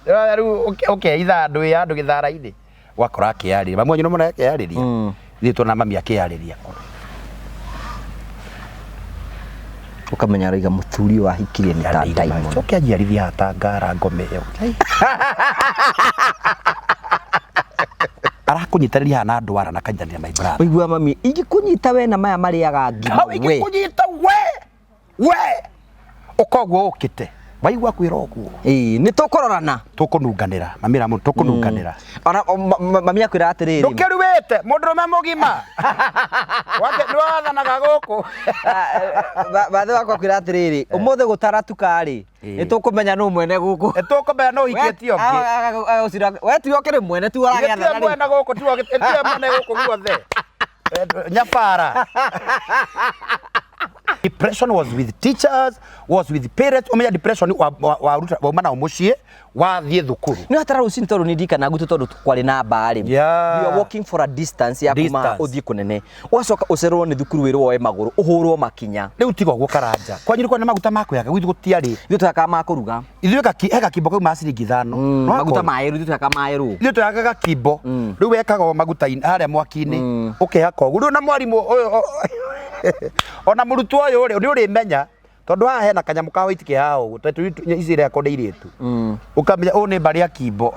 Rĩu ũkeitha andũ ĩ andũ gĩthara-inĩ wakora akĩarĩria mami wanyu nĩmona akĩarĩria. Ithuĩ tuona mami akĩarĩria. Ũkamenya araiga mũthuri ũyũ ahikirie nĩ ta diamond. Coke anjiarithia haha ta ngara ngome ĩyo. Arakũnyitanĩria haha na ndwara na kanyitanĩria my brother. Ũigua mami, ingĩkũnyita we na maya marĩaga ngima Hau we. ingĩkũnyita we we ũkoguo ũkĩte waigua kwĩra ũguo. Ĩĩ, nĩ tũkũrorana. Tũkũnunganĩra mamĩra mũndũ tũkũnunganĩra. Ona mami akwĩra atĩrĩrĩ. Ndũkĩruĩte mũndũrũme mũgima wake nĩwathanaga gũkũ. Bathe wakwa akwĩra atĩrĩrĩ, ũmũthĩ gũtaratuka rĩ, nĩ tũkũmenya nũ mwene gũkũ. Nĩtũkũmenya nũ ũhikĩtie ũngĩ. We tiwe ũkĩrĩ mwene, tiwe ũragĩathana Tiwe rĩu. mwene gũkũ, tiwe mwene gũkũ guothe. Nyabara. Depression was with teachers, was with parents. Ũmenya depression wauma nao mũciĩ, wathiĩ thukuru. Nĩ hatara rũcinĩ tondũ nĩ ndirikana gwitũ tondũ kwarĩ na mbarĩ. Yeah. We are walking for a distance ya kuma Distance. ũthiĩ kũnene. Ũgacoka ũcererwo nĩ thukuru wĩrwo woe magũrũ, ũhũrwo makinya. Rĩu tiga ũguo Karanja. Kwanyu nĩ kwarĩ na maguta ma kwĩhaka, gwitũ gũtiarĩ. Ithuĩ twehakaga ma kũruga. Ithuĩ he gakimbo kau ma ciringi ithano. No Maguta akorwo- ma erũ, ithuĩ twehakaga ma erũ. Ithuĩ twehakaga gakimbo. Rĩu wekaga o maguta-inĩ harĩa mwaki-inĩ. Ũkehaka ũguo. Rĩu na mwarimũ ũyũ ona mũrutwo ũyũ rĩ, nĩ ũrĩmenya tondũ haha hena kanyamũ ka white ke haha ũguo, tondũ ici irekwo nĩ airĩtu. Ũkamenya ũyũ nĩ mbarĩ ya kimbo.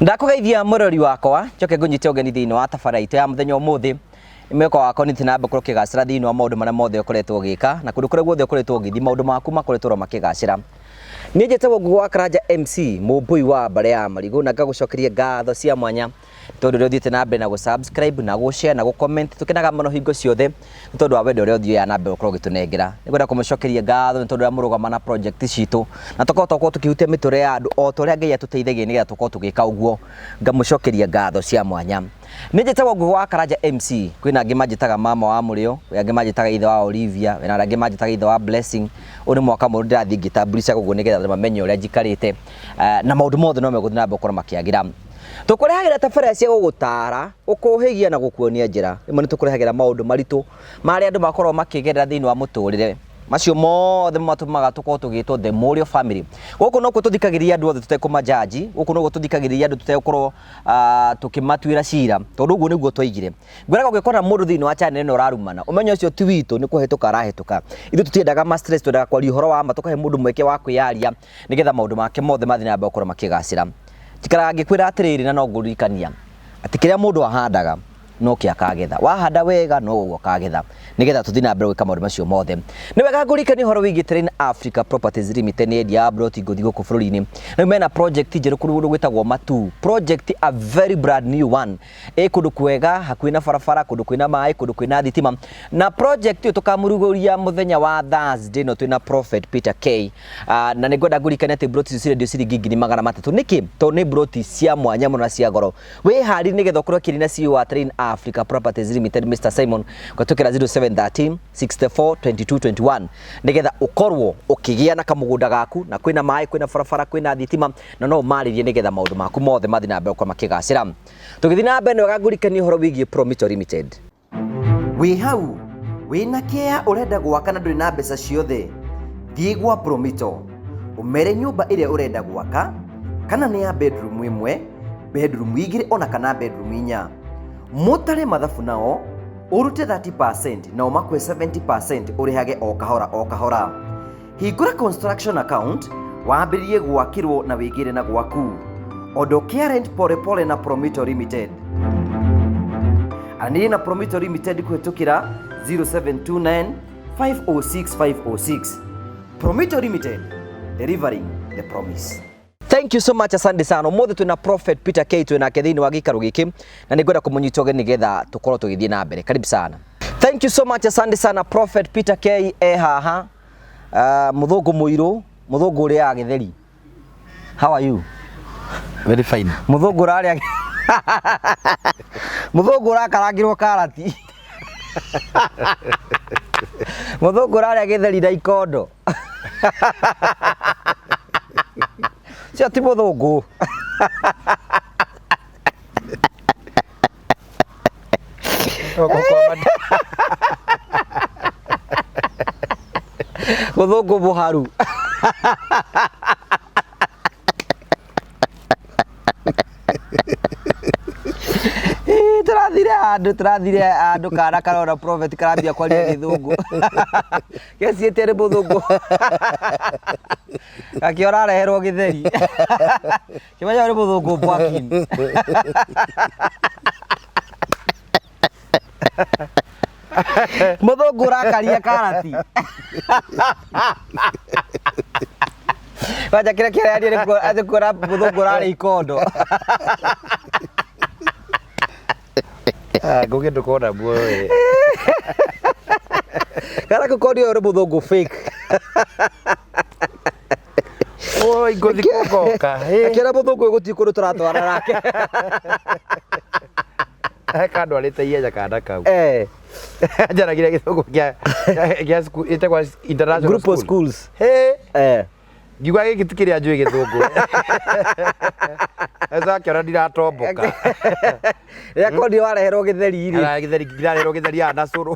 Ndakũgeithia mũrori wakwa, njoke ngũnyite ũgeni thĩinĩ wa tabara itũ ya mũthenya ũmũthĩ. Nĩ mwĩhoko wakwa nĩ na mbere ũkĩgacĩra thĩinĩ wa maũndũ marĩa mothe ũkoretwo ũgĩka na kũndũ kũrĩa guothe ũkoretwo ũgĩthiĩ maũndũ maku makoretwo oro makĩgacĩra. Niĩ njĩtagwo Ngugi wa Karanja MC, mũmbũi wa mbarĩ ya marigũ, na ngagũcokeria ngatho cia mwanya tondũ ũrĩa ũthiĩte na mbere na gũ-subscribe na gũ-share na gũ-comment. Tũkenaga mũno hingo ciothe nĩ tondũ wa wendo ũrĩa ũthiaga na mbere gũkorwo ũgĩtũnengera. Nĩ ngwenda kũmũcokeria ngatho nĩ tondũ ũrĩa mũrũgama na project citũ na tũkahota gũkorwo tũkĩhutia mĩtũrĩre ya andũ o ta ũrĩa Ngai atũteithagia nĩgetha tũkorwo tũgĩka ũguo. Ngamũcokeria ngatho cia mwanya. Nĩ njĩtagwo Ngugi wa Karanja MC, kwĩna angĩ manjĩtaga mama wa Mũrĩo, kwĩ angĩ manjĩtaga ithe wa Olivia, kwĩna arĩa angĩ manjĩtaga ithe wa Blessing. Ũyũ nĩ mwaka mwerũ ndĩrathiĩ ngĩtambulicaga ũguo nĩgetha andũ mamenye ũrĩa njikarĩte na maũndũ mothe no megũthiĩ na mbere gũkorwo makĩagĩra. Tũkũrehagĩra tabarĩra cia gũgũtara, gũkũhĩgia na gũkuonia njĩra. Rĩmwe nĩ tũkũrehagĩra maũndũ maritũ marĩa andũ makoragwo makĩgerera thĩinĩ wa mũtũrĩre. Macio mothe matũmaga tũkorwo tũgĩtwo The Mũrĩo Family. Gũkũ nokuo tũthikagĩrĩria andũ othe tũtekũmajaji, gũkũ nokuo tũthikagĩrĩria andũ tũtegũkorwo tũkĩmatuĩra cira, tondũ ũguo nĩguo twaigire. Ngwĩraga ũngĩkora mũndũ thĩinĩ wa channel ĩno ũrarumana, ũmenye ũcio ti witũ, nĩ kũhĩtũka arahĩtũka. Ithuĩ tũtiendaga ma stress, twendaga kwaria ũhoro wa ma, tũkahe mũndũ mweke wa kwĩyaria nĩgetha maũndũ make mothe mathiĩ na mbere gũkorwo makĩgacĩra. Njikaraga ngĩkwĩra atĩrĩrĩ na no ngũririkania atĩ kĩrĩa mũndũ ahandaga no kĩo akagetha. Wahanda wega no ũguo ũkagetha, nĩgetha tũthiĩ na mbere gwĩka maũndũ macio mothe. Nĩ wega ngũririkanie ũhoro wĩgiĩ Terrain Africa Properties Limited, nĩ endia a ploti ngũthi gũkũ bũrũri-inĩ. Rĩu mena project njerũ kũndũ gwĩtagwo Matuu. Project a very brand new one. Ĩ kũndũ kwega, hakuhĩ na barabara, kũndũ kwĩna maĩ, kũndũ kwĩna thitima. Na project ĩyo tũkamũrugũria mũthenya wa Thursday ĩno twĩna Prophet Peter K. Na nĩ ngwenda ngũririkanie atĩ ploti icio cirendio ciringi 300,000. Nĩkĩ? Tondũ nĩ ploti cia mwanya mũno na cia goro. Wĩharĩrie nĩgetha ũkorwo ũkĩaria na CEO wa Terrain Africa Properties Limited Mr. Simon kũhetũkĩra 0713 64 22 21 nĩgetha ũkorwo ũkĩgĩa na kamũgũnda gaku na kwĩna maĩ, kwĩna barabara, kwĩna thitima na no ũmarĩrie nĩgetha maũndũ maku mothe mathiĩ na mbere gũkorwo makĩgacĩra. Tũgĩthiĩ na mbere nĩ wega ngũririkanie ũhoro wĩgiĩ Promito Limited. Wĩ hau wĩna kĩa ũrenda gwaka na ndũrĩ na mbeca ciothe, thiĩ gwa Promito ũmere nyũmba ĩrĩa ũrenda gwaka, kana nĩ ya bedroom ĩmwe, bedroom igĩrĩ ona kana bedroom inya. Mũtare mathabu nao ũrute 30% nao makũhe 70% ũrĩhage o kahora o kahora. Hingũra construction account wambĩrĩrie gwakĩrwo na wĩgĩre na gwaku. Ondokea rent pole pole na Promito Limited. Aranĩria na Promito Limited kũhĩtũkĩra 0729 506 506. Promito Limited, delivering the promise. Thank you so much, asante sana. Ũmũthĩ twĩna Prophet Peter K twĩ nake thĩinĩ wa gĩikaro gĩkĩ na nĩ ngwenda kũmũnyita ũgeni nĩgetha tũkorwo tũgĩthiĩ na mbere. Karibu sana. Thank you so much, asante sana Prophet Peter K e haha. Mũthũngũ mũirũ, mũthũngũ ũrĩaga gĩtheri. How are you? Very fine. Mũthũngũ ũrarĩa mũthũngũ ũrakarangĩrwo karati. Mũthũngũ ũrarĩa gĩtheri na ikondo. Cio ti mũthũngũ. Mũthũngũ mũharu. Ĩ, tũrathire handũ tũrathire handũ kana karona prophet karambia kwaria gĩthũngũ geciĩte nĩ mũthũngũ gakĩora areherwo gĩtheri kĩmenya nĩ mũthũngũ bwakin. Mũthũngũ ũrakaria karati. Kwanja kĩrĩa kĩarĩa nĩ kuona mũthũngũ ũrarĩa ikondo. Ah, ngũgĩ ndũkona muoyo ĩ. Kana kũkondi ũyũ nĩ mũthũngũ fake. Oi, ngũthi kũngoka. Akĩona mũthũngũ ũyũ gũtirĩ kũndũ tũratwarana nake. Kandwarĩte ihenya kana kau. Eh. Njaragia gĩthũngũ gĩa school ĩtagwo international Group of schools. Hey. Eh. Ngiuga gĩkĩ ti kĩrĩa njũĩ gĩthũngũ. Esa akĩona ndiratomboka. Rĩrĩa kondi wareherwo gĩtheri rĩ. Ara gĩtheri ngirareherwo gĩtheri haha na cũrũ.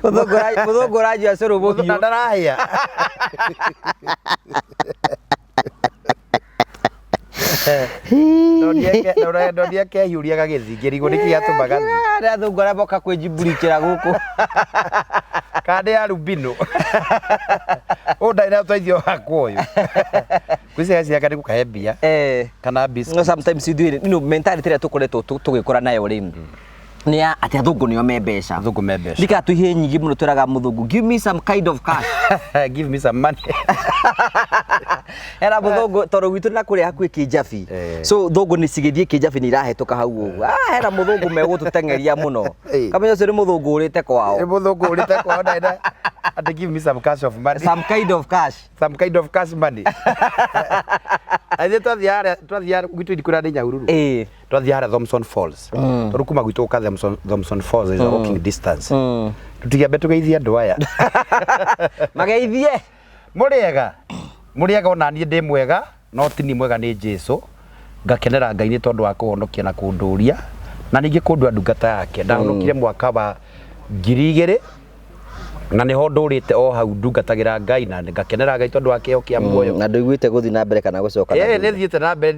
Mũthũngũ ũranyua cũrũ Na mũhiũ. ndarahĩa. Ndondia kehiũria gagĩthiĩ ngĩrigwo nĩkĩ gĩatũma gathiĩ. Arĩa athũngũ arĩa moka kwĩnjimburikĩra gũkũ. Kana nĩ arubino. Ũyũ ndarĩ na ũteithio wakwa ũyũ. Ngwĩciria ciaka nĩ gũkahe mbia Eh. kana biscuit. No sometimes ithuĩ you know, mentality ĩrĩa tũkoretwo tũgĩkũra nayo rĩ nĩ ya atĩ athũngũ nĩo me mbeca. Athũngũ me mbeca. Ndika twĩ nyingĩ mũno twĩraga mũthũngũ, "Give me some kind of cash." Give me some money. Era mũthũngũ tondũ gwitũ na kũrĩa hakuhĩ Kĩnjabi. Eh. So thũngũ nĩ cigĩthiĩ Kĩnjabi nĩ irahetũka hau ũguo. Ah, hena mũthũngũ megũtũteng'eria mũno. Eh. Kamenya ũcio nĩ mũthũngũ ũrĩte kwao. Nĩ mũthũngũ ũrĩte kwao ndarĩ na atĩ give me some cash of money. Some kind of cash. Some kind of cash money. Ithuĩ twathiĩ harĩa twathiĩ harĩa gwitũ ndikwĩra nĩ Nyahururu. Eh. Twathiĩ harĩa Thompson Falls. Tondũ kuma gwitũ gũka Thompson Falls is a walking distance. Tũtiambe tũgeithie andũ aya. Mageithie. Mũrĩega. Mũrĩega ona niĩ ndĩ mwega no ti niĩ mwega nĩ Jesu. Ngakenera Ngai nĩ tondũ wa kũhonokia na kũndũria na ningĩ kũndua ndungata yake. Ndahonokire mwaka wa 2000 na nĩho ndũrĩte o hau ndungatagĩra Ngai na ngakenera Ngai tondũ wa kĩheo kĩa muoyo. Na ndũiguĩte gũthiĩ na mbere kana gũcoka na Eh, thutha. nĩ thiĩte na mbere.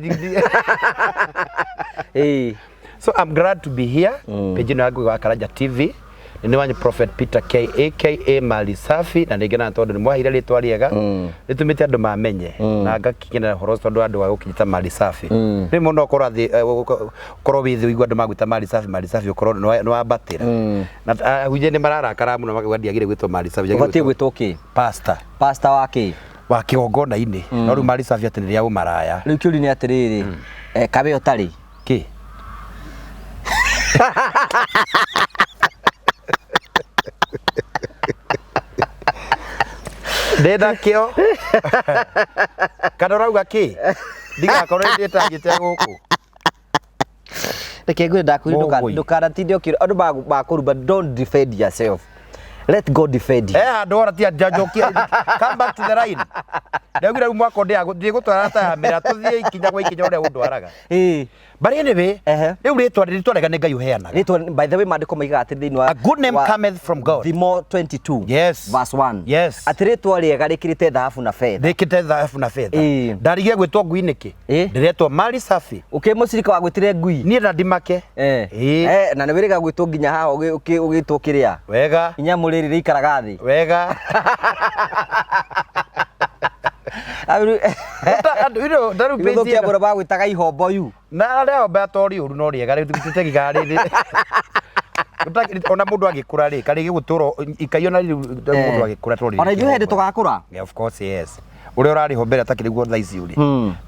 Eh. So I'm glad to be here. Page ĩno ya Ngugi wa Karanja TV. Nĩ wanyu Prophet Peter K aka Mali Safi na nĩ ngenaga tondũ nĩ mwaheire rĩtwa rĩega rĩtũmĩte andũ mamenye na ngakenera ũhoro ũcio tondũ andũ a gũkĩnjĩta Mali Safi. Rĩmwe mũno ũkorwo thĩ ũkorwo wĩ thĩ ũigua andũ magwĩta Mali Safi Mali Safi ũkorwo nĩ wambatĩra. Na ahunjia nĩ mararakara mũno makauga ndiagĩrĩire gwĩtwo Mali Safi. njagĩrĩire Ũbatiĩ gwĩtwo gwĩtwo kĩ? Pastor Pastor wa kĩ? wa kĩgongona-inĩ. No rĩu Mali Safi atĩ nĩ rĩa ũmaraya. Rĩu kĩũria nĩ atĩrĩrĩ, eh, kabe ũtarĩ? Kĩ? Ndĩ nakĩo kana ũrauga kĩ ndigakorwo ndĩtangĩte gũkũ. Reke ngwĩre ndakwĩra Mũgũi. ndũkanatinde ũkĩra andũ makũruma, don't defend yourself. Let God defend you. Eh, handũ ora tia njokia come back to the line. Ndaugire rĩu mwaka ũndĩ ndigũtwara ta ya mĩra tũthiĩ ikinya gwa ikinya ũrĩa ũndwaraga. But anyway, Ehe. rĩu rĩtwa rĩega nĩ Ngai ũheanaga. Rĩtwa, by the way, maandĩko maigaga atĩ thĩinĩ wa A good name cometh from God. Thimo 22 Yes. verse 1 Yes. atĩ rĩtwa rĩega rĩkĩrĩte thahabu na betha. Rĩkĩte thahabu na betha. Ĩĩ. Ndarigire gwĩtwo ngui nĩkĩ? Ĩĩ. Ndĩretwo Mali Safi. Ũkĩ mũcirika wa gwĩtire ngui. Niĩ na ndimake. Eh. Ĩĩ. Eh, na nĩ wĩrĩga gwĩtwo nginya haha ũgĩtwo kĩrĩa. Wega. Inyamũ rĩrĩ rĩikaraga thĩ. Wega. Andũ, you know, ndarũ page Gĩthũkia ĩno. mũno magwĩtaga ihombo yu. Na arĩa ombe atori ũru no rĩega rĩu tũtegigaga rĩrĩ. Ona mũndũ agĩkũra rĩ, karĩ gĩgũtũra ikai ona rĩu mũndũ agĩkũra tondũ Ona ithuĩ hĩndĩ tũgakũra. Yeah, of course yes. Ũrĩa ũrarĩho mbere atakĩrĩ guo thaa ici ũrĩ.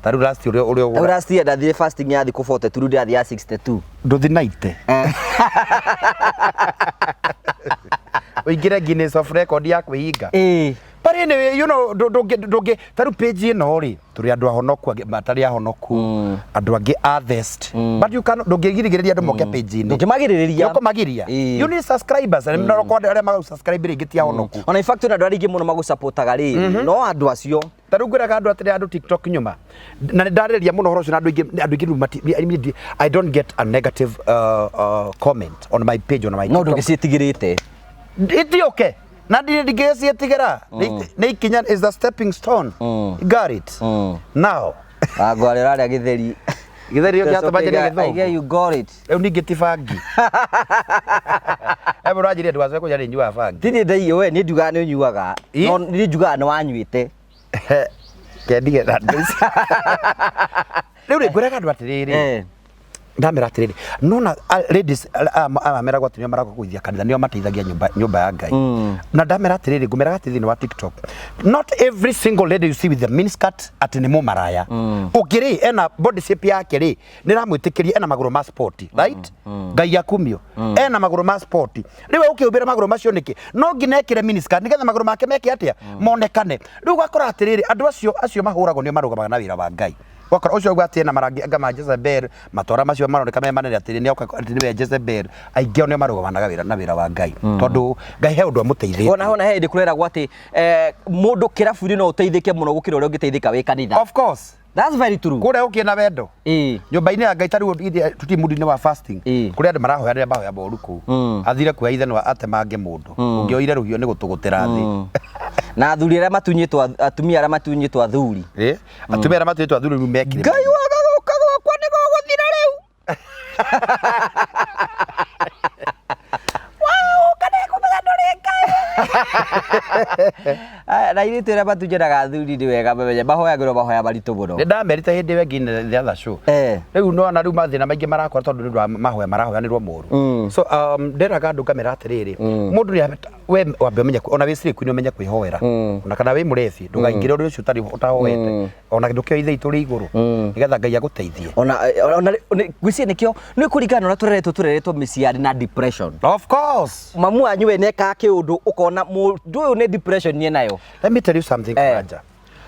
Ta rĩu last ũrĩa ũrĩa Rĩu last year ndathire fasting ya thikũ 42 rĩu ndĩrathiĩ ya 62. Ndũthi naite. Ũingĩre Guinness of Record ya kwĩhinga. Ĩĩ. But anyway, you know, ndũngĩ ta rĩu page ĩno rĩ, tũrĩ andũ ahonoku angĩ matarĩ ahonoku, andũ angĩ atheist. But you can ndũngĩgirĩrĩria andũ moke page-inĩ. Ndũngĩmagirĩrĩria. Nĩũkũmagiria. Ĩĩ. You need subscribers. Na no kwa arĩa ma subscribe rĩngĩ ti ahonoku. Ona in fact ona andũ arĩa aingĩ mũno magũcapotaga rĩ, no andũ acio. Ta rĩu ngwĩraga andũ atĩrĩ, andũ TikTok nyuma na nĩ ndarĩrĩria mũno ũhoro ũcio na andũ aingĩ rĩu I mean, I don't get a negative comment on my page, on my No TikTok. ndũngĩciĩtigĩrĩte. Itioke na ndirĩ ndingĩciĩtigĩra. Nĩ ikinya, is the stepping stone. You got it now. Wangwarĩ ũrarĩa gĩtheri. Gĩtheri ũngĩ atũmanjĩria I gĩthũngũ. get you got it. Rĩu ningĩ ti bangi Emwe ũranjĩrire ndũgacoke kũnyua nĩ nyuaga bangi. Ti niĩ ndaiyo we, niĩ ndiugaga nĩ ũnyuaga. Ĩ? No niĩ njugaga nĩ wanyuĩte. Kendige na andũ ici. Rĩu rĩ, ngwĩraga andũ atĩrĩrĩ, ndamera atĩrĩrĩ, nona ladies aya meragwo atĩ nĩo maroka kũgũithia kanitha, nĩo mateithagia nyũmba ya Ngai. Na ndamera atĩrĩrĩ, ngũmeraga atĩ thĩinĩ wa TikTok, not every single lady you see with the miniskirt atĩ nĩ mũmaraya. Ũngĩ rĩ, ena body shape yake rĩ, nĩ ĩramwĩtĩkĩria, ena magũrũ ma sport, right? Ngai akumio. Ena magũrũ ma sport. Rĩu ũkĩhumbĩra magũrũ macio nĩkĩ? No nginya ekĩre miniskirt nĩgetha magũrũ make meke atĩa? Monekane. Rĩu ũgakora atĩrĩrĩ, andũ acio mahũragwo nĩo marũgamaga na wĩra wa Ngai. Wakora ũcio auga atĩ ena marangi anga ma Jezebel, matwara macio maroneka me manene atĩrĩ nĩ oka atĩ nĩwe Jezebel. Aingĩ ao nĩo marũgamanaga wĩra na wĩra wa Ngai. Tondũ Ngai he ũndũ amũteithĩtie. Ona hona he hĩndĩ kũreragwo atĩ mũndũ kĩrabu-inĩ no ũteithĩke mũno gũkĩra ũrĩa ũngĩteithĩka wĩ kanitha. Of course. That's very true. Kũrĩa gũkĩrĩ na wendo. Nyũmba-inĩ ya Ngai ta rĩu tũtirĩ mũndũ-inĩ wa fasting. Kũrĩ andũ marahoya rĩrĩa mahoya moru kũu. Athire kuoya ithanwa atemange mũndũ. Ũngĩoire rũhiũ nĩ gũtũgũtĩra thĩ. Na athuri arĩa matunyĩtwo, atumia arĩa matunyĩtwo athuri. Atumia arĩa matunyĩtwo athuri rĩu mekire. Ngai waga gũka gwakwa nĩ gũgũthira rĩu. Waũka nĩ ngũmenya ndũrĩ Ngai. Na airĩtu arĩa matunyanaga athuri nĩ wega mamenye mahoyagĩrwo mahoya maritũ mũno. Nĩ ndamerĩte hĩndĩ ĩyo ĩngĩ the other show. Rĩu nĩwona rĩu mathĩna maingĩ marakora tondũ nĩ ũndũ wa mahoya marahoyanĩrwo moru. So ndĩraga andũ ngamera atĩrĩrĩ, mũndũ nĩ we wambe ũmenye, ona wĩ slay queen ũmenye kwĩhoera. Ona kana wĩ mũrebi, ndũkaingĩre ũndũ ũcio ũtarĩ ũtahoete. Ona ndũkĩoe ithe itũ rĩ igũrũ. Nĩgetha Ngai agũteithie. Ona ngwĩciria nĩkĩo nĩ kũringana na ũrĩa tũreretwo mĩciĩ na depression. Of course. Mamu wanyu we nĩekaga kĩũndũ ũkona mũndũ ũyũ nĩ depression nĩ nayo. Let me tell you something, Karanja.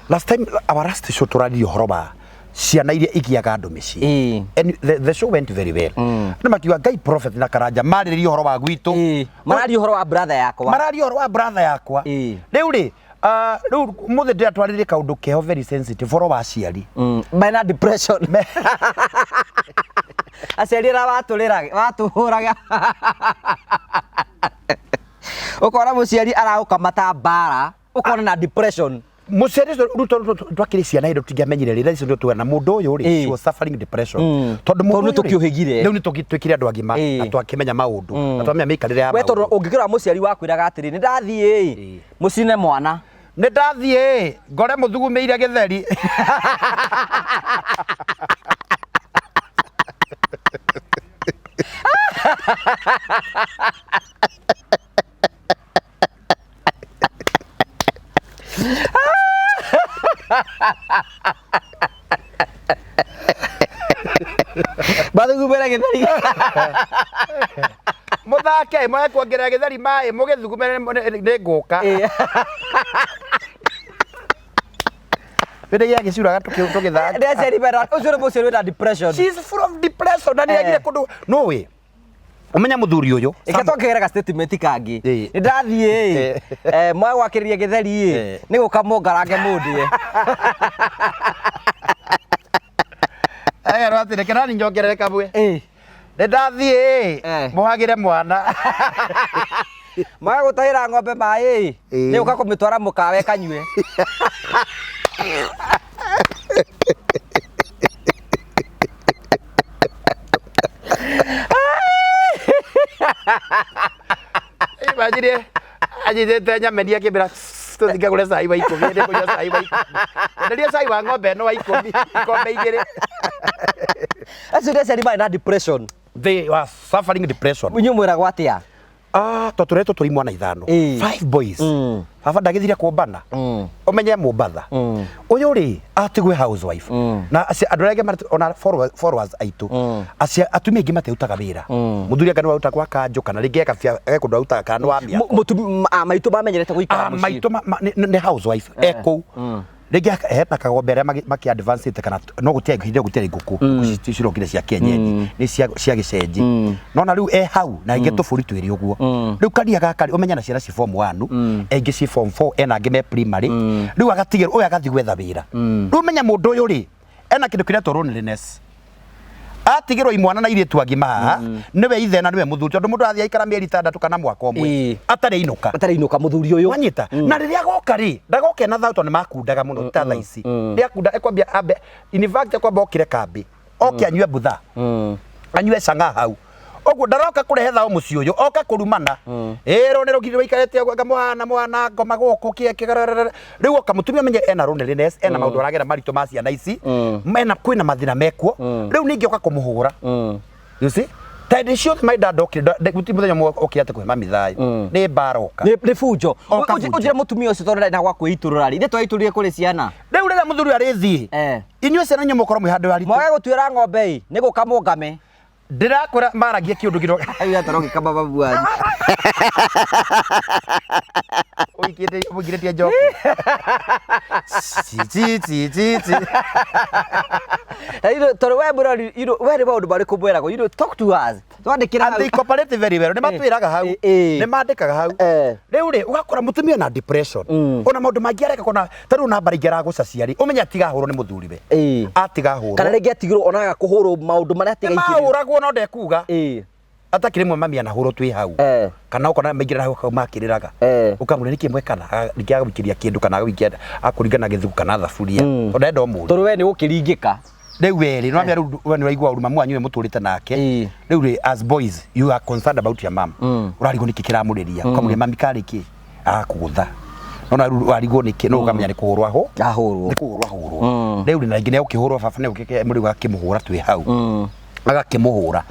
Last time, our last show tũraririe ũhoro wa ciana iria igiaga andũ mĩciĩ. And the show went very well. Nĩ makiuga Ngai Prophet na Karanja marĩrĩrie ũhoro wa gwitũ. Mararia ũhoro wa brother yakwa. Mararia ũhoro wa brother yakwa. Rĩu rĩ, rĩu mũthĩ ndĩratwarĩrie kaũndũ keho very sensitive, ũhoro wa aciari. Mena depression. Aciari arĩa watũrĩraga, watũhũraga. Ũkona mũciari aragũkamata mbara, ũkona na depression. Mũciari ũcio rĩu tondũ twakĩrĩ ciana hĩndĩ tũtingĩamenyire rĩ, icio nĩ na mũndũ ũyũ rĩ, she was suffering depression. Tondũ mũndũ Tondũ ũyũ rĩ, tũkĩũhĩgire. Rĩu nĩ tũgĩtuĩkire andũ agima na twakĩmenya maũndũ, na twamenya mĩikarĩre ya We tondũ maũndũ. ũngĩkĩrora mũciari wakwĩraga atĩrĩ, nĩ ndathiĩ ĩ, mũcine mwana. Nĩ ndathiĩ ĩ, ngore mũthugumĩire gĩtheri. Mathugumĩre gĩtheri. Mũthake, mwae kuongerera gĩtheri maĩ, mũgĩthugumĩre nĩ ngũka. Hĩndĩ ĩrĩa gĩcuraga tũgĩthaka. Nĩ aciari mena, ũcio nĩ mũciari wĩna depression. She is full of depression na nĩ agire kũndũ. No way. Ũmenya mũthuri ũyũ. Ĩka twongerere ga statement kangĩ. Nĩ ndathiĩ ĩ, mwae gwakĩrĩria gĩtheri ĩ, nĩ gũka mũngarange mũndĩe. Agerwo atĩ reke nani nyongerere kamwe. Nĩ ndathiĩ ĩ, mũhagĩre mwana. Mwae gũtahĩra ng'ombe maĩ ĩ, nĩ gũka kũmĩtwara mũkawa ĩkanyue. Imagine anyitĩte nyameni akĩmbĩra tũthiĩ ngagũre cai wa ikũmi, ndĩ kũnyua cai wa ikũmi. Enderia cai wa ng'ombe ĩno wa ikũmi, ikombe igĩrĩ. Acio nĩ aciari marĩ na depression. They were suffering depression. Inyuĩ mwĩragwo atĩa? Ah, to tũretwo tũrĩ imwana ithano. Five boys. Baba ndagĩthire kũmbana. Ũmenye Mombatha. Ũyũ rĩ atigwe housewife. Na andũ arĩa angĩ ona followers aitũ. Atumia aingĩ matirutaga wĩra. Mũthuri anga nĩ waruta gwa kanjũ kana rĩngĩ eka e kũndũ arutaga kana nĩ wa mĩako. Maitũ mamenyerete gũikara mũciĩ. Maitũ nĩ housewife e kũu. Rĩngĩ hena kagombe arĩa makĩ advance kana no gũtirĩ hĩndĩ ĩyo gũtirĩ ngũkũ. Ngũkũ ici cirokire cia kienyeji nĩ cia gĩcenji. No na rĩu e hau na ingĩ tũbũri twĩrĩ ũguo. Rĩu karia gaka rĩ, ũmenye na ciana ci form 1, aingĩ ci form 4, ena angĩ me primary. Rĩu agatigĩrwo ũyũ agathiĩ gwetha wĩra. Rĩu ũmenye mũndũ ũyũ rĩ, ena kĩndũ kĩretwo loneliness. Atigĩrwo imwana na airĩtu agima haha, nĩwe ithe na nĩwe mũthuri, tondũ mũndũ athiĩ aikara mĩeri 6 kana mwaka ũmwe atarĩ ainũka. Atarĩ ainũka mũthuri ũyũ. Wanyita? Na rĩrĩa agoka rĩ, ndagoka ena thayũ tondũ nĩ makundaga mũno ta thaa ici. Rĩrĩa akunda ekwambia ambe, in fact ekwamba okire kambĩ, oke anyue mbutha, anyue cang'a hau. Ũguo ndaroka kũrehe thayũ mũciĩ ũyũ, oka kũrumana. Ĩĩ rũnĩ rũgiri rũikarĩte ũguo, anga mũhana mũhana ngoma gũkũ kĩĩ kĩ Rĩu oka mũtumia amenye ena loneliness, ena maũndũ aragera maritũ ma ciana ici, ena kwĩna mathĩna mekuo. Rĩu ningĩ oka kũmũhũra. You see? Ta hĩndĩ ciothe my dad okire, gũtirĩ mũthenya ũmwe okire atĩ kũhe mami thayũ. Nĩ mbara oka. Nĩ bunjo. Oka bunjo. Ũnjĩre mũtumia ũcio tondũ ndarĩ na gwa kwĩitũrũra rĩ, ithuĩ twaitũrũrire kũrĩ ciana. Rĩu rĩrĩa mũthuri arĩthiĩ, inyuĩ ciana inyuĩ mũkorwo mwĩ handũ haritũ. Mwage gũtuĩra ng'ombe ĩ, nĩ gũkamwo ngame. Ndĩrakwĩra maragia kĩũndũ kĩro. Ayo atoro gĩkama babu wanyu. Ũikĩte ũingĩrĩtie njoku. Ci ci ci ci ci. Na tondũ we mũrori, we nĩ maũndũ marĩkũ mwĩragwo? Talk to us. Twandĩkĩra And hau. they cooperate very well. Nĩ matwĩraga hau. Nĩ mandĩkaga hau. Rĩu rĩ, ũgakora mũtumia na depression. Ona maũndũ mangĩ areka kona ta rĩu namba rĩngĩ aragũcacia rĩ, ũmenye atigahũrwo nĩ mũthuriwe. Atigahũrwo. Kana rĩngĩ atigirwo ona aga kũhũrwo maũndũ marĩa atiga ikĩrĩrwo. Nĩmahũragwo no ndekuga. Atakĩrĩ mwe mami anahũrwo twĩ hau. Kana ũkona maingĩra hau hau makĩrĩraga. Ũkamwĩra nĩkĩ mwekana, ningĩ agagũikĩria kĩndũ kana agagũikia akũringa na gĩthuku kana thaburia. Tondũ ndenda ũmũrie. Tondũ we nĩ gũkĩringĩka. Rĩu we rĩ, nĩwamenya rĩu we nĩũraigua ũru mamu wanyu we mũtũrĩte nake. Rĩu rĩ, as boys you are concerned about your mom. Ũrarigwo nĩkĩ kĩramũrĩria. Ũkamũria mami karĩ kĩ? Agakũgũtha. Nona rĩu warigwo nĩkĩ, no ũkamenya nĩ kũhũrwo ahũ. Ahũrwo. Nĩ kũhũrwo ahũrwo. Rĩu rĩ, na rĩngĩ nĩ ũkĩhũrwo baba nĩ ũkĩke mũrĩu akĩmũhũra twĩ hau. Agakĩmũhũra.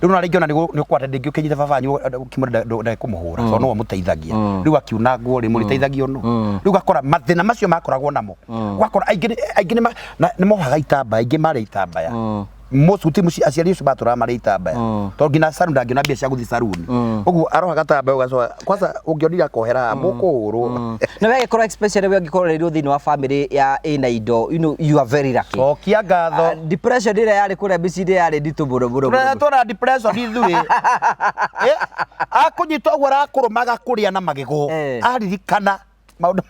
Rĩu na rĩngĩ ona nĩ ũkwata rĩngĩ ũkĩnyita baba wanyu ũkĩmwĩra ndekũmũhũra tondũ nĩwe ũmũteithagia. Rĩu akiuna nguo rĩ, mũrĩteithagio nũ? Rĩu ũgakora mathĩna macio makoragwo namo. Ũgakora aingĩ aingĩ nĩ mohaga itambaya, aingĩ marĩ itambaya. Most gũtirĩ mũciĩ aciari acio matũraga marĩ itambaya. Tondũ nginya saruni ndangĩona mbia cia gũthiĩ saruni. Ũguo aroha gatambaya ũgacoka kwanza ũngĩonire akohera haha mũkũhũrwo. Na we gĩkorwo especially we ũngĩkorwo ũrereirwo thĩinĩ wa family ya ĩna indo, you are very lucky. Cokia ngatho. Depression ĩrĩa yarĩ kũrĩa mĩciĩ-inĩ yarĩ nditũ mũno mũno mũno. Twona depression ithuĩ. Akũnyita ũguo arakũrũma agakũrĩa na magego. Aririkana maũndũ.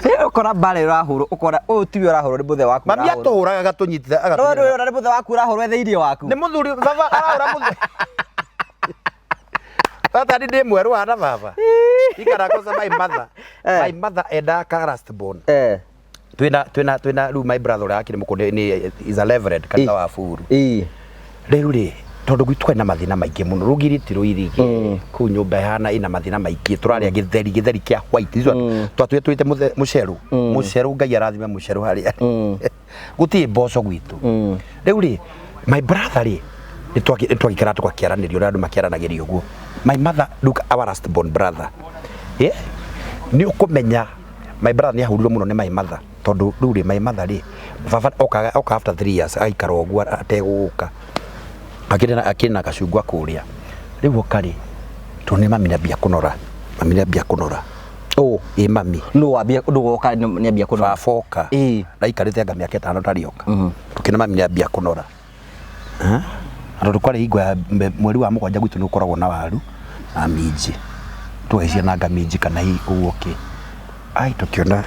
Rĩu ũkora mbara ĩrahũrwo, ũkora ũyũ tiwe ũrahũrwo nĩ mũthee waku Mami ũrahũrwo. atũhũraga agatũnyitithia, No, agatũnyitithia. no, no, nĩ mũthee waku ũrahũrwo thĩinĩ waku. Nĩ mũthuri baba arahũra mũthee. Tata nĩ ndĩ mwerũ hana baba. Ikara kwanza my mother. My mother endaga ka last born. Twina twina twina rĩu my brother ũrĩa akĩrĩ mũkũrũ nĩ is a reverend kanitha wa Buru. Rĩu rĩ, tondũ gwitũ kwarĩ na mathĩna maingĩ mũno, rũgiri ti rũirige, kũu nyũmba ĩhana ĩna mathĩna maingĩ, tũrarĩa gĩtheri, gĩtheri kĩa white, twatũire tũrĩte mũcerũ, mũcerũ Ngai arathime mũcerũ harĩa arĩ. Gũtirĩ mboco gwitũ. Rĩu rĩ, my brother rĩ, nĩ twagĩikaraga tũgakĩaranĩria ũrĩa andũ makĩaranagĩria ũguo. My mother, look, our last born brother, nĩ ũkũmenya my brother nĩ ahũrirwo mũno nĩ my mother, tondũ rĩu rĩ, my mother rĩ, baba okaga, oka after 3 years, agaikara ũguo ategũka. Akĩrĩ na, akĩrĩ na gacungwa kũrĩa. Rĩu oka rĩ, tondũ nĩ mami nĩambia kũnora, mami nĩambia kũnora. Ũ? Ĩ mami. Nũ wambia, nũ woka nĩambia kũnora? Baba oka. Ndaikarĩte anga mĩaka 5 ndarĩ oka. Tũkĩona mami nĩambia kũnora. Na tondũ kwarĩ hingo ya mweri wa 7 gwitũ nĩ gũkoragwo na waru na minji. Tũgagĩciana anga minji kana hihi ũguo kĩ. Ai tũkĩona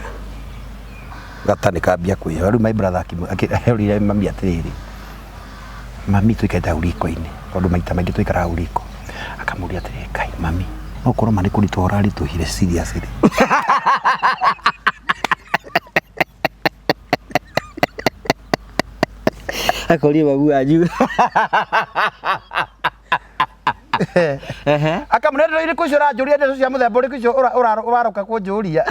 gata nĩ kambia kwĩyoha. Rĩu my brother akĩrire mami atĩrĩrĩ, mami tũikarĩte hau riko-inĩ, tondũ maita maingĩ tũikaraga hau riko. Akamũria atĩrĩrĩ, Ngai mami, no ũkorwo ma nĩ kũritũha ũraritũhire seriously. Akorie babu wanyu. Akamũria ndeto irĩkũ icio ũranjũria, ndeto cia mũthemba ũrĩkũ icio ũraroka kũnjũria.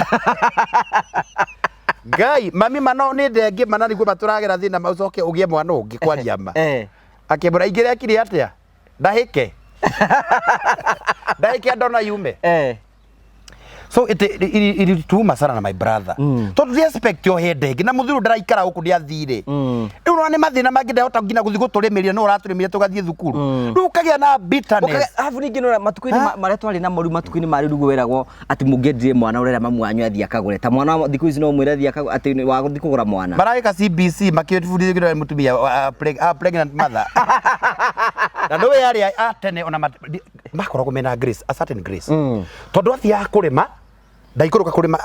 Ngai, mami mano nĩ ndengĩ mana nĩguo matũragera thĩna ma ũcoke ũgĩe mwana ũngĩ kwaria ma. Akĩmũra ingĩrekire atĩa? Ndahĩke. Ndagĩkia ndona yume. So it ilituma sana na my brother, tondũ ndi expect o hĩndĩ ĩngĩ na mũthuri ndaraikara gũkũ nĩ athire. Rĩu ũrona nĩ mathĩna mangĩ, ndahota nginya gũthiĩ gũtũrĩmĩria, no ũratũrĩmĩria tũgathiĩ thukuru, rĩu ũkagĩa na bitterness. Arabu ningĩ nĩ matukũ-inĩ marĩa twarĩ namo rĩu, matukũ-inĩ marĩ rĩu wĩragwo atĩ mũngĩendire mwana ũrera mamu wanyu athiĩ akagũre ta mwana wa thikũ ici, no mwĩre athiĩ akagũre atĩ wa gũthiĩ kũgũra mwana. Maragĩka CBC makĩbundithio kĩrĩa mũtumia a pregnant mother, na nĩwe arĩa a tene ona makoragwo mena grace, a certain grace, tondũ athiaga kũrĩma, ndaikũrũka kũrĩma,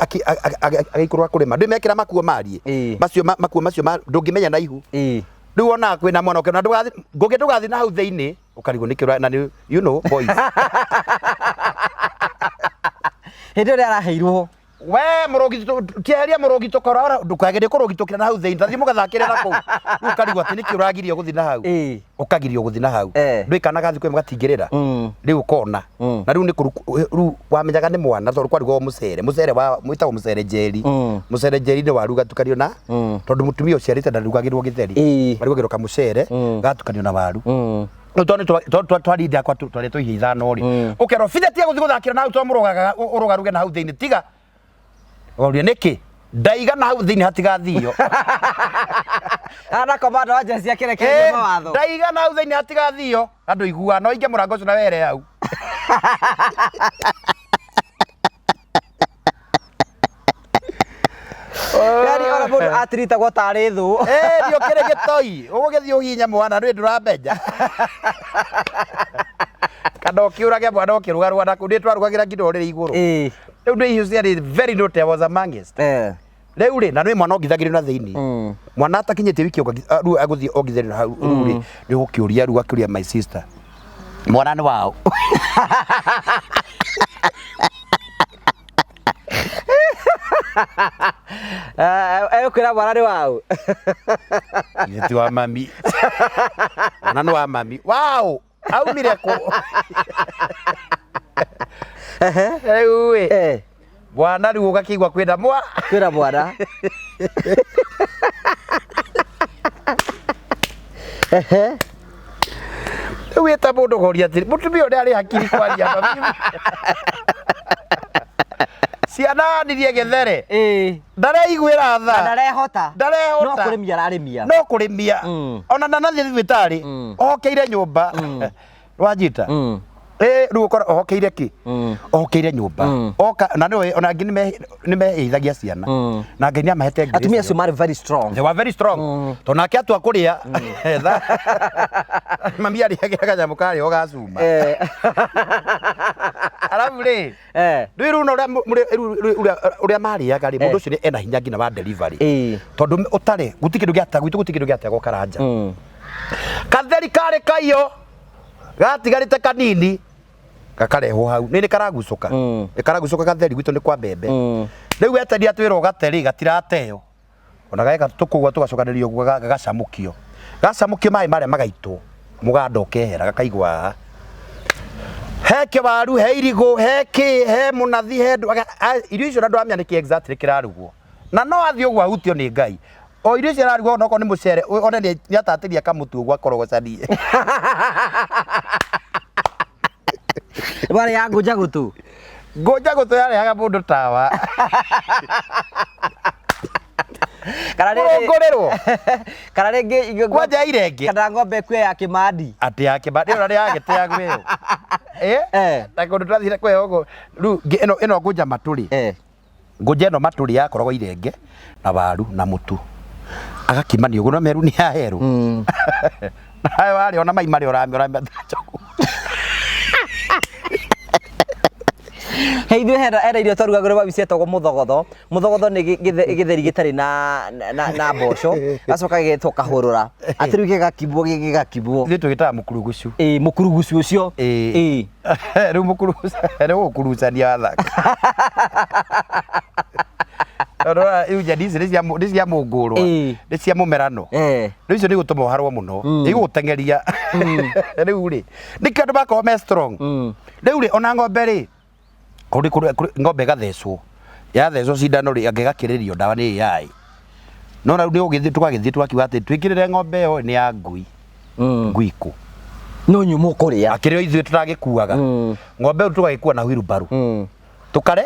agĩikũrũka kũrĩma ndĩ mekĩra makuo mariĩ macio makuo macio ndũngĩmenya na ihu. Rĩu onaga kwĩna mwana ũkĩona ndũgathi ngũgĩ, ndũgathi na hau thĩinĩ, ũkarigwo nĩkĩ na nĩ you know boys. Hĩndĩ ĩrĩa araheirwo. We mũrũgi, kĩeheria mũrũgi tũkora, ndũkagerie kũrũgitũkĩra na hau thĩinĩ, tathiĩ mũgathakĩre na kũu. Rĩu ũkarigwo atĩ nĩkĩ ũragirio gũthiĩ na hau. Ũkagirio gũthiĩ na hau. Ndũĩ kana gathiĩ kwĩ gatingĩrĩra. Rĩu ũkona na rĩu nĩ rĩu wamenyaga nĩ mwana, tondũ kwarugagwo mũcere, mũcere wa mwĩtagwo mũcere njeri. Mũcere njeri nĩ waru gatukanio na tondũ mũtumia ũciarĩte ndarugagĩrwo gĩtheri, arugagĩrwo kamũcere gatukanio na waru. Rĩu tondũ twarinda akwa twarĩ tũihia ithano rĩ, ũkerwo bithe tiga gũthiĩ gũthakĩra na hau, tondũ mũrũgaga ũrũgaruge na hau thĩinĩ, tiga. Ũroria nĩkĩ ndaiga na hau thĩinĩ hatigathio. Ana komanda wa jeshi akĩrekereria mawatho. Ndaiga na hau thĩinĩ hatigathio, andũ igua no inge mũrango ũcio na were hau. Yani ona mũndũ atiritagwo tarĩ thũ. Eh, nĩ ũkĩrĩ gĩtoi ũgũgĩthiĩ ũhihinye mwana ndũĩ ndũramenya kana ũkĩũrage mwana ũkĩrũgarũga na kũu nĩ twarugagĩra nginya ũrĩrĩ igũrũ. Rĩu ndĩ icio ciarĩ very naughty, I was amongst. Rĩu rĩ, na nĩ mwana ongithagĩrio na thĩinĩ. Mwana atakinyĩtie wiki rĩu agũthiĩ ongithĩrio hau. Rĩu rĩ, nĩ ũgũkĩũria, rĩu akĩũria my sister, mwana nĩ wao? Egũkwĩra mwana nĩ waũ? Ithe ti wa mami, mwana nĩ wa mami wao, aumire kũ rĩu ĩ? Mwana rĩu ũgakĩigua kwĩna mwa Kwĩra mwana. Rĩu wĩta mũndũ ũkoria atĩrĩ, mũtumia ũrĩa arĩ hakiri kwaria mami ciana anirie gĩthere, ndareiguĩra Na tha. Ndarehota. Ndarehota. No kũrĩmia ararĩmia. No kũrĩmia. Ona ndanathiĩ thibitarĩ. Ohokeire nyũmba wanyita. Rĩu ũkora ohokeire kĩ? Ohokeire nyũmba. Oka na nĩwe ona angĩ nĩmeheithagia ciana na Ngai nĩamahete grace Atumia ĩyo. Acio marĩ very strong. They were very strong. Tondũ nake atua kũrĩa mami arĩagĩra kanyamũ karĩ o gacuma. Arabu rĩ, rĩu rĩu na ũrĩa rĩu ũrĩa marĩaga rĩ, mũndũ ũcio nĩ ena hinya nginya wa delivery. Tondũ ũtarĩ gũtirĩ kĩndũ gĩate gwitũ, gũtirĩ kĩndũ gĩategwo karanja. Katheri karĩ kaiyo gatigarĩte kanini gakarehwo hau nĩ karagucũka. Nĩ karagucũka gatheri gwitũ nĩ kwa mbembe. Rĩu weteria twĩrwo gate rĩ, gatirateo ona gageka tũkũgwa tũgacokanĩrio ũguo, gagacamũkio, gacamũkio maĩ marĩa magaitwo, mũganda ũkehera, gakaigwa haha he kĩwaru, he irigũ, he kĩ, he mũnathi, he irio icio, na ndũramenya nĩkĩ exactly kĩrarugwo, na no athiĩ ũguo ahutio nĩ Ngai o irio icio ararugwo, onokorwo nĩ mũcere, one nĩ atatĩria kamũtu ũguo akorogocanie. Warĩ ya ngũnja gũtũ. Ngũnja gũtũ yarehaga mũndũ tawa. Kana rĩrĩ kũrũngũrĩrwo. Kana rĩngĩ kwanja irenge. Kana ng'ombe ĩkue ya kĩmandi. Atĩ ya kĩmandi ĩyo nĩ yagĩteagwo ĩyo. Na kũndũ twathire kwĩho ũguo rĩu ĩno ngũnja matũ rĩ, ngũnja ĩno matũ rĩ, yakoragwo irenge na waru na mũtu agakimania ũguo, no meru nĩ ya herũ nawe warĩ ona mai marĩa ũramĩ He ithuĩ hena irio twarugagĩrwo babi cietagwo mũthogotho. Mũthogotho nĩ gĩtheri gĩtarĩ na mboco, gacoka gĩgetwo kahũrũra. Atĩ rĩu gĩgakimwo gĩgakimwo. Ithuĩ tũgĩtaga mũkurugucu. Ĩĩ, mũkurugucu ũcio. Ĩĩ. Rĩu mũkuruguca, rĩu ũkurucania wathaka tondũ rĩu njani ici nĩ cia mũngũrwa, nĩ cia mũmerano. Rĩu icio nĩ igũtũma ũharwo mũno, igũgũteng'eria. Rĩu rĩ, nĩkĩo andũ makorwo me strong. Rĩu rĩ, ona ng'ombe rĩ, kũrĩ ng'ombe ĩgathecwo, yathecwo cindano rĩ, anga ĩgakĩrĩrio ndawa nĩ AI, no rĩu nĩ ũgĩthiĩ tũgagĩthiĩ tũgakiuga atĩ twĩkĩrĩre ng'ombe ĩyo nĩ ya ngui. Ngui kũ? No inyuĩ mũkũrĩa. Akĩrĩ o ithuĩ tũragĩkuaga ng'ombe ĩyo, tũgagĩkua na wheelbarrow tũkare.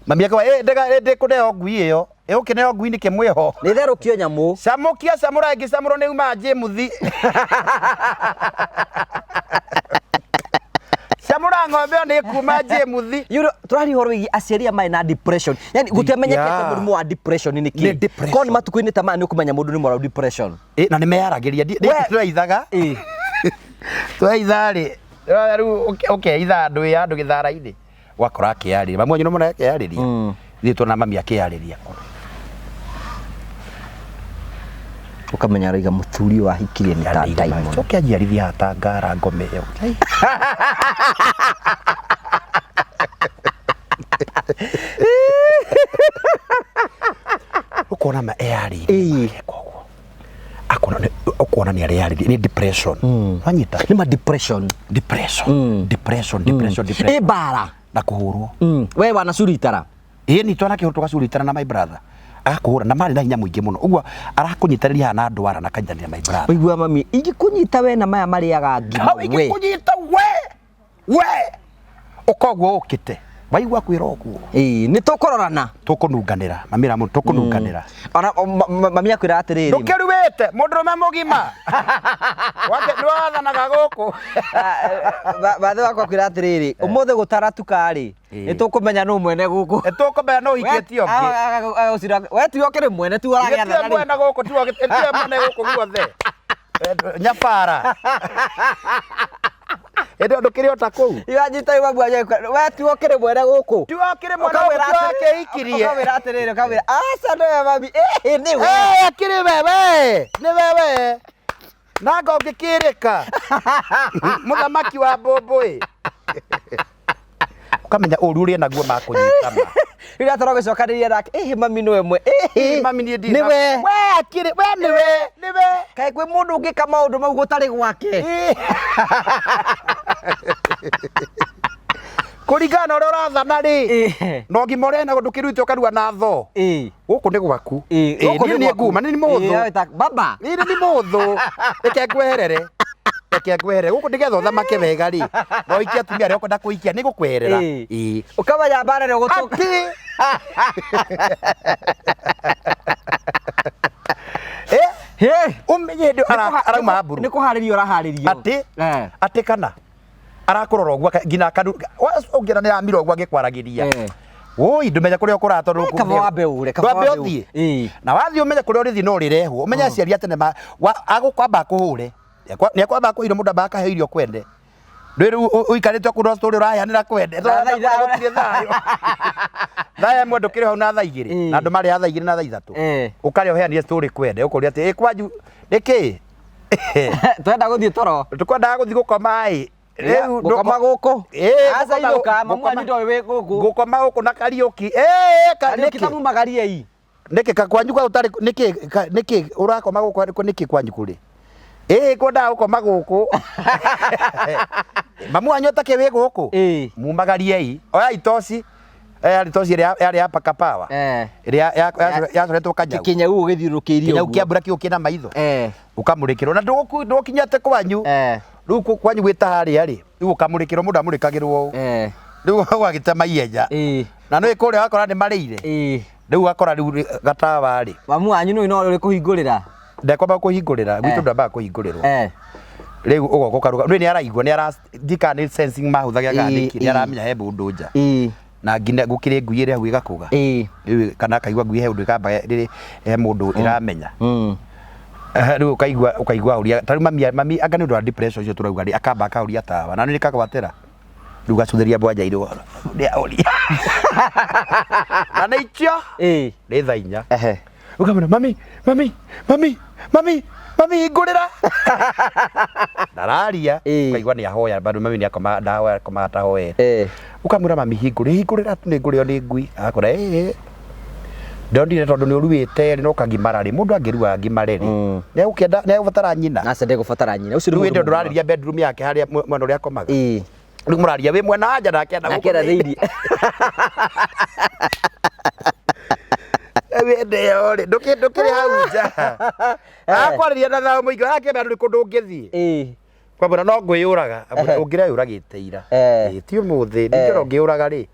Mami akauga, "Ĩ, ndĩkũneo ngui ĩyo, ĩgũkĩneo ngui nĩkĩ mwĩho?" Nĩ therũkio nyamũ. Camũkia, camũra, ĩngĩcamũrwo nĩ umaga njĩmuthi. Camũra ng'ombe ĩyo nĩ kuma njĩmuthi. You know, tũraria ũhoro wĩgiĩ aciari aya marĩ na depression. Yani gũtiamenyekete mũrimũ wa depression nĩ Nĩ kĩ. depression. Korwo nĩ matukũ-inĩ ta maya nĩ ũkũmenya mũndũ nĩ mũrwaru depression. Ĩ, na nĩ meyaragĩria. Tũraithaga tũraitha rĩ, rĩu ũkeitha andũ ĩ andũ gĩthara-inĩ, ũgakora akĩarĩria mami wanyu, nĩ mũno akĩarĩria. Ithuĩ tuona mami akĩarĩria. Ũkamenya arauga mũthuri ũyũ ahikirie nĩ ta diamond. Coke anjiarithia haha ta ngara ngome ĩyo. Ũkona ma eyarĩirie ageka ũguo, akona ũkona nĩ areyarĩria nĩ depression, wanyita? Nĩ ma depression. Depression, depression, depression, Ĩ depression. Mbara. Na kũhũrwo. We wanacuritara. Ĩ ni twana kĩhũrwo, tũgacuritana na my brother agakũhũra na marĩ na hinya mũingĩ mũno ũguo, arakũnyitĩrĩria haha na ndwara na kanyitanĩra my brother. Ũigua mami ingĩkũnyita we na maya marĩaga ngima. Hau We. Ingĩkũnyita we, we ũkoguo ũkĩte waigua kwĩra ũguo. Ĩ, nĩ tũkũrorana. Tũkũnunganĩra, mamĩra mũndũ tũkũnunganĩra. Ona mami akwĩra atĩrĩrĩ. Ndũkĩruĩte mũndũrũme mũgima wake nĩwathanaga gũkũ. Bathe wakwa akwĩra atĩrĩrĩ, ũmũthĩ gũtaratuka rĩ, nĩ tũkũmenya nũ mwene gũkũ. Tũkũmenya no hikĩtie ũngĩ. We tiwe ũkĩrĩ mwene, tiwe Tiwe ũragĩathana rĩu. Mwene gũkũ, tiwe tiwe mwene gũkũ guothe. Nyabara hĩndĩ ĩyo ndũkĩrĩ o ta kũu. Iwanyita iwa mwaje, we tiwe ũkĩrĩ mwene gũkũ. Tiwe ũkĩrĩ mwene gũkũ, Ũkamwĩra tiwe atĩrĩ- wakĩhikirie. Ũkamwĩra atĩrĩrĩ, ũkamwĩra aca nĩwe mami, ĩhĩ nĩwe. Eh, akĩrĩ wewe nĩ wewe nanga ũngĩkĩrĩka mũthamaki wa mbũmbũĩ, ũkamenya ũru ũrĩa naguo makũnyitana. Rĩrĩa atarwo gũcokanĩria nake, ĩhĩ mami nĩwe mwe, ĩhĩ Mami niĩ ndina- nĩwe. We akĩrĩ we nĩwe nĩwe. Kaĩ kwĩ mũndũ ũngĩka maũndũ mau gũtarĩ gwake? Kũringana na ũrĩa ũrathana rĩ, na ũgima ũrĩa naguo, ndũkĩruĩte ũkarua na thoo. Gũkũ nĩ gwaku. Ĩ, Ĩ, gũkũ niĩ nĩ nĩ gwaku. nguma nĩ mũthũ. Ĩ, baba. Niĩ nĩ mũthũ, reke ngweherere, reke ngweherere gũkũ nĩgetha ũthamake wega rĩ, na ũhikie atumia arĩa ũkwenda kũhikia, nĩ ngũkweherera. Ĩ. Ũkamenya mbara nĩ ũgũtũka. Atĩ Eh, Hĩ. Ũmenye hĩndĩ ĩyo arauma mburu. Nĩ kũharĩrio ũraharĩrio. Atĩ atĩ kana arakũrora ũguo nginya ũngĩona nĩ aramira ũguo agĩkwaragĩria. Woi, ndũmenya kũrĩa ũkũrora tondũ Kaba wambe ũre, kaba ndwambe wambe ũthiĩ. ũre. Ĩ. Na wathiĩ ũmenye kũrĩa ũrĩthiĩ no ũrĩrehwo, ũmenye aciari a tene agũkwamba akũhũre, nĩ akwamba akũhũre, mũndũ amba akaheo irio kwende. Ndũĩ rĩu ũikarĩte kũndũ tũrĩ ũraheanĩra kwende. Na thaa ithano. Gũtirĩ thayũ, thaa 1 ndũkĩrĩ hau na thaa 2. Na andũ marĩa thaa 2 na thaa 3. Ũkarĩa ũheanire story kwende, ũkũria atĩ ĩ kwanyu nĩkĩ? Twenda gũthiĩ toro. Tũkwendaga gũthiĩ gũkoma ĩ. Rĩu Gũkoma gũkũ. Ĩ, Aca gũkoma inũka, mamu gũkoma- wanyu ndoĩ wĩ gũkũ. Gũkoma gũkũ na Kariũki. Ĩ, Kariũki nĩkĩ? tamumagarie. Nĩkĩ kwanyu kwa ũtarĩ nĩkĩ nĩkĩ ũrakoma gũkũ nĩkĩ kwanyu kũrĩ? Ĩ, kwendaga gũkoma gũkũ. Mamu wanyu atakĩ wĩ gũkũ? Mumagariei. Oyai toci. Yarĩ toci ĩrĩa yarĩ ya paka power. Ĩrĩa yacoretwo kanyau. Kĩnyau gĩthiũrũrũkĩirie Kĩnyau ũguo. kĩa mbura kĩu kĩna maitho. Ũkamũrĩkĩrwo na ndũgũkinyate kwanyu. Rĩu kwanyu gwĩ ta harĩa rĩ, rĩu ũkamũrĩkĩrwo, mũndũ amũrĩkagĩrwo ũũ. Rĩu ũgagĩtema ihenya. Na nĩ kũrĩa wakora nĩ marĩire. Rĩu wakora rĩu gatawa rĩ. Mamu wanyu nĩ no ũrĩ kũhingũrĩra. Ndekwamba kũhingũrĩra, gwitũ ndwambaga kũhingũrĩrwo. Rĩu ũgoka ũkaruga, rĩu nĩ araigua, nĩ ara ndika nĩ sensing mahũthagĩra kana nĩkĩ, nĩ aramenya he mũndũ nja. Na nginya gũkĩrĩ ngui ĩrĩa hau ĩgakũga. Rĩu kana akaigua ngui he ũndũ ĩkamba rĩrĩ he mũndũ ĩramenya. Rĩu ũkaigua ũria ta rĩu mami anga nĩ ũndũ wa depression ũcio tũrauga rĩ, akamba akaũria tawa na nĩ kagwatĩra. Rĩu gacũthĩria mbwanja irĩ nĩ aũria. Na nĩ ikio nĩ thaa 4. Ũkamwĩra mami, mami, mami, mami, mami, hingũrĩra. Ndararia, ũkaigua nĩ ahoya bado mami nĩ akoma, ndahoya, akoma atahoete. Ũkamwĩra mami hingũrĩra, hingũrĩra nĩ ngũrĩo nĩ ngui. Agakũra ĩĩ. Ndonire tondũ nĩ ũruĩte rĩ, no ũkagimara rĩ, mũndũ angĩrua agimare rĩ, nĩ egũkĩenda, nĩ egũbatara nyina. Aca ndegũbatara nyina. Ũcio nĩ Rĩu mũndũ hĩndĩ ĩyo mũgima. ndũrarĩria bedroom yake harĩa mwena ũrĩa akomaga. Rĩu mũraria wĩ mwena wa nja nake enda Nake enda gũkũ thĩinĩ. Rĩu hĩndĩ ĩyo rĩ, ndũkĩrĩ hau nja. Akwarĩria na thayũ mũingĩ, arakĩmenya ndũrĩ kũndũ ũngĩthiĩ. Kwambũra no ngwĩyũraga. Ehe. Ũngĩreyũragĩte ira. Eh. Ĩ, ti ũmũthĩ. Ningĩ ũngĩyũraga rĩ.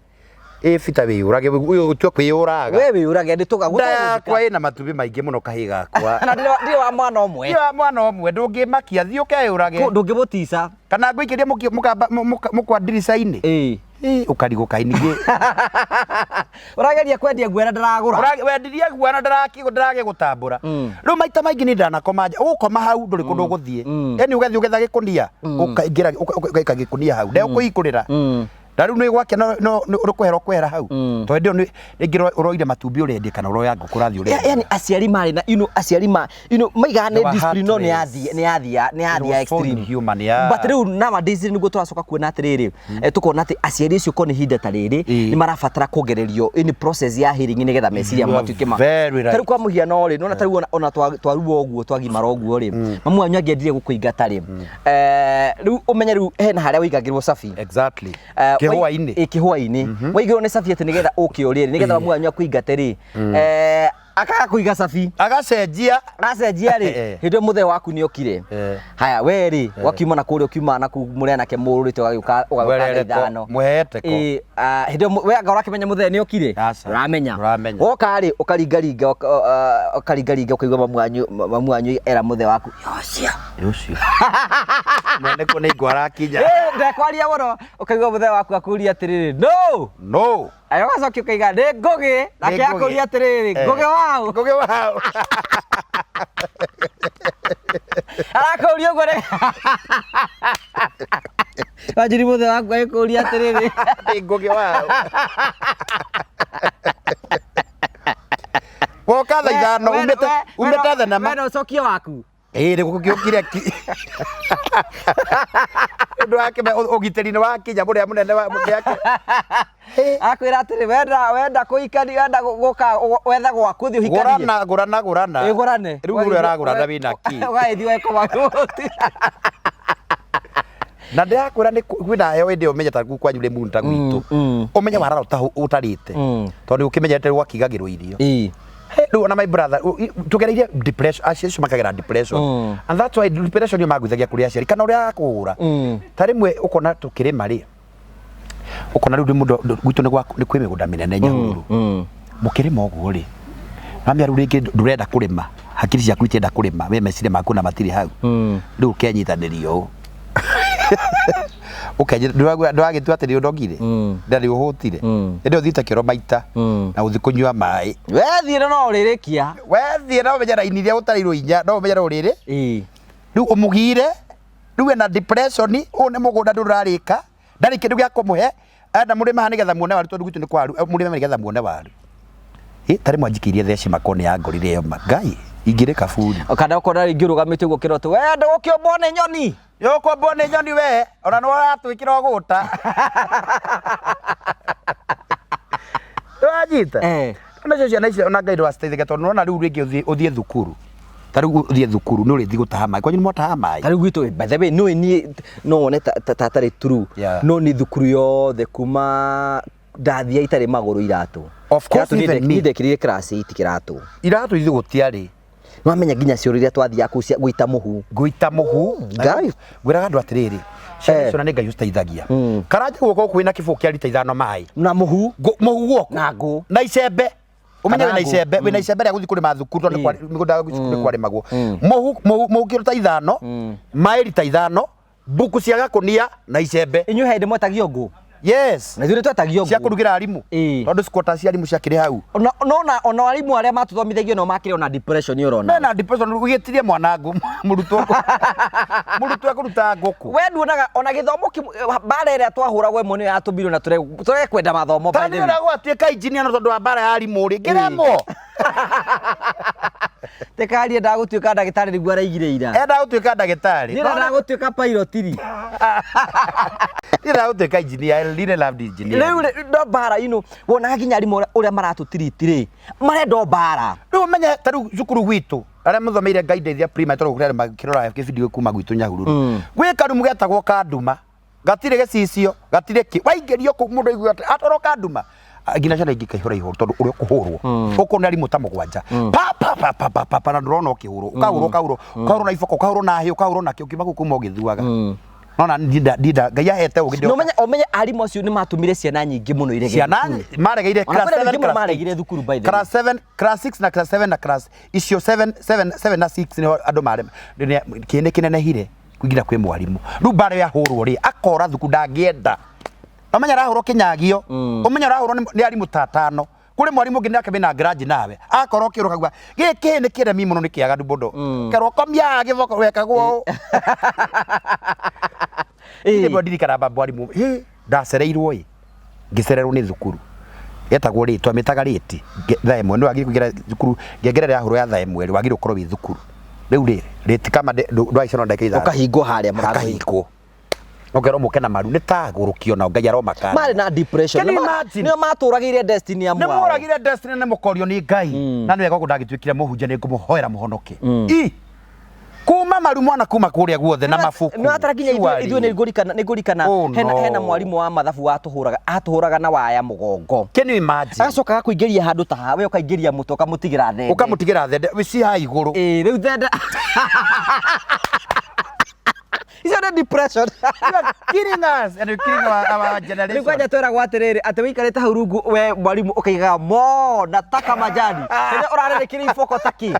Ĩ bita wĩyũrage ũyũ ũtue kwĩyũraga. We wĩyũrage nĩ tũga Nda yakwa ĩna matumbĩ maingĩ mũno kahĩ gakwa. Na ndirĩ wa mwana ũmwe. Ti wa mwana ũmwe ndũngĩmakia thiĩ ũkeyũrage. Ndũngĩmũtica. Kana ngũikĩrie mũkamba mũkwa ndirica-inĩ. Ĩĩ. Ĩ, ũkarigwo kaĩ ningĩ. Ũrageria kwendia nguo na ndaragũra. Wendirie guo na ndaragĩgũtambũra. Rĩu maita maingĩ nĩ ndanakoma nja. Ũgũkoma hau ndũrĩ kũndũ ũgũthiĩ. Yaani ũgathiĩ ũgetha gĩkũnia, ũkaingĩra ũgaika gĩkũnia hau. Ndegũkũhingũrĩra. Na rĩu nĩ gwake no no ũkwehera ũkwehera hau. Tondũ hĩndĩ ĩyo rĩngĩ ũroire matumbĩ ũrendia kana ũroya ngũkũ ũrathiĩ ũrendia. Yani aciari marĩ na you know, aciari ma you know, maigaga They nĩ were discipline no nĩ heartless. yathi nĩ yathia nĩ It yathia was so extreme. inhuman, yeah. But rĩu nowadays nĩguo tũracoka kuona atĩrĩrĩ tukona atĩ aciari acio ko nĩ ihinda ta rĩrĩ nĩ marabatara kuongererio in process ya healing nĩgetha meciria You are matuĩke ma very right. Ta rĩu kwa mũhiano rĩ nĩwona ta rĩu ona twaruo ũguo twagimara ũguo rĩ mamu wanyu angĩendire gũkũingata rĩ rĩu ũmenye rĩu hena harĩa wĩigagĩrwo cabi. Exactly. Kĩhũa-inĩ. Kĩhũa-inĩ. Waigĩrwo nĩ cabi atĩ nĩgetha ũke ũrĩe rĩ nĩgetha mamu wanyu akũingate rĩ akaga kũiga cabi Agacenjia. acenjia rĩ hĩndĩ ĩyo mũthee waku nĩ okire. Haya we rĩ wakiuma na kũrĩa ũkiuma na kũu mũrĩ anake mũrũrĩte ũgagĩũka ũgagĩũka thaa Mwerereko, ithano. mũheeteko. Ĩ, hĩndĩ ĩyo we anga ũrakĩmenya mũthee nĩ okire? Aca, Ndũramenya. ndũramenya. Woka rĩ ũkaringaringa ũkaringaringa ũkaigua mamu wanyu era mũthee waku yocio. Ũcio. Mwene kuo nĩ ingũ arakinya. Ĩ, ndekwaria mũno ũkaigua mũthee waku akũria atĩrĩrĩ no. No. Ayo ũgacokia ũkaiga nĩ ngũgĩ nake Nĩ Ngũgĩ. akũria atĩrĩrĩ ngũgĩ waũ. Ngũgĩ waũ. Arakũria ũguo nĩ Wanjiri mũthee waku agĩkũria atĩrĩrĩ Nĩ ngũgĩ waũ. Woka thaa ithano umĩte umĩte thenema. We no ũcokie waku. Ĩĩ nĩ gũgĩũkire ki. Ũndũ wake ũgitĩri nĩ wakinya mũrĩa mũnene wa mũndũ Akwĩra atĩrĩ wenda wenda kũhikania wenda gũka wetha gwaku ũthiĩ ũhikanie. Gũrana gũrana gũrana. Ĩ gũrane. Rĩu ũrĩa ũragũrana wĩna kĩ? Ũgagĩthiĩ ũgakoma kũu. Na ndĩrakwĩra nĩ kwĩna heo ĩndĩ ũmenye ta kuu kwanyu nĩ mũnu ta gwitũ. Ũmenye warara ũtarĩte. Tondũ ũkĩmenyete gwakigagĩrwo irio. Ĩ. Rĩu ona my brother tugereire depression aciari acio makagera depression and that's why depression nĩyo magũithagia kũrĩ aciari kana ũrĩa akũhũra ta rĩmwe ũkona tũkĩrĩma rĩ ũkona rĩu mũndũ gwitũ nĩ nĩ kwĩ mĩgũnda mĩnene Nyahururu mũkĩrĩma ũguo rĩ mamia rĩu rĩngĩ ndũrenda kũrĩma hakiri ciaku itienda kũrĩma we meciria maku na matirĩ hau rĩu ũkenyitanĩria ũũ ndwagĩtua atĩ nĩ ũnogire na nĩ ũhũtire ĩndĩ ũthiĩte kĩoro maita na ũthiĩ kũnyua maĩ We thiĩ no ũrĩrĩkia. wethiĩ no ũmenye raini iria ũtarĩirwo inya no ũmenye no ũrĩrĩ Ĩ. rĩu ũmũgire rĩu ena depression ũyũ nĩ mũgũnda ndũrarĩka ndarĩ kĩndũ gĩa kũmũhe enda mũrĩme haha nĩgetha muone waru tondũ gwitũ nĩ kwaru mũrĩme nĩgetha muone waru. Ĩ tarĩ mwanjikĩirie theci makoni ya ngorire ĩyo ma ngai ingĩrĩ kaburi. Kana ũkona rĩngĩ ũrũgamĩte ũguo kĩroto we ndũgũkĩũmbwo nĩ nyoni. Yũkũmbwo nĩ nyoni we ona nĩ ũratwĩkĩra ũgũta. Nĩwanyita? Eh. Nacio ciana icio ona Ngai ndwaciteithagia tondũ nĩwona rĩu rĩngĩ ũthiĩ thukuru ta rĩu ũthiĩ thukuru nĩ ũrĩthiĩ gũtaha maĩ kwanyu nĩ mwataha maĩ? Ta rĩu gwitũ by the way no niĩ no wone ta tarĩ true Yeah. no nĩ thukuru yothe kuma ndathia itarĩ magũrũ iratũ. Of course, Kĩratũ niĩ even me. niĩ ndekĩrire class 8 kĩratũ. Iratũ ithuĩ gũtiarĩ. Nĩwamenya nginya cioro iria twathiaga kũu cia gũita mũhu. Gũita mũhu. Ngai. Ngwĩraga andũ atĩrĩrĩ ciana icio na nĩ Ngai ũciteithagia. Karanja guoko kwĩna kĩbũyũ kĩa rita ithano maĩ. Na mũhu. Mũhu guoko. Na ngũ. Na icembe. Ũmenye Kana wĩna ngũ. icembe, wĩna icembe rĩa gũthiĩ kũrĩma thukuru tondũ mĩgũnda cukuru nĩ kwarĩmagwo. Mũhu mũhu kĩro ta ithano, maĩ rita ithano, mbuku cia gakũnia na icembe. Inyuĩ he hĩndĩ mwetagio ngũ? Yes. Na ithuĩ nĩtwetagio ngũ. Cia kũrugĩra arimũ. Ĩĩ. Tondũ squatter cia arimũ ciakĩrĩ hau. Ona no ona arimũ arĩa matũthomithagio no makĩrĩ ona depression ũrona. Mena depression ũgĩtirie mwana ngũ mũrutwo. Mũrutwo ekũruta ngũkũ. We nduonaga ona gĩthomo kĩmwe mbara ĩrĩa twahũragwo ĩmwe nĩyo yatũmirwo na tũrege kwenda mathomo by Ta the nĩ way. ũrĩa gwatuĩka engineer no tondũ wa mbara ya arimũ rĩ ngĩremwo. Tekarie ndagũtuĩka ndagĩtarĩ nĩguo araigire ira. Enda gũtuĩka ndagĩtarĩ. Niĩ ndagũtuĩka pilot rĩ. Niĩ ndagũtuĩka engineer. I really loved engineering. Rĩu rĩ no mbara ino wonaga nginya arimũ ũrĩa maratũtiriti rĩ marenda o mbara. Rĩu ũmenye ta rĩu cukuru gwitũ arĩa mũthomeire Ngai ndeithia primary tondũ kũrĩ arĩa makĩrora gĩbindi kuma gwitũ Nyahururu. Gwĩ karumu getagwo ka nduma gatirĩ gĩcicio gatirĩ kĩ waingĩrio kũu mũndũ aiguaga atĩ atwarwo ka nduma Nginya ciana ingĩ ikaihũra ihoru tondũ ũrĩa ũkũhũrwo ũkorwo nĩ arimũ ta mũgwanja, pa pa pa pa pa pa pa, na ndũrona ũkĩhũrwo, ũkahũrwo, ũkahũrwo, ũkahũrwo na iboko, ũkahũrwo na hĩ, ũkahũrwo na kĩ, ũkiuma kũu kuma ũgĩthuaga. Nona ndinda ndinda Ngai ahete ũgĩ. Na ũmenye arimũ acio nĩ matũmire ciana nyingĩ mũno iregere Ciana thukuru. maregeire Ona class kwĩna 7, aingĩ mũno class maregire 8. thukuru, by the way. Class 7, class 6 na class 7 na class icio 7 7 7 na 6 nĩho andũ mare kĩndĩ kĩnenehire kũingĩra kwĩ mwarimũ. Rĩu mbara yahũrwo rĩ, akora thukuru, ndangĩenda. Ũmenya arahũrwo kĩnyagio, ũmenya ũrahũrwo nĩ arimũ ta atano. Kũrĩ mwarimũ ũngĩ nake mena grudge nawe, akorwo ũkĩũrwo kaigua gĩkĩ nĩ kĩremi mũno, nĩ kĩaganu mũno, kerwo komia gĩboko wekagwo ũũ. Nĩguo ndirikana mwarimũ, hĩ, ndacereirwo ĩ, ngĩcererwo nĩ thukuru etagwo rĩ, twamĩtaga rĩti thaa 1. Nĩ wagĩrĩirwo kũingĩra thukuru ngengere yahũrwo ya thaa 1 rĩ, wagĩrĩirwo gũkorwo wĩ thukuru. Rĩu rĩ, rĩti kama ndwaicererwo ndagĩka 5. Ũkahingwo harĩa mũrango-inĩ. Hakahingwo, ũkerwo mũke na maru nĩ ta gũrũkio nao Ngai aromakana. Marĩ na depression. Can you imagine? Nĩo matũragĩire destiny ya Nĩ mwao. mworagire destiny nĩ mũkorio nĩ Ngai. Na nĩ wega ũguo ndagĩtuĩkire mũhunjia, nĩ ngũmũhoera mũhonoke i kuma maru mwana kuma kũrĩa guothe na mabuku. Nĩ watara nginya Surely. ithuĩ nĩ ngũrikana Oh, no. hena mwarimũ wa mathabu watũhũraga, atũhũraga na waya mũgongo. Can you imagine? Agacoka agakũingĩria handũ ta haha, we ũkaingĩria mũtwe, ũkamũtigĩra thende. Ũkamũtigĩra thende ci haha igũrũ. Ĩĩ, rĩu thende icio nĩ depression. You are killing us and you're killing our Rĩu generation. kwanja tweragwo atĩrĩrĩ, atĩ wĩikarĩte hau rungu, we mwarimũ ũkaigaga mo nataka majani rĩrĩa ũrarerekeria iboko taki.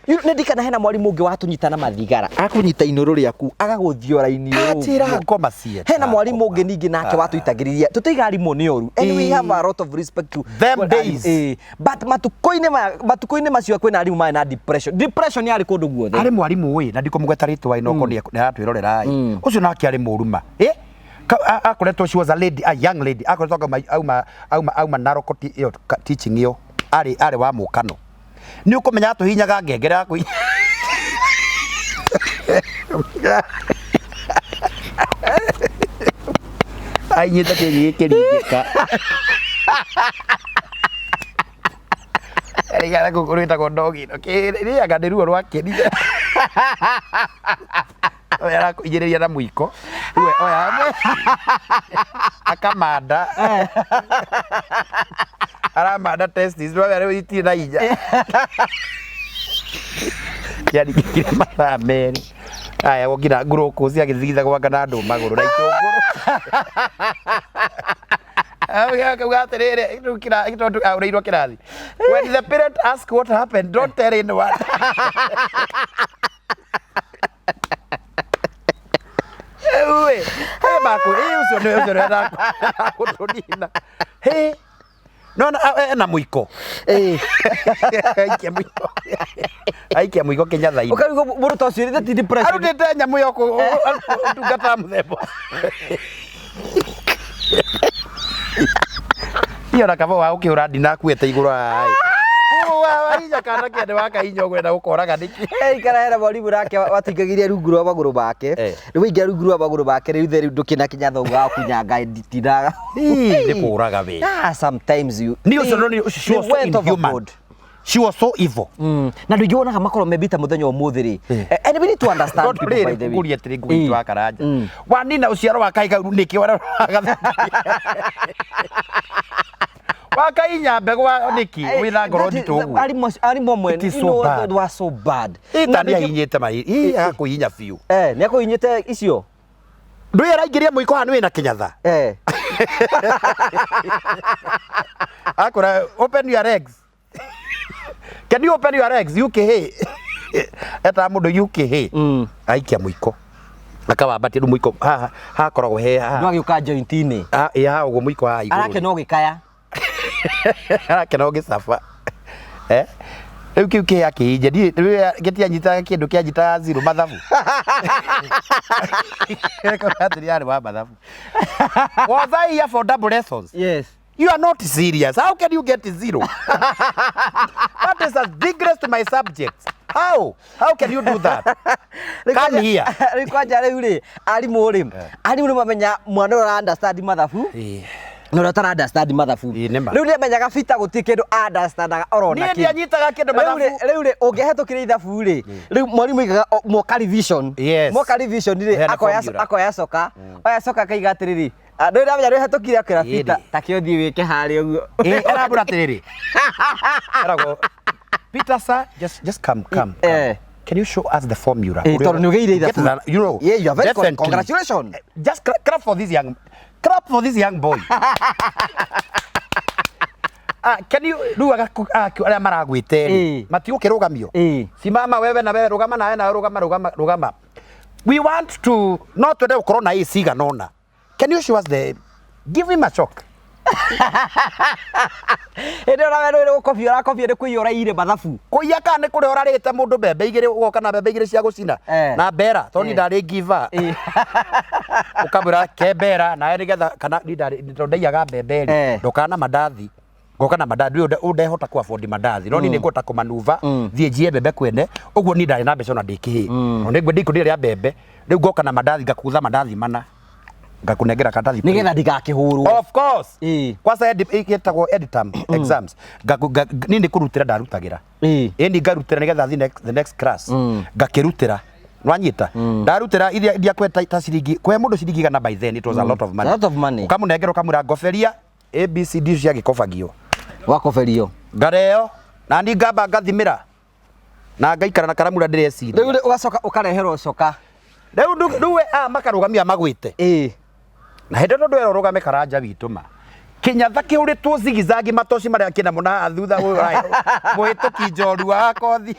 Nĩ ndikana hena mwarimũ ũngĩ watũnyita na mathigara, akũnyita inũrũ rĩaku, agagũthiora iniũrũ Atĩra ũguo. ngoma cieta. Hena mwarimũ ũngĩ ningĩ nake watũitagĩrĩria, tũtiga arimũ nĩ oru, and we have a lot of respect to Them well, days. But matukũ-inĩ macio kwĩna arimũ marĩ na depression. Depression yarĩ kũndũ guothe. Arĩ mwarimũ ĩ, na ndikũmũgweta rĩtwa ĩ, no korwo nĩ aratwĩrorera ĩ, ũcio nake arĩ mũru ma ĩ. Akoretwo, she was a lady, a young lady, akoretwo auma Narok ĩyo teaching ĩyo arĩ wa mũkano. Nĩ ũkũmenya atũhinyaga ngengere ya kũhinya ainyĩte kĩgi gĩkĩringĩka. Rĩgara gũkũ rwĩtagwo ndogi ĩno kĩrĩaga nĩ ruo rwa kĩni. Oya, arakũhinyĩrĩria na mũiko. Rĩu oya akamanda, aramanda testis rĩu rĩu itirĩ na hinya. Kĩaringĩkire mathaa 2. Aya gũkira ngurũkũ ciagĩthigitha gwaka na andũ magũrũ na itũngũrũ. Akauga atĩrĩrĩ, rĩu tondũ ahũrĩirwo kĩrathi, "When the parent ask what happened, don't tell anyone." Rĩu ĩ, he makũ ĩ, ũcio nĩ gũtũnina. Hĩ, nona ena mũiko. Aikia mũiko, aikia mũiko kĩnyatha-inĩ. Ũkarigwo mũndũ ta ũcio ti depression. Arutĩte nyamũ ya ũtungata mũthemba iyo na kaba wa ũkĩhũra ndinakuĩte igũrũ haha wahinya kana kĩande wakahinya ũgwenda gũkoraga nĩkĩ? Ikara hena mwarimũ nake watũingagĩria rungu rwa magũrũ make. Rĩu waingĩra rungu rwa magũrũ make, rĩu the rĩu ndũkĩna kinya thoguo wa kunyanga nditinaga. Ii, nĩ kũraga we. Ah, sometimes you Ni ũcio no ni she was They so went inhuman. overboard. She was so evil. Na andũ aingĩ wonaga makorwo mebita mũthenya ũmũthĩ rĩ. And we need to understand Tondũ people, rĩrĩ by the way. ngũrie atĩrĩ, ngũgĩtwo wa Karanja, wanina ũciaro wa kahĩ kau nĩkĩ wakainya mbegũ wa nĩkĩ wĩna ngoro nditũ ũguo? Arimũ amwe, It is you so know, bad. they were so bad. Ĩ, Na ta nĩ andũ aingĩ- ahinyĩte mai ĩ, agakũhihinya biũ. Nĩ akũhinyĩte icio. Ndũĩ araingĩria mũiko haha nĩ wĩna kĩnyatha. Akora, "Open your legs. Can you open your legs?" UK etaga mũndũ UK. Aikia mũiko akawambatia. Rĩu mũiko haha hakoragwo he haha. No agĩũka joint-inĩ. Ĩ, haha ũguo mũiko haha igũrũ. Arakena ũgĩkaya. Arakena ũgĩcaba. Eh, rĩu kĩu kĩhĩa kĩhinje ndiĩ gĩtianyitaga kĩndũ, kĩanyitaga zero mathabu. Atĩrĩ, yarĩ wa mathabu. Was I here for double lessons? Yes. You are not serious. How can you get zero? That is a disgrace to my subjects. How? How can you do that? Come here. Rĩu kwanja rĩu rĩ, arimũ rĩ, arimũ nĩ mamenya mwana ũrĩa ũra understand mathabu na ũrĩa ũtara understand mathabu. Ĩĩ, nĩ ma. Rĩu nĩ amenyaga bita gũtirĩ kĩndũ understandaga orona Niĩ ndianyitaga kĩndũ Rĩu rĩ, mathabu. rĩu rĩ, ũngĩhetũkĩra ithabu rĩ, rĩu mwarimũ aigaga moka revision. Yes. Moka revision rĩ, Hena akoya formula. akoya coka, oya coka, akaiga atĩrĩrĩ, Andũ ndamenya nĩ hetũkire akĩra Ĩĩ Peter nĩ. ta kĩo thiĩ wĩke harĩa ũguo. Ĩ, arambũra atĩrĩrĩ, eragwo, "Peter sir, just come, come, come. Can you show us the formula?" Ĩ, tondũ nĩ ũgĩire Get ithabu. that. Yeah, you are very Definitely. congratulations. Just clap for this young, clap for this young boy. Ah, can you rĩu arĩa maragwĩte rĩ matigũkĩrũgamio. Simama wewe na wewe, rũgama nawe nawe, rũgama, rũgama, rũgama. We want to, no twende gũkorwo na A cigana ũna. Can you show us the, give him a shock. Hĩndĩ ĩyo nawe nĩ gũkobia ũrakobia nĩ kũiya ũraiyire mathabu. Kũiya kana nĩ kũrĩa ũrarĩte mũndũ mbembe igĩrĩ, ũgoka na mbembe igĩrĩ cia gũcina na mbera, tondũ niĩ ndarĩ ngiva. Ũkamwĩra ke mbera nawe nĩgetha, kana niĩ ndarĩ, tondũ ndaiyaga mbembe rĩ, ndokaga na mandathi, ngoka na mandathi, ũyũ ndehota kũ afford mandathi, no niĩ nĩ ngũhota kũmanuva thiĩ njiye mbembe kwene. Ũguo niĩ ndarĩ na mbeca ona ndĩ kĩhĩĩ, no nĩ ndikũrĩa rĩa mbembe. Rĩu ngoka na mandathi, ngakutha mandathi mana, ngakũnengera karatathi Nĩgetha ndigakĩhũrwo. Of course. Kwanza ĩtagwo editam exams. Niĩ nĩ kũrutĩra ndarutagĩra. Ĩni ngarutĩra nĩgetha thiĩ the next class. Ngakĩrutĩra. Nwanyita. Ndarutĩra iria iria kwe ta ciringi, kwe mũndũ ciringi 100 by then it was a lot of money. A lot of money. Ũkamũnengera ũkamwĩra ngoberia A B C D ciagĩkobagio. Wakoberio. Ngareo na ni ngamba ngathimĩra na ngaikara na karamu ũrĩa ndĩreciria. Rĩu rĩ, ũgacoka ũkareherwo coka. Rĩu rĩu we aya makarũgamia magwĩte. Na hĩndĩ ĩyo ndwera ũrũgame karanja witũ ma. Kĩnyatha kĩhũrĩtwo zigizagi matoci marĩa kĩnamo na haha thutha ũyũ mũhĩtũki njorua ya kothi.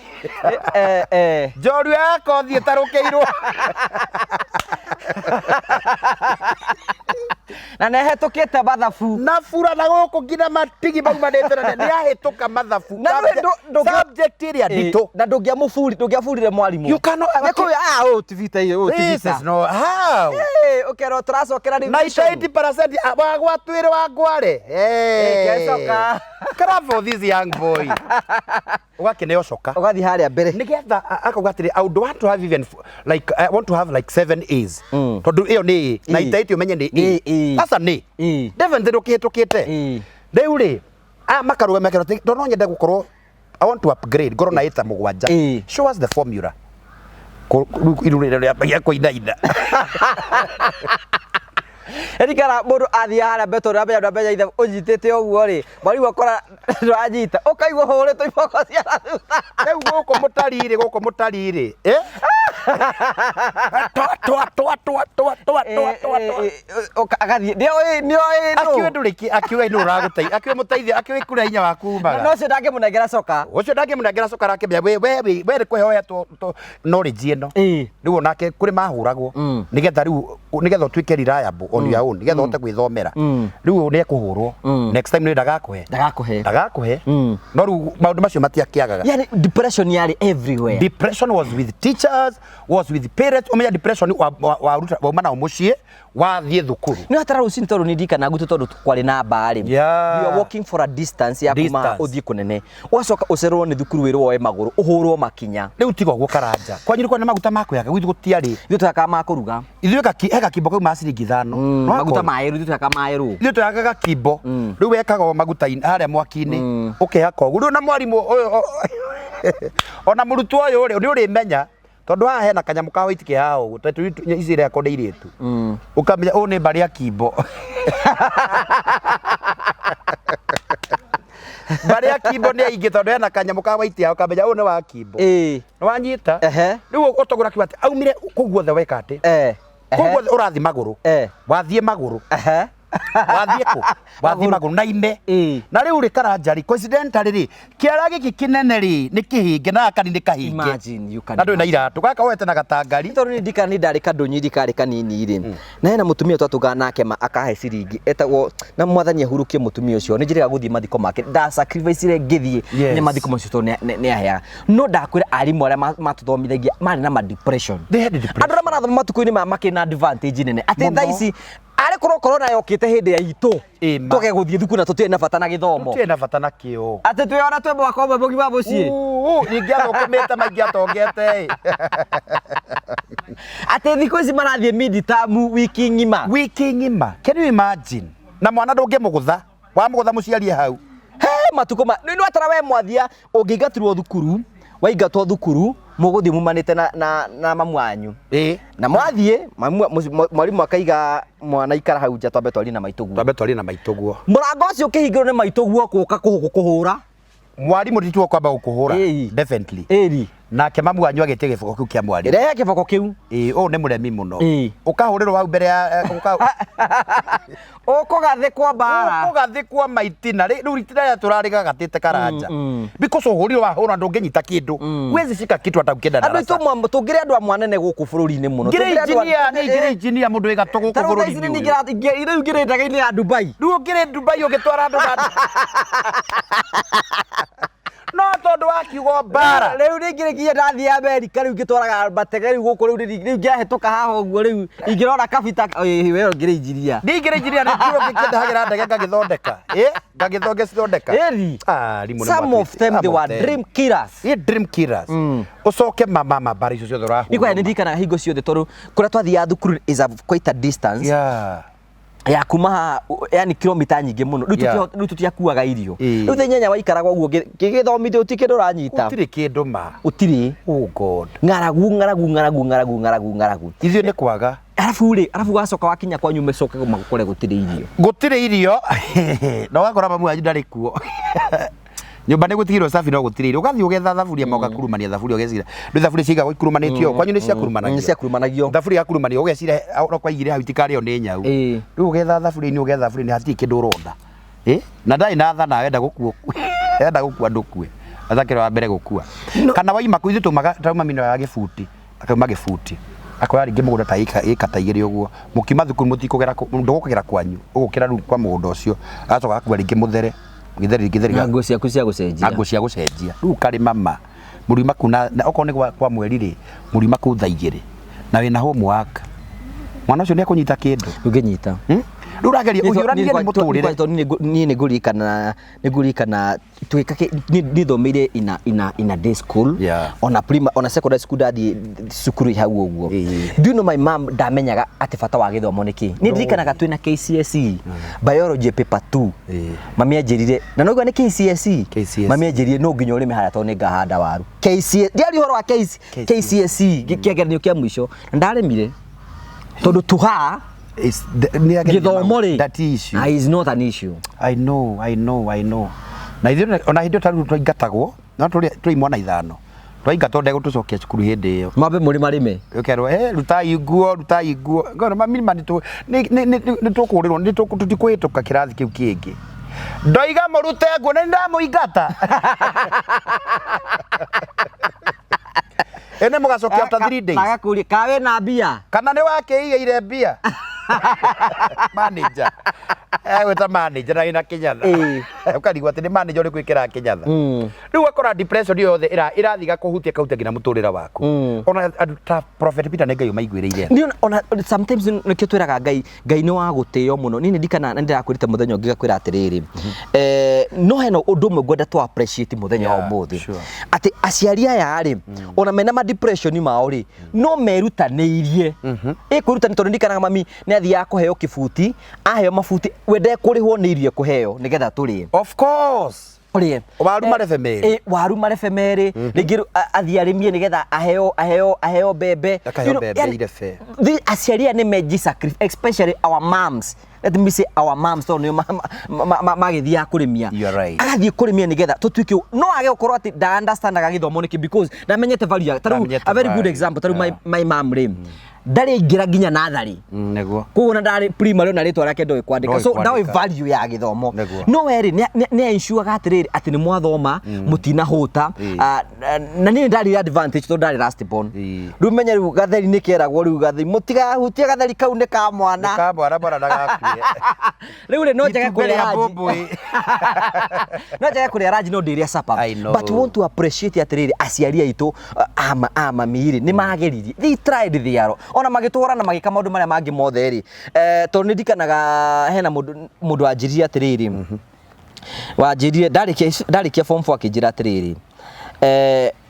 Njorua ya kothi ĩtarũkĩirwo. Na nĩ hetũkĩte mathabu. Na bura na gũkũ nginya matigi maumanĩte na nĩ ahĩtũka mathabu. Na ndũĩ Subject ĩrĩa nditũ. Na ndũngĩaburire mwarimũ. You cannot Nĩ kũu, ah, ũũ ti vita ĩyo, ũũ ti This vita. is no how. Ũkerwo tũracokera revision. 98% wagwatwĩre wa ngware. Kecoka. Clap for this young boy. Ũgakĩneo coka. Ũgathiĩ harĩa mbere. Nĩgetha akauga atĩrĩ, I would want to have even like I want to have like 7 A's. Tondũ ĩyo nĩ A. 98 ũmenye nĩ Nĩ A. A. Sasa nĩ. Definitely ndũkĩhĩtũkĩte. Rĩu rĩ, aya makarũgama makerwo atĩ, tondũ no nyende gũkorwo, I want to upgrade, ngorwo na A ta 7. Show us the formula. Rĩu iru rĩrĩa rĩambagia kũinaina. Ririkana mũndũ athiĩ harĩa mbere tondũ amenya ndwamenya ithabu ũnyitĩte ũguo rĩ, mwarimũ akora ndũranyita, ũkaigua ũhũrĩtwo iboko cia na thutha. Rĩu gũkũ mũtari-rĩ, gũkũ mũtari-rĩ, eh? Twa, twa, twa, twa, twa, twa, twa, twa, twa. Agathiĩ, nĩoĩ, nĩoĩ nũ. Akiuga ndũrĩ kĩ, akiuga nũ ũragũteithia, akiuga mũteithia, akiuga kũrĩa hinya waku umaga. Na ũcio ndangĩmũnengera coka. Ũcio ndangĩmũnengera coka arakĩmenya, we, we, we, we nĩ kũheo ũhetwo knowledge ĩno. Rĩu onake kũrĩ mahũragwo, nĩgetha rĩu, nĩgetha ũtuĩke reliable on your own, nĩgetha ũhote gwĩthomera. Rĩu nĩ ekũhũrwo. Next time nĩ ndagakũhe. Ndagakũhe. Ndagakũhe. No rĩu maũndũ macio matiakĩagaga. Yani depression yarĩ everywhere. Depression was with teachers, was with parents. Ũmenya depression wauma nao mũciĩ, wathiĩ thukuru. Nĩ watara rũcinĩ tondũ nĩ ndirikana gwitũ tondũ kwarĩ na mbarĩ. You are walking for a distance ya kuma Distance. ũthiĩ kũnene. Ũgacoka ũcererwo nĩ thukuru wĩrwo woe magũrũ, ũhũrwo makinya. Rĩu tiga ũguo karanja. Kwanyu nĩ kwarĩ na maguta ma kwĩhaka, gwitũ gũtiarĩ. Ithuĩ twehakaga ma kũruga. Ithuĩ he gakimbo kau ma ciringi 5. Maguta ma yerũ, ithuĩ twehakaga ma yerũ. Ithuĩ twehakaga gakimbo. Rĩu wekaga o maguta-inĩ harĩa mwaki-inĩ, ũkehaka ũguo. Rĩu ona mwarimũ ũyũ, ona mũrutwo ũyũ rĩ, nĩ ũrĩmenya, tondũ haha hena kanyamũ ka white ke haha ũguo, ta ici irekwo nĩ airĩtu. Ũkamenya ũyũ nĩ mbarĩ ya kimbo. Mbarĩ ya kimbo nĩ aingĩ tondũ hena kanyamũ ka white haha, ũkamenya ũyũ nĩ wa kimbo. Nĩ wanyita? Rĩu ũtogora kiuga atĩ aumire kũu guothe weka atĩ? Kũu guothe ũrathiĩ magũrũ. Wathiĩ magũrũ. Wathiĩ kũ? Wathiĩ magũrũ na ime. Na rĩu rĩ karanja rĩ, coincidentally rĩ, kĩara gĩkĩ kĩnene rĩ, nĩ kĩhinge na gaka nĩ kahinge. Imagine, you can Na ndũrĩ na iratũ. Gaka woete na gatangari. Tondũ nĩ ndikana nĩ ndarĩ kandũnyi ndikarĩ kanini rĩ. Na hena mũtumia twatũngana nake ma akahe ciringi etagwo na mwathani ahurũkie mũtumia ũcio. Nĩ njĩrĩga gũthiĩ mathiko make. Nda sacrifice-ire ngĩthiĩ nĩ mathiko macio tondũ nĩ aheaga. No ndakwĩra arimũ arĩa matũthomithagia marĩ na ma depression. They had depression. Andũ arĩa marathoma matukũ-inĩ maya makĩrĩ na advantage nene. Atĩ Mũno. thaa ici arĩ korwo corona yokĩte hĩndĩ ya itũ. Ĩ ma. Tũge gũthiĩ thukuru na tũtirĩ na bata na gĩthomo. Tũtirĩ na bata na kĩo. Atĩ twĩona twĩ mwaka ũmwe mũgima mũciĩ. Uu, ingĩathũkũmĩte ma ingĩatongete. Atĩ thikũ ici marathiĩ mid-term wiki ng'ima. Wiki ng'ima. Can you imagine? Na mwana ndũngĩmũgũtha. Wamũgũtha mũciari e hau. He matukũ ma nĩ watara we mwathia ũngĩingatirwo thukuru, waingatwo thukuru, Mũgũthiĩ mumanĩte na mamu wanyu. Ĩĩ. Na mwathiĩ mwarimũ akaiga mwana ikara hau nja twambe twarie na maitũguo. Twambe twarie na maitũguo. Mũrango ũcio ũkĩhingũrwo nĩ maitũguo gũka kũhũra. Mwarimũ tituo kwamba gũkũhũra. Ĩĩ. Definitely. Ĩri. Nake mamu wanyu agĩtie gĩboko kĩu kĩa mwarimũ. Rehe kĩboko kĩu. Ĩĩ, ũyũ nĩ mũremi mũno. Ĩĩ. Ũkahũrĩrwo hau mbere ya Ũkũgathĩkwo mbara. Ũkũgathĩkwo maitina. Rĩu itina rĩrĩa tũrarĩgagatĩte karanja. Because ũhũrirwo wahũra ndũngĩnyita kĩndũ. Huwezi shika kitu hata ukienda Andũ darasa. aitũ tũngĩrĩ andũ a mwanene gũkũ bũrũri-inĩ mũno. Ngĩrĩ engineer, nĩ ngĩrĩ engineer mũndũ wĩ gatũ gũkũ Ta rĩu thaa ici bũrũri-inĩ nĩ ũyũ. rĩu ngĩrĩ ndege-inĩ ya Dubai. Rĩu ũngĩrĩ Dubai ũgĩtwara andũ na no tondũ wa kiugo mbara. Rĩu ningĩ nginya ndathiĩ Amerika rĩu ngĩtwaraga matege rĩu gũkũ rĩu rĩu ngĩahĩtũka haha ũguo rĩu ingĩrora kabita ĩĩ we ũngĩrĩ injinia. Ningĩrĩ engineer nĩ kiugo gĩkĩndehagĩra ndege ngagĩthondeka. Ĩ ngagĩthondeka. Ĩri. Ah, rimũ nĩ Some of them they were dream killers. Ĩ dream killers. Ũcoke mama mambara icio ciothe ũrahũra. Nĩ ndirikanaga hingo ciothe tondũ kũrĩa twathiaga thukuru is a quite a distance. Yeah. Ya kuma haha yani kilomita nyingĩ mũno rĩu Yeah. rĩu tũtiakuaga irio. Ĩĩ. Rĩu thaa inyanya waikaraga ũguo gĩgĩthomithio gũtirĩ kĩndũ ũranyita. Gũtirĩ kĩndũ ma. Gũtirĩ. Oh God. Ng'aragu ng'aragu ng'aragu ng'aragu ng'aragu ng'aragu. Ithuĩ nĩ kwaga. Arabu rĩ, arabu wacoka wakinya kwanyu mecoke magũkore gũtirĩ irio. Gũtirĩ irio na ũgakora mamu wanyu ndarĩ kuo. Nyũmba nĩ gũtigirwo safi no gũtirĩ irio. Ũgathiĩ ũgetha thaburia ma ũgakurumania thaburia ũgeciria. Rĩu thaburia cigagwo ikurumanĩtio. Kwanyu nĩ ciakurumanagio. Nĩ ciakurumanagio. Thaburia yakurumanio ũgeciria no kwaigire hau itikarĩo nĩ nyau. Ĩĩ. Rĩu ũgetha thaburia-inĩ ũgetha thaburia-inĩ hatirĩ kĩndũ ũrona. Ĩ? Na ndarĩ na tha nawe enda gũkua. Enda gũkua ndũkue. Athakĩra wa mbere gũkua. Kana waima kũu ithuĩ tumaga trauma mino ya gĩbuti. Akauma gĩbuti. Akoya rĩngĩ mũgũnda ta ĩka ta igĩrĩ ũguo. Mũkiuma thukuru mũtikũgera ndũgũkĩgera kwanyu. Ũgũkĩra rĩu kwa mũgũnda ũcio. Agacoka agakua rĩngĩ mũthere. Gĩtheri gĩtheri. Na nguo ciaku cia gũcenjia. Na nguo cia gũcenjia. Rĩu ũkarĩma ma. Mũriuma kuu na okorwo nĩ kwa mweri rĩ, mũriuma kuu thaa igĩrĩ. Na wĩna homework. Mwana ũcio nĩ ekũnyita kĩndũ. Ndũngĩnyita. Rĩu ũrageria ũhiũranie nĩ mũtũrĩre. Niĩ nĩ ngũririkana nĩ ngũririkana twĩka niĩ thomeire ina day school. Yeah. Ona prima ona secondary school ndathiĩ cukuru hau ũguo. Ĩĩ. Do you know my mom ndamenyaga atĩ bata wa gĩthomo nĩ kĩ? Niĩ ndirikanaga twĩna KCSE biology paper 2. Ĩĩ. Mami anjĩrire na noigua nĩ KCSE. KCSE. Mami anjĩrire no nginya ũrĩme harĩa tondũ nĩ ngahanda waru. KCSE ndiaria ũhoro wa KCSE kĩgeranio kĩa mũico na ndarĩmire tondũ to her gĩthomo rĩ That issue. ah, is not an issue. I know, I know, I know. Na ithuĩ ona hĩndĩ ĩyo ta rĩu twaingatagwo, no tũrĩ twĩ imwana ithano. Twaingatwo ndegũtũcokia cukuru hĩndĩ ĩyo. Mambe mũrĩ marĩme. Ũkerwo, eh, rutai nguo, rutai nguo. Ngona mami ma nĩ tũkũrĩrwo, nĩ tũtikũhĩtũka kĩrathi kĩu kĩngĩ. Ndoiga mũrute nguo na nĩ ndamũingata. Ĩ nĩ mũgacokia after 3 days. Agakũria ka wĩna mbia. Kana nĩ wakĩigĩire mbia. Manager. Egwĩta manager na wĩna kĩnyatha. Ĩĩ. Ũkarigwo atĩ nĩ manager ũrĩkũ ĩkĩraga kĩnyatha. Rĩu ũgakora depression yothe ĩrathiĩ gakũhutia kahutia nginya mũtũrĩre waku. Ona andũ ta Prophet Peter nĩ Ngai ũmaiguĩrĩire. Niĩ ona sometimes nĩkĩo twĩraga Ngai Ngai nĩ wa gũtĩo mũno. Niĩ nĩ ndikana nĩ ndĩrakwĩrĩte mũthenya ũngĩ ngakwĩra atĩrĩrĩ. No hena ũndũ ũmwe ngwenda tũ appreciate mũthenya wa Yeah, ũmũthĩ. sure. Atĩ aciari aya rĩ, ona mena ma depression mao rĩ, no merutanĩirie. Ĩ kwĩrutanĩria tondũ ndirikanaga mami nĩ athiaga kũheo kĩbuti, aheo mabuti, we ndekũrĩhwo nĩ irio ekũheo nĩgetha tũrĩe. Of course. Ũrĩe. Waru marebe merĩ. Waru marebe merĩ. Rĩngĩ athiĩ arĩmie nĩgetha aheo mbembe. Akaheo You know, mbembe yani, irebe. Aciari aya nĩ meji sacrifice, especially our moms. Let me say our moms tondũ nĩo magĩthiaga kũrĩmia. You are right. Agathiĩ kũrĩmia nĩgetha tũtuĩke no age gũkorwo atĩ nda understandaga gĩthomo nĩkĩ because ndamenyete value ya, ta rĩu, Ndamenyete a very good value, example, ta rĩu yeah. my mom rĩ, ndarĩ aingĩra nginya natharĩ. Nĩguo. Koguo na ndarĩ primary ona rĩtwa rĩake ndoĩ kwandĩka. Ndoĩ So ndoĩ kwandĩka. value ya gĩthomo. Nĩguo. No we rĩ, nĩ ensure atĩrĩrĩ atĩ nĩ mwathoma, mũtinahũta. Ĩĩ. Na niĩ ndarĩ advantage tondũ ndarĩ last born. Ĩĩ. Rĩu menye rĩu gatheri nĩ keragwo rĩu gatheri, mũtigahutie gatheri kau nĩ ka mwana. Ka mwana mwana ndagakue. Rĩu rĩ, no njage Itumbĩ kũrĩa rĩa ranji. mbũmbũĩ. No njage kũrĩa ranji no ndĩrĩa supper. I know. But we want to appreciate atĩrĩrĩ aciari aitũ ama mami rĩ, nĩ mageririe. They tried their ona magĩtũhũra na magĩka maũndũ marĩa mangĩ mothe rĩ. Tondũ nĩ ndirikanaga hena mũndũ wanjĩrire atĩrĩrĩ. Wanjĩrire ndarĩkia form 4 akĩnjĩra atĩrĩrĩ.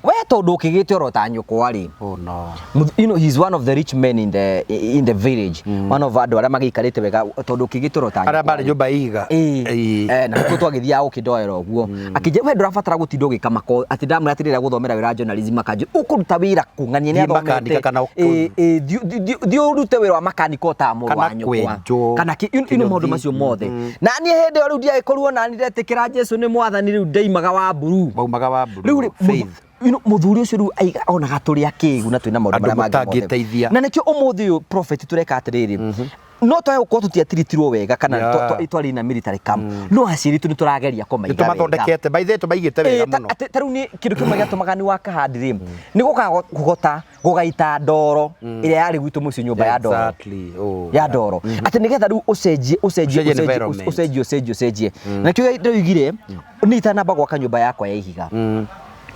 We Tondũ ũkĩgĩte oro ta nyũkwa rĩ, Oh no. He's one of the rich men in the village, one of andũ arĩa magĩikarĩte wega, tondũ ũkĩgĩte oro ta Arĩa nyũkwa marĩ rĩ. nyũmba ihiga. Ĩĩ. Ĩĩ. Na nĩkuo twagĩthiaga gũkĩndoera ũguo, akĩnjĩra we ndũrabatara gũtinda ũgĩka mako, atĩ ndamwĩra atĩrĩrĩa gũthomera wĩra wa journalism, akanjĩra ũkũruta wĩra kũ ng'ania nĩ Thiĩ makanika athomete. kana Ĩĩ, thiĩ ũrute wĩra wa makanika o ta mũrũ Kana wa nyũkwa kwenjwo, kana maũndũ kĩnyũthi. Macio mothe. Na niĩ hĩndĩ ĩyo rĩu ndiagĩkorirwo nani ndetĩkĩra Jesu nĩ mwathani, rĩu ndeimaga wa mburu. Maumaga wa mburu. Rĩu rĩ, Faith. Mũthuri ũcio rĩu onaga tũrĩ akĩgu na twĩna maũndũ Andũ marĩa mangĩ mothe. mũtangĩteithia. Na nĩkĩo ũmũthĩ ũyũ, prophet, tũreka atĩrĩrĩ, no twage gũkorwo tũtiatiritirwo wega kana twarĩ na military camp, no aciari tu nĩ tũrageria kũmaiga Nĩ wega. tũmathondekete, by the way, tũmaigĩte wega mũno. Ta rĩu nĩ kĩndũ kĩmwe gĩatũmaga nĩ wa kahandi rĩ, nĩ gũkaga kũgota gũgaita ndoro ĩrĩa yarĩ gwitũ mũciĩ, nyũmba ya ndoro. Exactly. Oh. Ya ndoro, atĩ nĩgetha rĩu ũcenjie ũcenjie Ũcenjie ũcenjie environment. Ũcenjie, ũcenjie, ũcenjie. Na kĩo ndĩroigire niĩ itanamba gwaka nyũmba yakwa ya ihiga,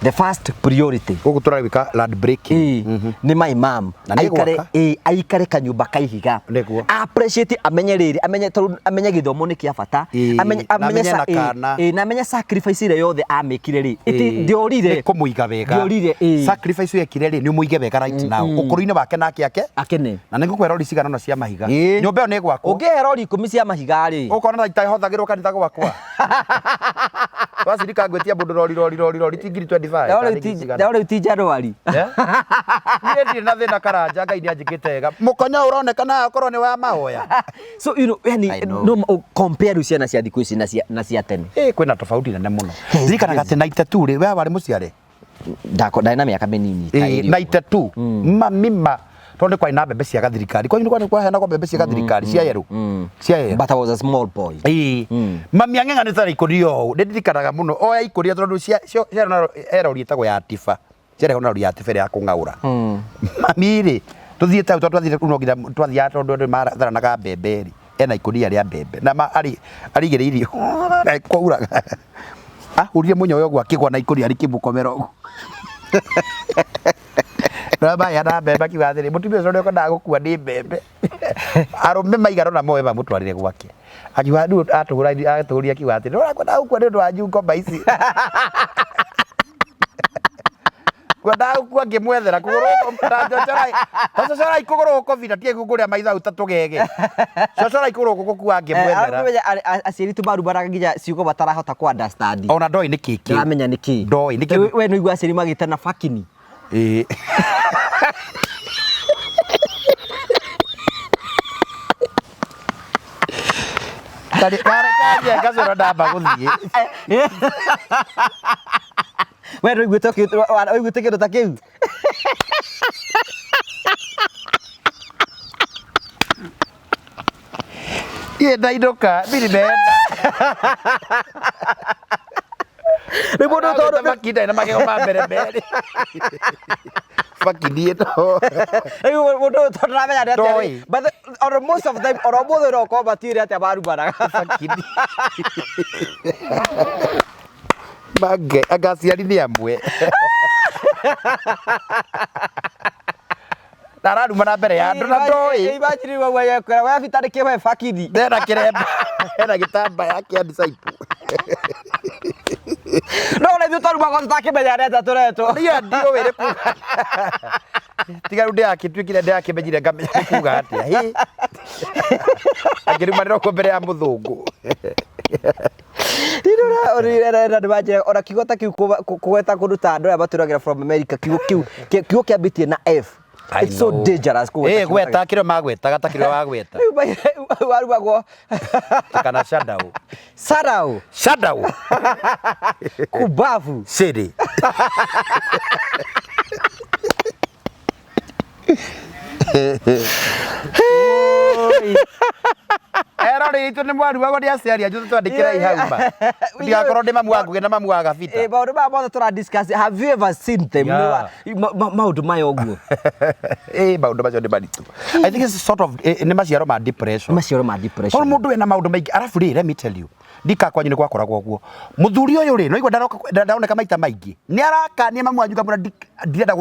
the first priority Gũkũ tũragwĩka land breaking. Ĩĩ, nĩ my mom Na nĩ aikare gwaka? Ĩĩ, aikare kanyũmba ka ihiga. Nĩguo. Appreciate, amenye rĩrĩ, amenye tondũ amenye gĩthomo nĩ kĩa bata. Ĩĩ, na amenye na ĩĩ, kana. Ĩĩ, na amenye sacrifice ĩrĩa yothe amĩkire rĩ, ĩti ndĩorire. Nĩ kũmũiga wega. Ndĩorire, ĩĩ. Sacrifice wekire rĩ, nĩ ũmũige wega right now ũkũrũ-inĩ wake nake ake Akene. Na nĩ ngũkwĩra rori cigana ũna cia mahiga. Nyũmba ĩyo nĩ ĩgwakwo. Ũngĩhe rori 10 cia mahiga rĩ, Ũkona na itahũthagĩrwo kanitha gwakwa, twacirika ngwĩtia mũndũ rori rori rori rori ti ngiri 25 no kana rĩu ngiri cigana. No rĩu ti January. Eh? Niĩ ndirĩ na thĩna, Karanja Ngai nĩ anjĩkĩte wega, mũkonyo ũronekana haha okorwo nĩ wa mahoya. So yani I know. no compare rĩu ciana cia thikũ ici na cia tene. Ĩ, kwĩna tofauti nene mũno. Ririkanaga atĩ 92 rĩ, we warĩ mũciare? Ndarĩ na mĩaka mĩnini ta Ĩĩ, ĩrĩ ũguo. 92 mami ma tondũ nĩ kwarĩ na mbembe cia gathirikari kwanyu, nĩ kwarĩ kwaheanagwo mbembe cia gathirikari cia yerũ, cia yerũ. But I was a small boy. Ĩĩ, mami ang'eng'anĩte na ikũnia ũũ, nĩ ndirikanaga mũno oya ikũnia tondũ ciarĩ na he rori ĩtagwo ya tiba, ciarehwo na rori ya tiba ĩrĩa ya kũng'aũra. Mami rĩ, tũthiĩte hau tondũ twathire no nginya twathiaga tondũ andũ matharanaga mbembe rĩ, ena ikũnia rĩa mbembe na arĩ arigĩrĩirie kwauraga, ahũrire mũnyoyo ũguo akĩgwa na ikũnia rĩkĩmũkomera ũguo. Na maheana mbembe akiuga atĩrĩ, mũtumia ũcio nĩekwendaga gũkua nĩ mbembe arũme maigana ũna moe mamũtwarĩre gwake. Akiuga rĩu atũhũra atũhũria, akiuga atĩrĩ, ũrakwendaga gũkua nĩ ũndũ wa nyungoma ici, kwendaga gũkua ngĩmwethera kũgũrũ gũkũ ta njocorai, ta cocorai kũgũrũ gũkũ bita tie kũrĩa maitho hau ta tũgege, cocorai kũgũrũ gũkũ gũkua ngĩmwethera. Ũmenye aciari tu marumanaga nginya ciugo matarahota ku understand. Ona ndoĩ nĩ kĩ kĩu. Ndaramenya nĩ kĩ. Ndoĩ nĩ kĩ. We nĩ igua aciari magĩtana bakini. Ĩĩ. Kari kari gacoro ndamba gũthiĩ. We nĩ ũiguĩte kĩndũ ta kĩu? Niĩ ndainũka mimi nimeenda. Rĩu mũndũ tondũ makinda na magego ma mbere merĩ. Bakini ĩno. Rĩu mũndũ ũyũ tondũ ndaramenya nĩ atĩa Ndoĩ. rĩ, but or most of them oro mũthĩ no ũkorwo matiũĩ atĩa marumanaga. Bakini. Mange anga aciari nĩ amwe. Na araruma na mbere ya andũ na ndoĩ. Imagine rĩu we yekwĩra we abita nĩ kĩwe bakini. Hena kĩremba, hena gĩtambaya kĩa disciple. No ona ithuĩ twarumagwo tũtakĩmenya nĩ atĩa tũretwo. Niĩ ndiũĩ nĩ kuga. Tiga rĩu ndĩrakĩtuĩkire ndĩrakĩmenyire ngamenya nĩ kuga atĩa. Hĩ. Akĩrumanĩra ũguo mbere ya mũthũngũ. Ona kiugo ta kĩu kũgweta kũndũ ta andũ aya matũragĩra from America, kiugo kĩu kiugo kĩambĩtie na F. I It's so know. dangerous kũgweta Ĩ, kiugo ta gweta kĩrĩa magwetaga ta kĩrĩa wagweta. Rĩu warumagwo Kana shadow. Sarau. Shadow. Kubavu. City. Erori itũ nĩ mwarumagwo nĩ aciari anyu, twandĩkĩrai hau ma ndigakorwo ndĩ mamu wa Ngugi na mamu wa Gabita. Maũndũ maya mothe tũra discuss, have you ever seen them? Yeah. Maũndũ maya ũguo. Ĩ, maũndũ macio nĩ maritũ. I think it's sort of nĩ maciaro ma depression. Maciaro ma depression. Tondũ mũndũ ena maũndũ maingĩ, arabu rĩ, let me tell you, ndika kwanyu nĩ gwakoragwo ũguo, mũthuri ũyũ rĩ, no igua ndaroneka maita maingĩ nĩ arakania mamu wanyu, ngamwĩra ndirenda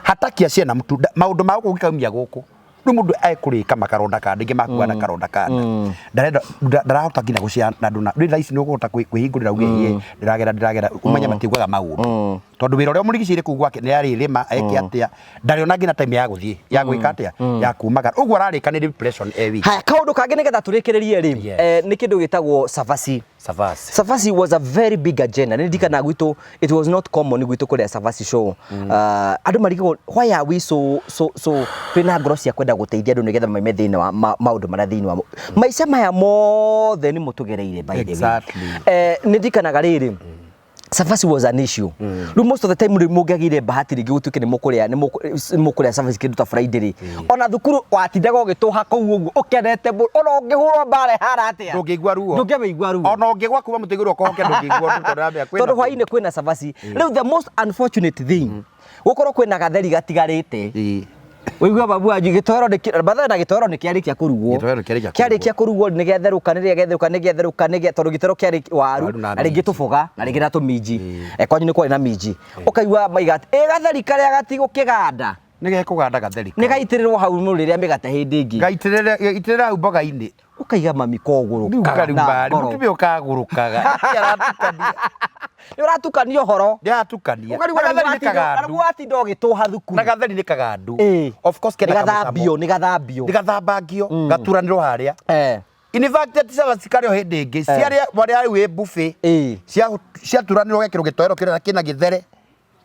hataki acie na mtu maũndũ ma gũkũ ũngĩkaumia gũkũ. Rĩu mũndũ ekũrĩka makaronda kanda ingĩ makua na karonda kanda, ndarenda ndarahota nginya gũcia na andũ, na rĩu thaa ici nĩ ũkũhota kwĩhingũrĩra uge hie ndĩragera ndĩragera, ũmenye matiugaga maũndũ, tondũ wĩra ũrĩa ũmũrigicĩirie kũu gwake nĩ arĩrĩma eke atĩa, ndarĩ ona nginya time ya gũthiĩ ya gwĩka atĩa ya kumagara ũguo, ararĩka nĩ depression e wiki. Haya, kaũndũ kangĩ nĩgetha tũrĩkĩrĩrie rĩ, nĩ kĩndũ gĩtagwo cabaci. Savasi. Cabaci was a very big agenda. Nĩ ndirikanaga gwitũ it was not common gwitũ kũrĩa cabaci show. Andũ marigagwo why are we so so so twĩna ngoro cia kwenda gũteithia andũ nĩgetha maime thĩinĩ wa maũndũ marĩa thĩinĩ wa maica maya mothe nĩ mũtũgereire, by the way. Nĩ ndirikanaga rĩrĩ, cabaci was an issue. Rĩu most of the time rĩu mũngĩagĩire bahati rĩngĩ gũtuĩke nĩ mũkũrĩa nĩ mũkũrĩa cabaci kĩndũ ta Friday rĩ, ona thukuru watindaga ũgĩtũha kũu ũguo ũkenete mũno, ona ũngĩhũrwo mbara ĩhana atĩa ndũngĩigua ruo. Ndũngĩmĩigua ruo. Ona ũngĩgwa kuma mũtĩ igũrũ ũkohoke ndũngĩigua ũndũ, tondũ ũramenya kwĩna tondũ hwainĩ kwĩna cabaci. Rĩu the most unfortunate thing, gũkorwo kwĩna gatheri gatigarĩte, ũigue babu wanyu gĩtoero nĩ bathe na gĩtoero nĩ kĩarĩkia kũrugwo. Gĩtoero kĩarĩkia. Kĩarĩkia kũrugwo nĩ gĩatherũka, nĩ gĩatherũka, nĩ gĩatherũka, nĩ gĩa tondũ gĩtoero kĩarĩ waru Waru na na rĩngĩ minji. Tũboga na rĩngĩ na tũminji. Kwanyu nĩ kwarĩ na minji, ũkaigua maiga atĩ ĩ gatheri karĩa gatigũkĩganda. Nĩ gekũganda gatheri. Nĩ gaitĩrĩrwo hau rĩrĩa mĩgate hĩndĩ ĩngĩ. Gaitĩrĩre, itĩrĩra hau mboga-inĩ. Ũkaiga mami Rĩu kogũrũkaga kariu na mari ngoro. mũtumia ũkagũrũkaga. Nĩkĩ aratukania? Nĩ ũratukania ũhoro. Ndĩratukania. Ũkarigwo Na gatheri nĩ kagandu. watinda ũgĩtũha thukuru. Na gatheri nĩ kagandu. Of course nĩ kena kamũcamo. Gathambio, nĩ gathambio. Nĩ gathambangio, gaturanĩrwo harĩa. In fact ti cabaci karĩ o hĩndĩ ĩngĩ ciarĩa marĩa rĩu ĩ buffet, ciaturanĩrwo gekĩrwo gĩtoero kĩrĩa kĩna gĩthere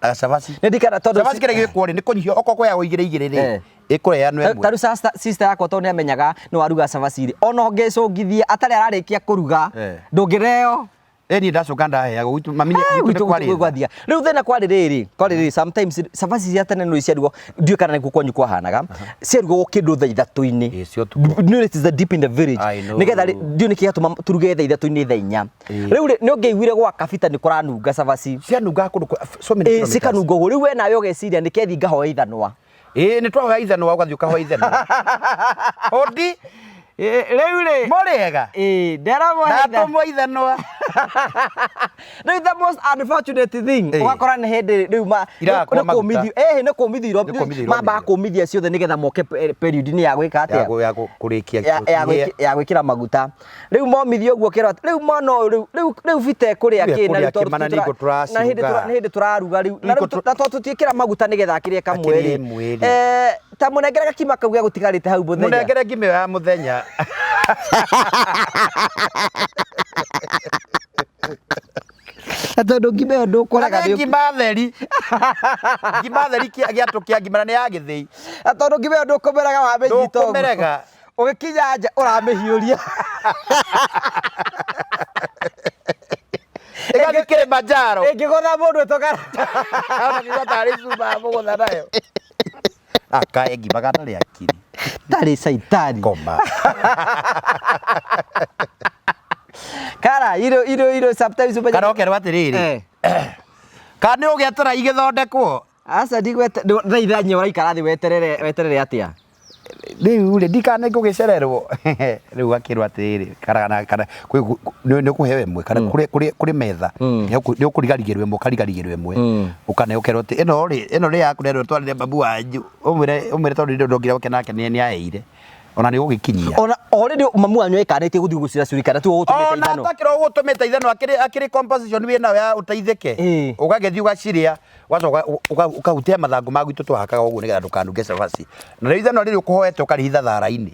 na gacabaci. Nĩ ndikana tondũ Cabaci kĩrĩa gĩkwo rĩ nĩ kũnyihio, okorwo kũheagwo igĩrĩ igĩrĩ rĩ, ĩkũheanwo ĩmwe. Ta rĩu sister yakwa tondũ nĩ amenyaga nĩ waruga cabaci rĩ, ona ũngĩcũngithia atarĩ ararĩkia kũruga, ndũngĩreo. Ĩ niĩ ndacoka ndaheagwo gwitũ mami gwitũ nĩ gwitũ kwarĩ tha. Gwathia rĩu thĩna kwarĩ rĩrĩ, sometimes cabaci cia tene nĩ ciarugwo, ndiũĩ kana nĩkuo kwanyu kwahanaga, ciarugagwo kĩndũ thaa 3-inĩ. Ĩ, cia ũtukũ. No, it is the deep in the village. I know. Nĩgetha ndiũĩ nĩkĩ gĩatũma turuge thaa 3-inĩ, thaa 4. Rĩu rĩ, nĩ ũngĩaiguire gwa kabita nĩ kũranunga cabaci. Cianungaga kũndũ so many Ĩ, kilometers. cikanunga ũguo, rĩu we nawe ũgeciria nĩ kethi ngahoya ithanwa. Ĩ, nĩ twahoya ithanwa, ũgathiĩ ũkahoya ithanwa ũndi. Rĩu rĩ mũrĩega. Ĩ, nderamoya. Ndatũmwo ithanwa. Rĩu the most unfortunate thing, ũgakora nĩ hĩndĩ rĩu ma Irakwa nĩ maguta. kũmithio, ĩhĩ, nĩ kũmithio. Nĩ kũmithio. Mambaga kũmithia ciothe nĩgetha moke period-inĩ ya gwĩka ya atĩa? kũrĩkia. Ya gwĩkĩra maguta. Rĩu momithio ũguo kĩrwo atĩ rĩu mwana ũyũ rĩu bita ĩkũrĩa Rĩu kĩ na ekũrĩa rĩu tondũ kĩ, mana nĩ ingũ na hĩndĩ tũraciruga. nĩ hĩndĩ tũraruga rĩu na Rĩu rĩu na tondũ tũtiĩkĩra maguta nĩgetha akĩrĩe kamwe Akĩrĩe rĩ ĩmwe rĩ. Ta mũnengere gakima kau gegũtigarĩte hau mũthenya. Mũnengere ngima ĩyo ya mũthenya. Na tondũ ngima ĩyo ndũkũraga Nĩ ngima theri, ngima theri, gĩatũ kĩa ngima na nĩ ya gĩthĩi. Na tondũ ngima ĩyo ndũkũmĩraga wamĩnyita ũguo. Ndũkũmĩrega. Ũgĩkinya nja ũramĩhiũria. Ĩgathiĩ Kilimanjaro. Ĩngĩgũtha mũndũ ĩtũkara. Ona nĩ tarĩ cuma mũgũtha nayo akae ngima gatarĩ akiri. Tarĩ caitani. Koma. Kara irio irio irio sometimes ũmenye- Kana ũkerwo atĩrĩrĩ, kana nĩ ũgĩetera igĩthondekwo. Aca ndigwete thaa 8 ũraikara thĩ weterere weterere atĩa? Rĩu rĩ ndikana ngũgĩcererwo rĩu akĩrwo atĩrĩrĩ, kana nĩ ũkũheo ĩmwe kana kũrĩ metha nĩ ũkũrigarigĩrwo ĩmwe, ũkarigarigĩrwo ĩmwe, ũkane ũkerwo atĩ ĩno rĩ, ĩno nĩ yaku na ĩno twarĩre babu wanyu, ũmwĩre tondũ ndĩ ndokire oke nake nĩ aheire ona nĩ ũgũgĩkinyia. Ona already mamu wanyu ekanĩtie gũthiĩ gũcira curika tuo gũtũmĩte Ona ithano. atakĩrwo ũgũtũmĩte ithanwa, akĩrĩ composition wĩ nayo ya ũteithĩke. Ũgagĩthiĩ ũgaciria, ũgacoka ũkahutia mathangũ ma gwitũ twahakaga ũguo nĩgetha ndũkanunge cabaci, na rĩu ithanwa rĩrĩ ũkũhoete ũkarĩhitha thara-inĩ.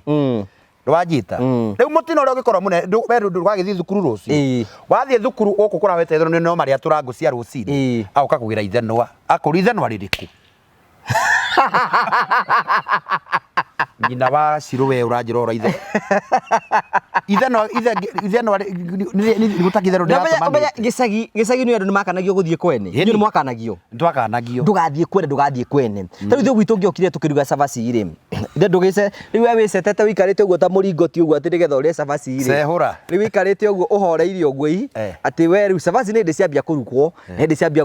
Nĩwanjita? Rĩu mũtino ũrĩa ũngĩkorwo mũnene we ndũgagĩthiĩ thukuru rũciũ. Wathiĩ thukuru gũkũ kũrahoete ithanwa no marĩa tũrangũ cia rũcinĩ. Agoka kũgĩra ithanwa, akũria ithanwa rĩrĩkũ? Nyina wa Shiro, we ũranjĩra ũhoro ithe ithanwa ithe ithanwa gũtaki ithanwa. Na ũmenye ndĩratũmanĩte. Gĩcagi gĩcagi nĩ andũ nĩ makanagio gũthiĩ kwene. Inyuĩ nĩ mwakanagio? Nĩtwakanagio. Ndũgathiĩ kwene, ndũgathiĩ kwene. Ta rĩu ithuĩ gwitũ ũngĩokire tũkĩruga cabaci rĩ, ithe ndũgĩce rĩu we wĩcetete ũikarĩte ũguo ta mũringoti ũguo atĩ nĩgetha ũrĩe cabaci rĩ, Cehũra. Rĩu ũikarĩte ũguo ũhoreire ũguo ii, atĩ we rĩu cabaci nĩ hĩndĩ ciambia kũrugwo, nĩ hĩndĩ ciambia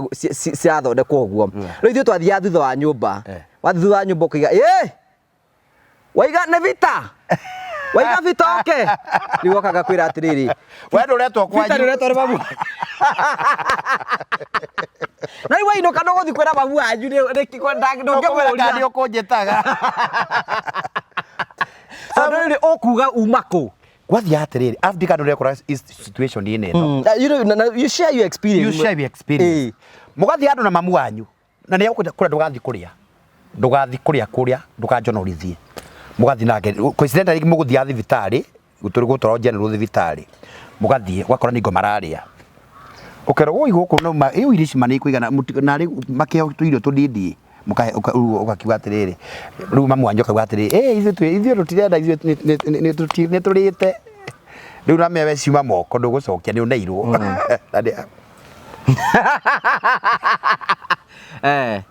cirathondekwo ũguo. Rĩu ithuĩ twathiaga thutha wa nyũmba. Wathiĩ thutha wa nyũmba ũkaiga ĩ waiga nĩ vita waiga vita oke, rĩu okaga kwĩra atĩrĩrĩ, We ndũretwo vita kwanyu. nĩ ũretwo nĩ babu, na rĩu wainũka ndũgũthiĩ kwĩra babu wanyu Ndũkũmwĩra kana ndũngĩmũria. nĩ ũkũnjĩtaga. Tondũ rĩrĩ ũkuga uma kũ? Gwathiĩ atĩrĩrĩ, Africa ndũrekora situation ĩno ĩno. You know, you share your experience. You share your experience. Mũgathiĩ handũ na mamu wanyu na nĩ egũkwĩra kũrĩa ndũgathiĩ kũrĩa, ndũgathiĩ kũrĩa kũrĩa ndũkanjonorithie. Mũgathiĩ nake coincidentally mũgũthiaga thibitarĩ, gũtwarwo general thibitarĩ, mũgathiĩ ũgakora nĩ ngo mararĩa. Ũkerwo woi gũkũ no ma irio ici ma nĩ ikũigana narĩ makĩheo tũirio tũnini mũkahe rĩu ũgakiuga atĩrĩrĩ, rĩu mamu wanyu akauga atĩrĩrĩ, ĩ ithuĩ tũtirenda, ithuĩ nĩ tũrĩte. Rĩu na mewe ciuma moko ndũgũcokia nĩ ũneirwo. Na nĩ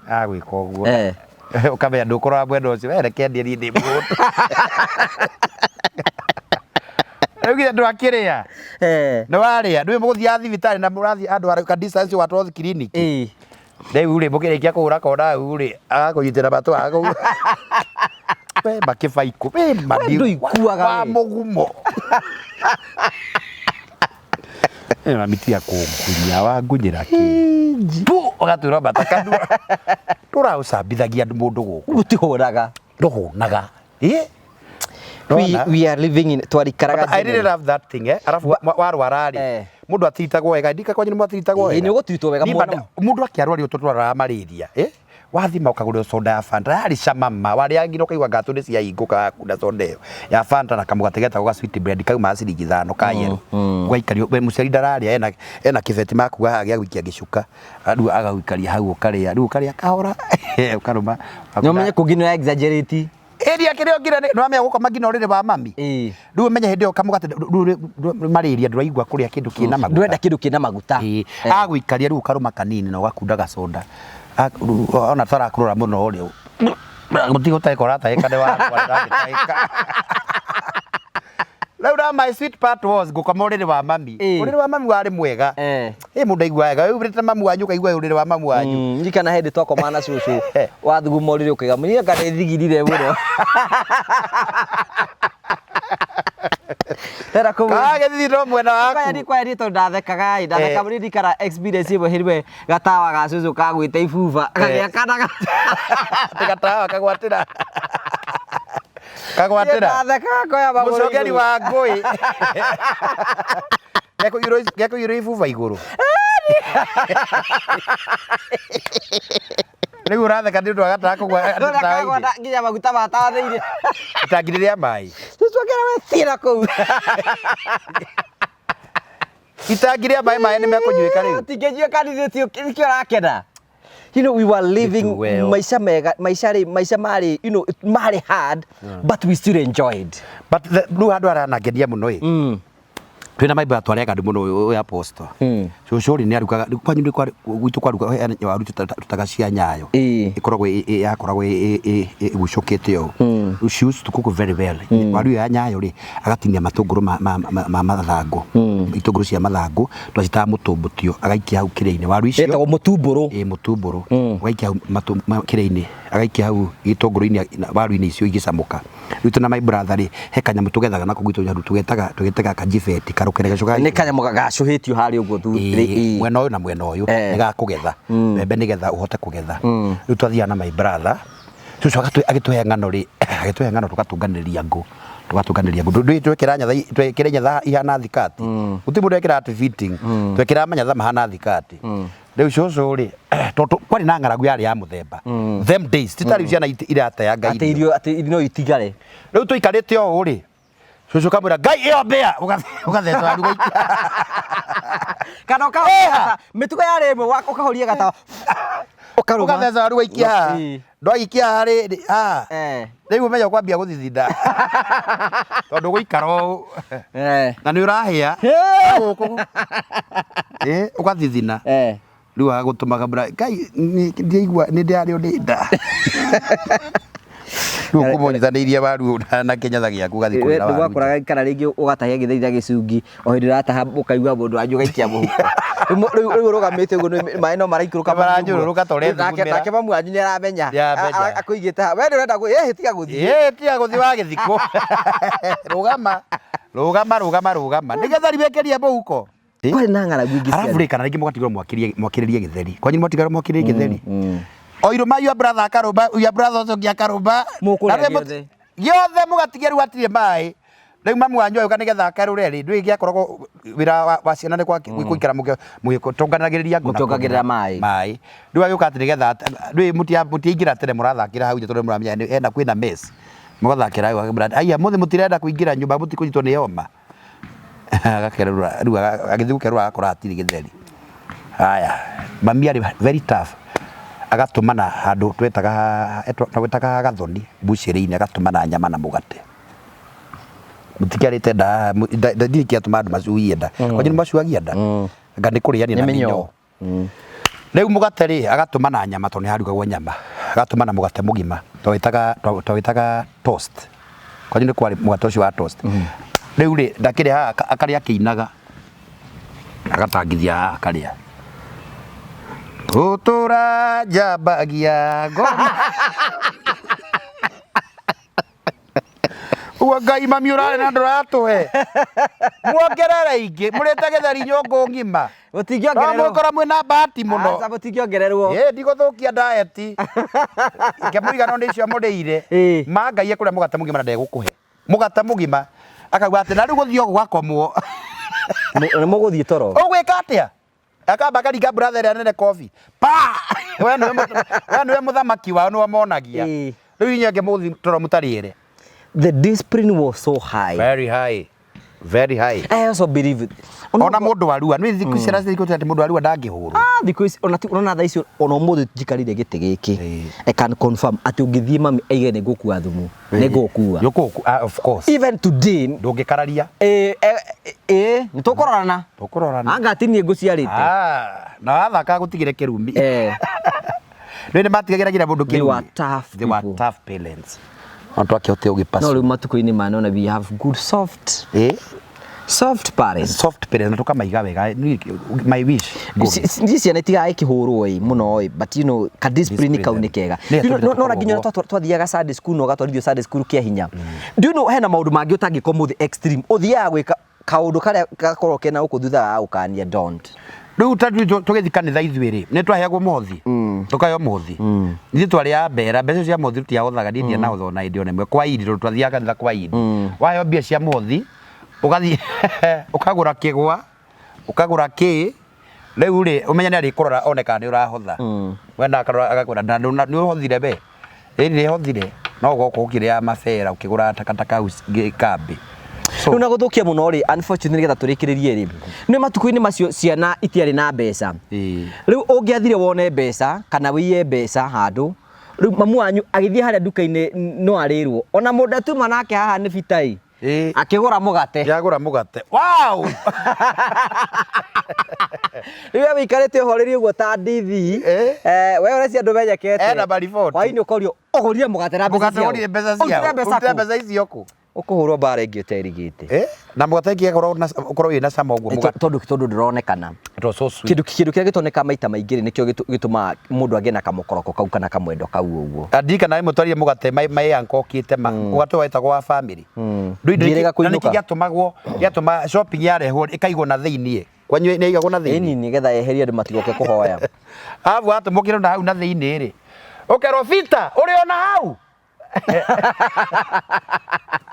Agwĩka ũguo. Ũkamenya ndũkũrora mwena ũcio, we reke ndĩe niĩ ndĩ mũhũtu. Rĩu githĩ ndwakĩrĩa? Nĩ warĩa, ndũĩ mũgũthiaga thibitarĩ na mũrathiĩ handũ ka distance ũgatwarwo clinic. Rĩu rĩ mũkĩrĩkia kũhũra kona hau rĩ, agakũnyitĩra matũ agakũ we makĩbaikũ we We ndũikuaga wa we. mũgumo. Ĩno na miti ya kũngunya wangunyĩra kĩ pu ũgatuĩrwo mata kanua ndũraũcambithagia mũndũ gũkũ Gũtihũraga. Ndũhũnaga ĩ. We are living in twarikaraga. But I really love that thing, eh. Arafu warwara rĩ, mũndũ atiritagwo wega. Ndika kwanyu nĩ mwatiritagwo wega? Nĩ ũgũtiritwo wega Niĩ mũno. Mũndũ akĩarwario tũtwaraga malaria, eh? Wathima ũkagũrĩrwo soda ya Fanta yarĩ cama ma warĩaga nginya ũkaigua ngatũ nĩ ciahingũka wakunda soda ĩyo ya Fanta na kamũgate getagwo ga sweet bread kauma ciringi 5 ka yellow. Ũgaikario we mũciari ndararĩa, ena kĩbeti makuga haha gĩa gũikia gĩcuka, rĩu agagũikaria hau ũkarĩa, rĩu ũkarĩa kahora ũkarũma. Nĩ ũmenye kũngĩ nĩ exaggerate. Ĩria kĩrĩa ũngire nĩ wamenya gũkoma nginya ũrĩrĩ wa mami. Rĩu ũmenye hĩndĩ ĩyo kamũgate rĩu malaria ndũraigua kũrĩa kĩndũ kĩna maguta. Ndũrenda kĩndũ kĩna maguta. Ĩĩ, agũikaria rĩu ũkarũma kanini na ũgakunda gacoda. Ona tarakũrora mũno rĩ, gũtirĩ gũtahĩka ũratahĩka nĩ warwara ndangĩtahĩka. Rĩu na my sweet part was ngũkoma ũrĩrĩ wa mami. Ũrĩrĩ wa mami warĩ mwega. Ĩ mũndũ aigua wega, wĩ ũrĩte mamu wanyu ũkaigua ũrĩrĩ wa mamu wanyu. Ndirikana hĩndĩ twakomaga na cũcũ wathuguma ũrĩrĩ ũkaiga mũirĩtu anga nĩthigirire mũno. Ndĩrenda kũmwĩra- Kagĩthithi no mwena waku. Kwaya niĩ tondũ ndathekaga ĩ, ndatheka mũno ndirikana experience ĩmwe hĩndĩ ĩmwe gatawa ga cũcũ kagwĩte ibuba gagĩakanaga. Atĩ gatawa kagwatĩra. Kagwatĩra. Ndathekaga ngoya magũrũ Mũcogeri igũrũ. wa ngũĩ. Gekũiyũrwo ibuba igũrũ. Rĩu ũratheka nĩ ũndũ wa gatawa kũgwa Ndona tawa-inĩ. kagwa nginya maguta ma tawa thĩinĩ. Itangi rĩa maĩ. Cũcũ akĩra we thiĩ na kũu. Itangi rĩa maĩ, maĩ nĩ mekũnyuĩka rĩu. Tingĩnyuĩka nĩkĩo ũrakena. You know, we were living Gĩtuweo. maisha mega, maisha rĩ, maisha marĩ, you know, marĩ hard, but we still enjoyed. But rĩu handũ haranangenia mũno ĩ. Twĩna maimba twarĩaga andũ mũno ũyũ apostle. Cũcũ rĩ nĩ arugaga, rĩu kwanyu nĩ gwitũ kwaruga hena waru tũtaga cia nyayo. Ĩkoragwo yakoragwo ĩgucũkĩte ũũ. Rĩu she used to cook very well. Waru ĩyo ya nyayo rĩ, agatinia matũngũrũ ma mathangũ. Itũngũrũ cia mathangũ twacitaga mũtũmbũtio, agaikia hau kĩrĩa-inĩ. Waru icio Ĩtagwo mũtumbũrũ. Ĩ mũtumbũrũ. Ũgaikia hau kĩrĩa-inĩ, agaikia hau gĩtũngũrũ-inĩ na waru-inĩ icio igĩcamũka. Rĩu twĩna my brother rĩ, he kanyamũ tũgethaga nako gwitũ nyaru tũgetaga kajibeti karũkere gacoka Nĩ kanyamũ gacũhĩtio harĩa ũguo Ĩĩ, mwena ũyũ na mwena ũyũ nĩ gakũgetha mbembe nĩgetha ũhote kũgetha. Rĩu twathiaga na my brother, cũcũ agĩtũhe ng'ano rĩ, agĩtũhe ng'ano tũgatũnganĩria ngũ, tũgatũnganĩria ngũ. Ndũĩ twekĩra nyatha, twekĩra nyatha ihana thikati, gũtirĩ mũndũ wekĩraga atĩ fitting, twekĩraga manyatha mahana thikati. Rĩu cũcũ rĩ, tondũ kwarĩ na ng'aragu yarĩ ya mũthemba them days, ti ta rĩu ciana irateanga Atĩ irio. irio atĩ no itigare. Rĩu tũikarĩte ũũ rĩ, cũcũ kamwĩra Ngai ĩyo mbĩa, ũgatheca waru ũgaikia. Kana ũkahoria gatawa. Mĩtugo yarĩ ĩmwe ũkahoria gatawa. Ũkarũma. Ũgatheca waru ũgaikia haha. Ndwaikia haha rĩ, haha. Rĩu ũmenye ũkwambia gũthithinda. Tondũ ũgũikara ũũ. Na nĩ ũrahĩa. Gũkũ. Ũgathithina. Rĩu agagũtũma kamwĩra Ngai ndiaigua nĩ ndĩrarĩo nĩ nda. Rĩu ũkũmũnyitanĩirie waru na kĩnyatha gĩaku ũgathiĩ kũrĩra waru. Wakoraga kana rĩngĩ ũgatahia gĩtheri na gĩcungi o hĩndĩ ũrataha ũkaigua mũndũ wanyu ũgaikia mũhuko. Rĩu ũrũgamĩte ũguo maĩ no maraikũrũka. Maranyũrũrũka ta ũrethugumĩra. Nake mamu wanyu nĩ aramenya. Nĩaramenya. Akũigĩte haha. We ndũrenda ĩhĩ tiga gũthiĩ. Ĩĩ tiga gũthiĩ wagĩthikwo. Rũgama. Rũgama rũgama rũgama. Nĩ gĩtheri wĩkĩrie mũhuko. Kwarĩ na ng'aragu ingĩ Arabu ciarĩ. rĩ, kana rĩngĩ mũgatigwo mwakĩrĩrie gĩtheri. Kwanyu mũgatigwo mwakĩrĩrie gĩtheri. O irũma your brother akarũma, your brother ũcio ũngĩ akarũma. Mũkũrĩa Na rĩmwe gĩothe. Gĩothe mũgatigia rĩu hatirĩ maĩ. Rĩu mamu wanyu agĩũka nĩgetha akerũre rĩ, ndũĩ gĩakoragwo wĩra wa ciana nĩ gũikara mũgĩtonganagĩrĩria ngũ na Mũkĩongagĩrĩra maĩ. Maĩ. Rĩu agĩũka atĩ nĩgetha ndũĩ mũtiaingĩra tene mũrathakĩra hau nja tondũ nĩmũramenya hena kwĩna mess. Mũgathakĩra hau akĩmwĩra haiya mũthĩ mũtirenda kũingĩra nyũmba mũtikũnyitwo nĩ homa. Agakerũra rĩu agĩthiĩ gũkerũra agakora hatirĩ gĩtheri. Haya, mami arĩ very tough agatũmana handũ twetaga twetaga Gathoni mbucĩrĩ-inĩ agatũmana nyama na mũgate. Mũtikĩarĩte nda haha ndirĩ kĩatũma andũ macuhie nda. Kwanyu nĩ macuhagia nda? Anga nĩ kũrĩania na Nĩ mĩnyoo. Rĩu mũgate rĩ, agatũma na nyama tondũ nĩ harugagwo nyama. Agatũma na mũgate mũgima twawĩtaga twawĩtaga toast. Kwanyu nĩ kwarĩ mũgate ũcio wa toast. Rĩu rĩ, ndakĩrĩ haha akarĩa akĩinaga. Agatangithia haha akarĩa. Gũtũra njambagia ngoma. Ũguo Ngai mami ũrarĩ na ndũratũhe. Muongerere ingĩ, mũrĩte gĩtheri nyũngũ ng'ima. No Gũtingĩongererwo. mũgũkorwo mwĩna bahati mũno. Aca gũtingĩongererwo. Ĩ ndigũthũkia diet. Reke mũiganwo nĩ icio mũrĩire. Ĩ. Ma Ngai ekũrĩa mũgate mũgima na ndegũkũhe. Mũgate mũgima. Akauga atĩ na rĩu gũthiĩ o gwakomwo. Nĩ mũgũthiĩ toro. Ũgwĩka atĩa? Akamba akaringa brother ĩrĩa nene kobi. Pa! We nĩwe we nĩwe mũthamaki wao nĩwe monagia. Ĩ. Rĩu inyuĩ angĩ mũgũthiĩ toro mũtarĩere. The discipline was so high. Very high. Very high. I also believe it. Ona mũndũ wa rua, nĩ thikũ ciana thikũ atĩ mũndũ wa rua ndangĩhũrwo. Ah, thikũ ici ona ti ona thaa ici ona ũmũthĩ njikarire gĩtĩ gĩkĩ. Ĩĩ. I can confirm atĩ ũngĩthiĩ mami aige nĩ ngũkua thumu, nĩ ngũkua. Yũkũ, ah, of course. Even today Ndũngĩkararia. ĩ ĩ nĩ tũkũrorana. Tũkũrorana. Anga ti niĩ ngũciarĩte. Ah, na wathaka gũtigĩre kĩrumi. Eh. Rĩu nĩ matigagĩra nginya mũndũ They kĩrumi. were tough They were people. tough parents. No twakĩhote No ũgĩpasu. rĩu matukũ-inĩ maya nona we have good soft Eh? soft parents. Soft parents na tũkamaiga wega. Niĩ- My wish. Niĩ ciana itigaga ikĩhũrwo ĩ mũno ĩ but you know ka discipline kau nĩ kega. Nĩ You know, yatũmire no tũkorwo na nginya ũguo. twathiaga Sunday school na ũgatwarithio Sunday school kĩa hinya. Do you know hena maũndũ mangĩ ũtangĩka ũmũthĩ extreme ũthiaga gwĩka kaũndũ karĩa gakoragwo kena gũkũ thutha wa gũkania don't. Rĩu ta tũgĩthiĩ kanitha ithuĩ rĩ, nĩ twaheagwo mũhothi, tũkaheo mũhothi. Ithuĩ twarĩ a mbera, mbeca cia mũhothi tũtiahothaga, niĩ ndianahotha ona hĩndĩ ona ĩmwe kwa idi, tondũ twathiaga kanitha kwa idi. Waheo mbia cia mũhothi, ũgathiĩ ũkagũra kĩgwa, ũkagũra kĩ, rĩu rĩ, ũmenye nĩ arĩkũrora one kana nĩ ũrahotha. We na akarora agakwĩra na nĩ ũhothire we? Ĩĩ nĩhothire no ũgoka ũkĩrĩaga mabera ũkĩgũraga takataka hau kambĩ. So, Rĩu na gũthũkia mũno rĩ, unfortunately nĩgetha tũrĩkĩrĩrie rĩ, nĩ matukũ-inĩ macio ciana itiarĩ na mbeca. Ĩĩ. Rĩu ũngĩathire wone mbeca kana wĩiye mbeca handũ, rĩu mamu wanyu agĩthiĩ harĩa nduka-inĩ no arĩrwo. Ona mũndũ atuma nake haha nĩ bitai. Ĩĩ. Akĩgũra mũgate. Yagũra mũgate. Wow! Rĩu we wĩikarĩte ũhoreire ũguo ta ndithi. Eh. Eh, we ũreciria ndũmenyekete. Ena mariboti. Hwaĩ-inĩ ũkorio ũgũrire mũgate na mbeca Mũgate ciao. ũgũrire mbeca ciao. Ũrutire mbeca Ũrutire kũ? mbeca icio kũ? Ũkũhũrwo mbara ĩngĩ ũterigĩte. Eh? Na mũgate ĩngĩkorwo na ũkorwo wĩna cama ũguo mũgate. Tondũ tondũ ndũronekana. It was so sweet. Kĩndũ kĩndũ kĩrĩa gĩtonekaga maita maingĩ rĩ nĩkĩo gĩtũmaga mũndũ agĩe na kamũkoroko kau kana kamwendo kau ũguo. Ndirikana rĩmwe twarire mũgate my, my uncle okĩte ma mũgate ũyũ wetagwo wa family. Ndũĩ Ngĩrega na nĩkĩ kũinũka. gĩatũmagwo gĩatũma shopping yarehwo ĩkaigwo na thĩiniĩ. Kwanyu nĩ ĩigagwo na thĩiniĩ? Ĩni nĩgetha yeherie andũ matigoke kũhoya. Arabu watũmwo kĩndũ na hau na thĩiniĩ rĩ, ũkerwo Peter ũrĩ ona hau?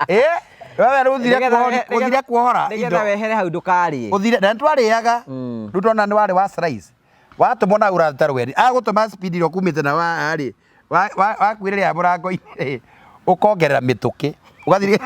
Ĩ wewe rĩu ũthire Nĩgetha kuohora ũthire kuohora nĩgetha indo wehere hau ndũkarĩe. ũthire na nĩtwarĩaga rĩu twana nĩ warĩ wa slice watũmwo na ũrata rweni agũtũma speed ĩrĩa ũkumĩte na wa rĩ wakuĩrĩra mũrango-inĩ rĩ ũkongerera mĩtũkĩ ũgathiĩ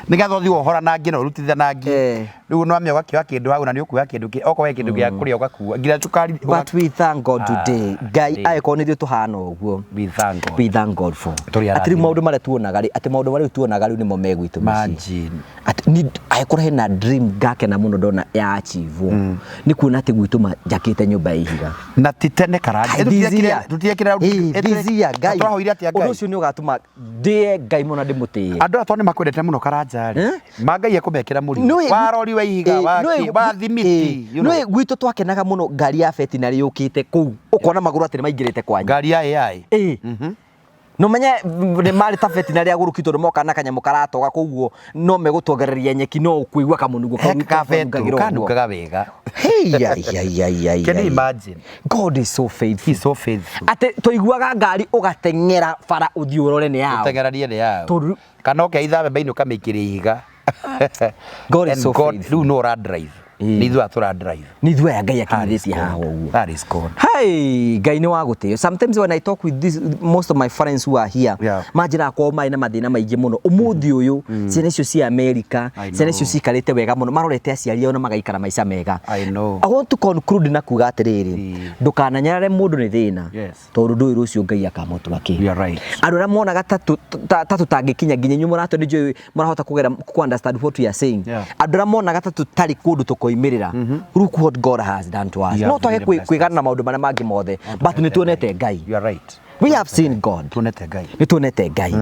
nĩgetha ũthiĩ wohoranangie na ũrutithanagie Eh. rĩu nwamia ũgakĩoya kĩndũ hau na nĩ ũkuoya kĩndũ kĩ okorwo he kĩndũ gĩa kũrĩa ũgakua nginya cukari But we thank God today. Ngai ĩĩ. angĩkorwo nĩ ithuĩ tũhana ũguo. We thank God. We thank God for. Tũrĩ Atĩ rĩu arathime. maũndũ marĩa tuonaga rĩ, atĩ maũndũ marĩa rĩu tuonaga rĩu nĩmo me gwitũ mĩciĩ. Imagine. Atĩ ni angĩkorwo hena dream ngakena mũno ndona ya achieve nĩ kuona atĩ gwitũ ma njakĩte nyũmba ya ihiga. Na ti tene karanja. This year. Tũtiekire Ĩĩ, this year, Ngai. Tũrahoire atĩa Ũndũ Ngai? ũcio nĩ ũgatũma ndĩe Ngai mũno na ndĩmũtĩe. Andũ aya tondũ nĩ makwendete mũno karanja rĩ, Eh? ma Ngai ekũmekĩra mũrigo. Nĩũĩ Wa rori wa ihiga, Ĩĩ, wa nĩũĩ kĩ, wa thimiti, you know. nĩũĩ gwitũ twakenaga mũno ngari ya betinarĩ yũkĩte kũu ũkona magũrũ atĩ nĩ maingĩrĩte kwanyu. Ngari ya AI. Ĩĩ. No menye nĩ marĩ ta veterinary agũrũki tondũ moka na kanyamũ karatoga koguo no megũtuongereria nyeki no ũkũigua kamũnungo kau Kabetu kanungagĩra ũguo. kanungaga wega. Hey, ai, ai, ai, ai, Can you ai. imagine? God is so faithful. He's so faithful. Atĩ tũiguaga ngari ũgateng'era bara ũthiĩ ũrore nĩ yao. Ũteng'eranie nĩ yao. Tondũ Kana ũkeitha mbembe-inĩ ũkamĩikĩria ihiga. God is And so God faithful. rĩu no ũra drive. Nĩ ithuĩ aya tũra drive. Nĩ ithuĩ aya Ngai That is akinyithĩtie haha God. ũguo. That is God. Hey, Ngai nĩ wa gũtĩo. Sometimes when I talk with this, most of my friends who are here, Yeah. manjĩraga kwao marĩ na mathĩna maingĩ mũno. Ũmũthĩ ũyũ, ciana icio cia America, I ciana icio know. cikarĩte wega mũno, marorete aciari ao na magaikara maica mega. I know. I want to conclude na kuga atĩrĩrĩ, Mm. ndũkananyarare mũndũ nĩ thĩna, Yes. tondũ ndũĩ rũciũ Ngai akamũtua kĩ. You are right. Andũ arĩa monaga ta tũtangĩkinya nginya inyuĩ mũratũ nĩ njũĩ mũrahota kũgera ku understand what we are saying. Yeah. Andũ arĩa monaga ta tũtarĩ kũndũ tũkoimĩrĩra, look what God has done to us. He No has twage really blessed kwĩgana na maũndũ marĩa mangĩ mothe, but nĩ tuonete Ngai. You are right. We have seen God. Tuonete Ngai. Nĩ tuonete Ngai.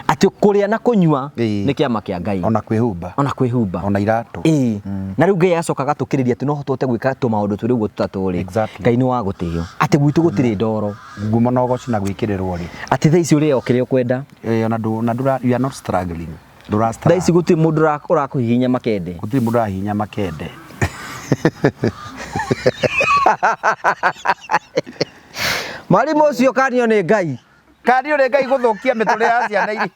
Atĩ kũrĩa na kũnyua Ĩĩ. nĩ kĩama kĩa Ngai. Ona kwĩhumba. Ona kwĩhumba. Ona iratũ. Ĩĩ. Na rĩu Ngai acoka agatũkĩrĩria atĩ no tũhote gwĩka tũmaũndũ tũrĩ ũguo tũtatũrĩ. Exactly. Ngai nĩ wa gũtĩo. Atĩ gwitũ gũtirĩ ndoro. Ngumo na ũgoci na gwĩkĩrĩrwo rĩ. Atĩ thaa ici ũrĩo kĩrĩa ũkwenda. Ĩĩ, ona ndũ ona ndũra you are not struggling. Ndũra Thaa ici struggle. gũtirĩ mũndũ ũrakũhihinya makende. Gũtirĩ mũndũ ũrahihinya makende. Mwarimũ ũcio kanio nĩ Ngai. Kanio nĩ Ngai gũthũkia mĩtũrĩre ya ciana iria.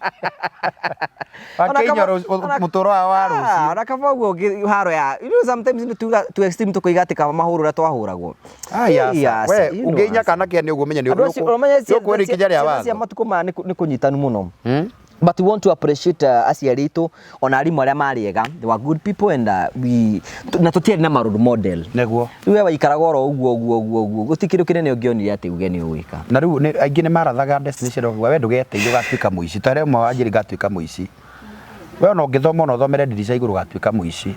Akĩinya mũtũro wao wa rũciũ. Ona kaba ũguo haro ya you know sometimes nĩ tuga tu extreme tũkoiga atĩ kaba mahũrwo ũrĩa twahũragwo. Aya, Ĩĩ, aca, we you know, ũngĩinya aca. kana kĩa nĩ ũguo menye nĩ Andũ acio ũmenye ũkwĩra ikinya rĩa ciana cia watho. matukũ maya nĩ kũnyitanu mũno. But we want to appreciate aciari aitũ ona arimũ arĩa marĩ ega. They were good people and we na tũtiarĩ na ma role model. Nĩguo. Rĩu we waikaraga oro ũguo ũguo ũguo ũguo gũtirĩ kĩndũ kĩnene ũngĩonire atĩ uge nĩ ũgwĩka. Na rĩu aingĩ nĩ marathaga destination ũkauga we ndũgeteithie ũgatuĩka mũici. Ta rĩu ũmwe wanjĩrire ngatuĩka mũici. We ona ũngĩthoma ona ũthomere ndirica igũrũ ũgatuĩka mũici.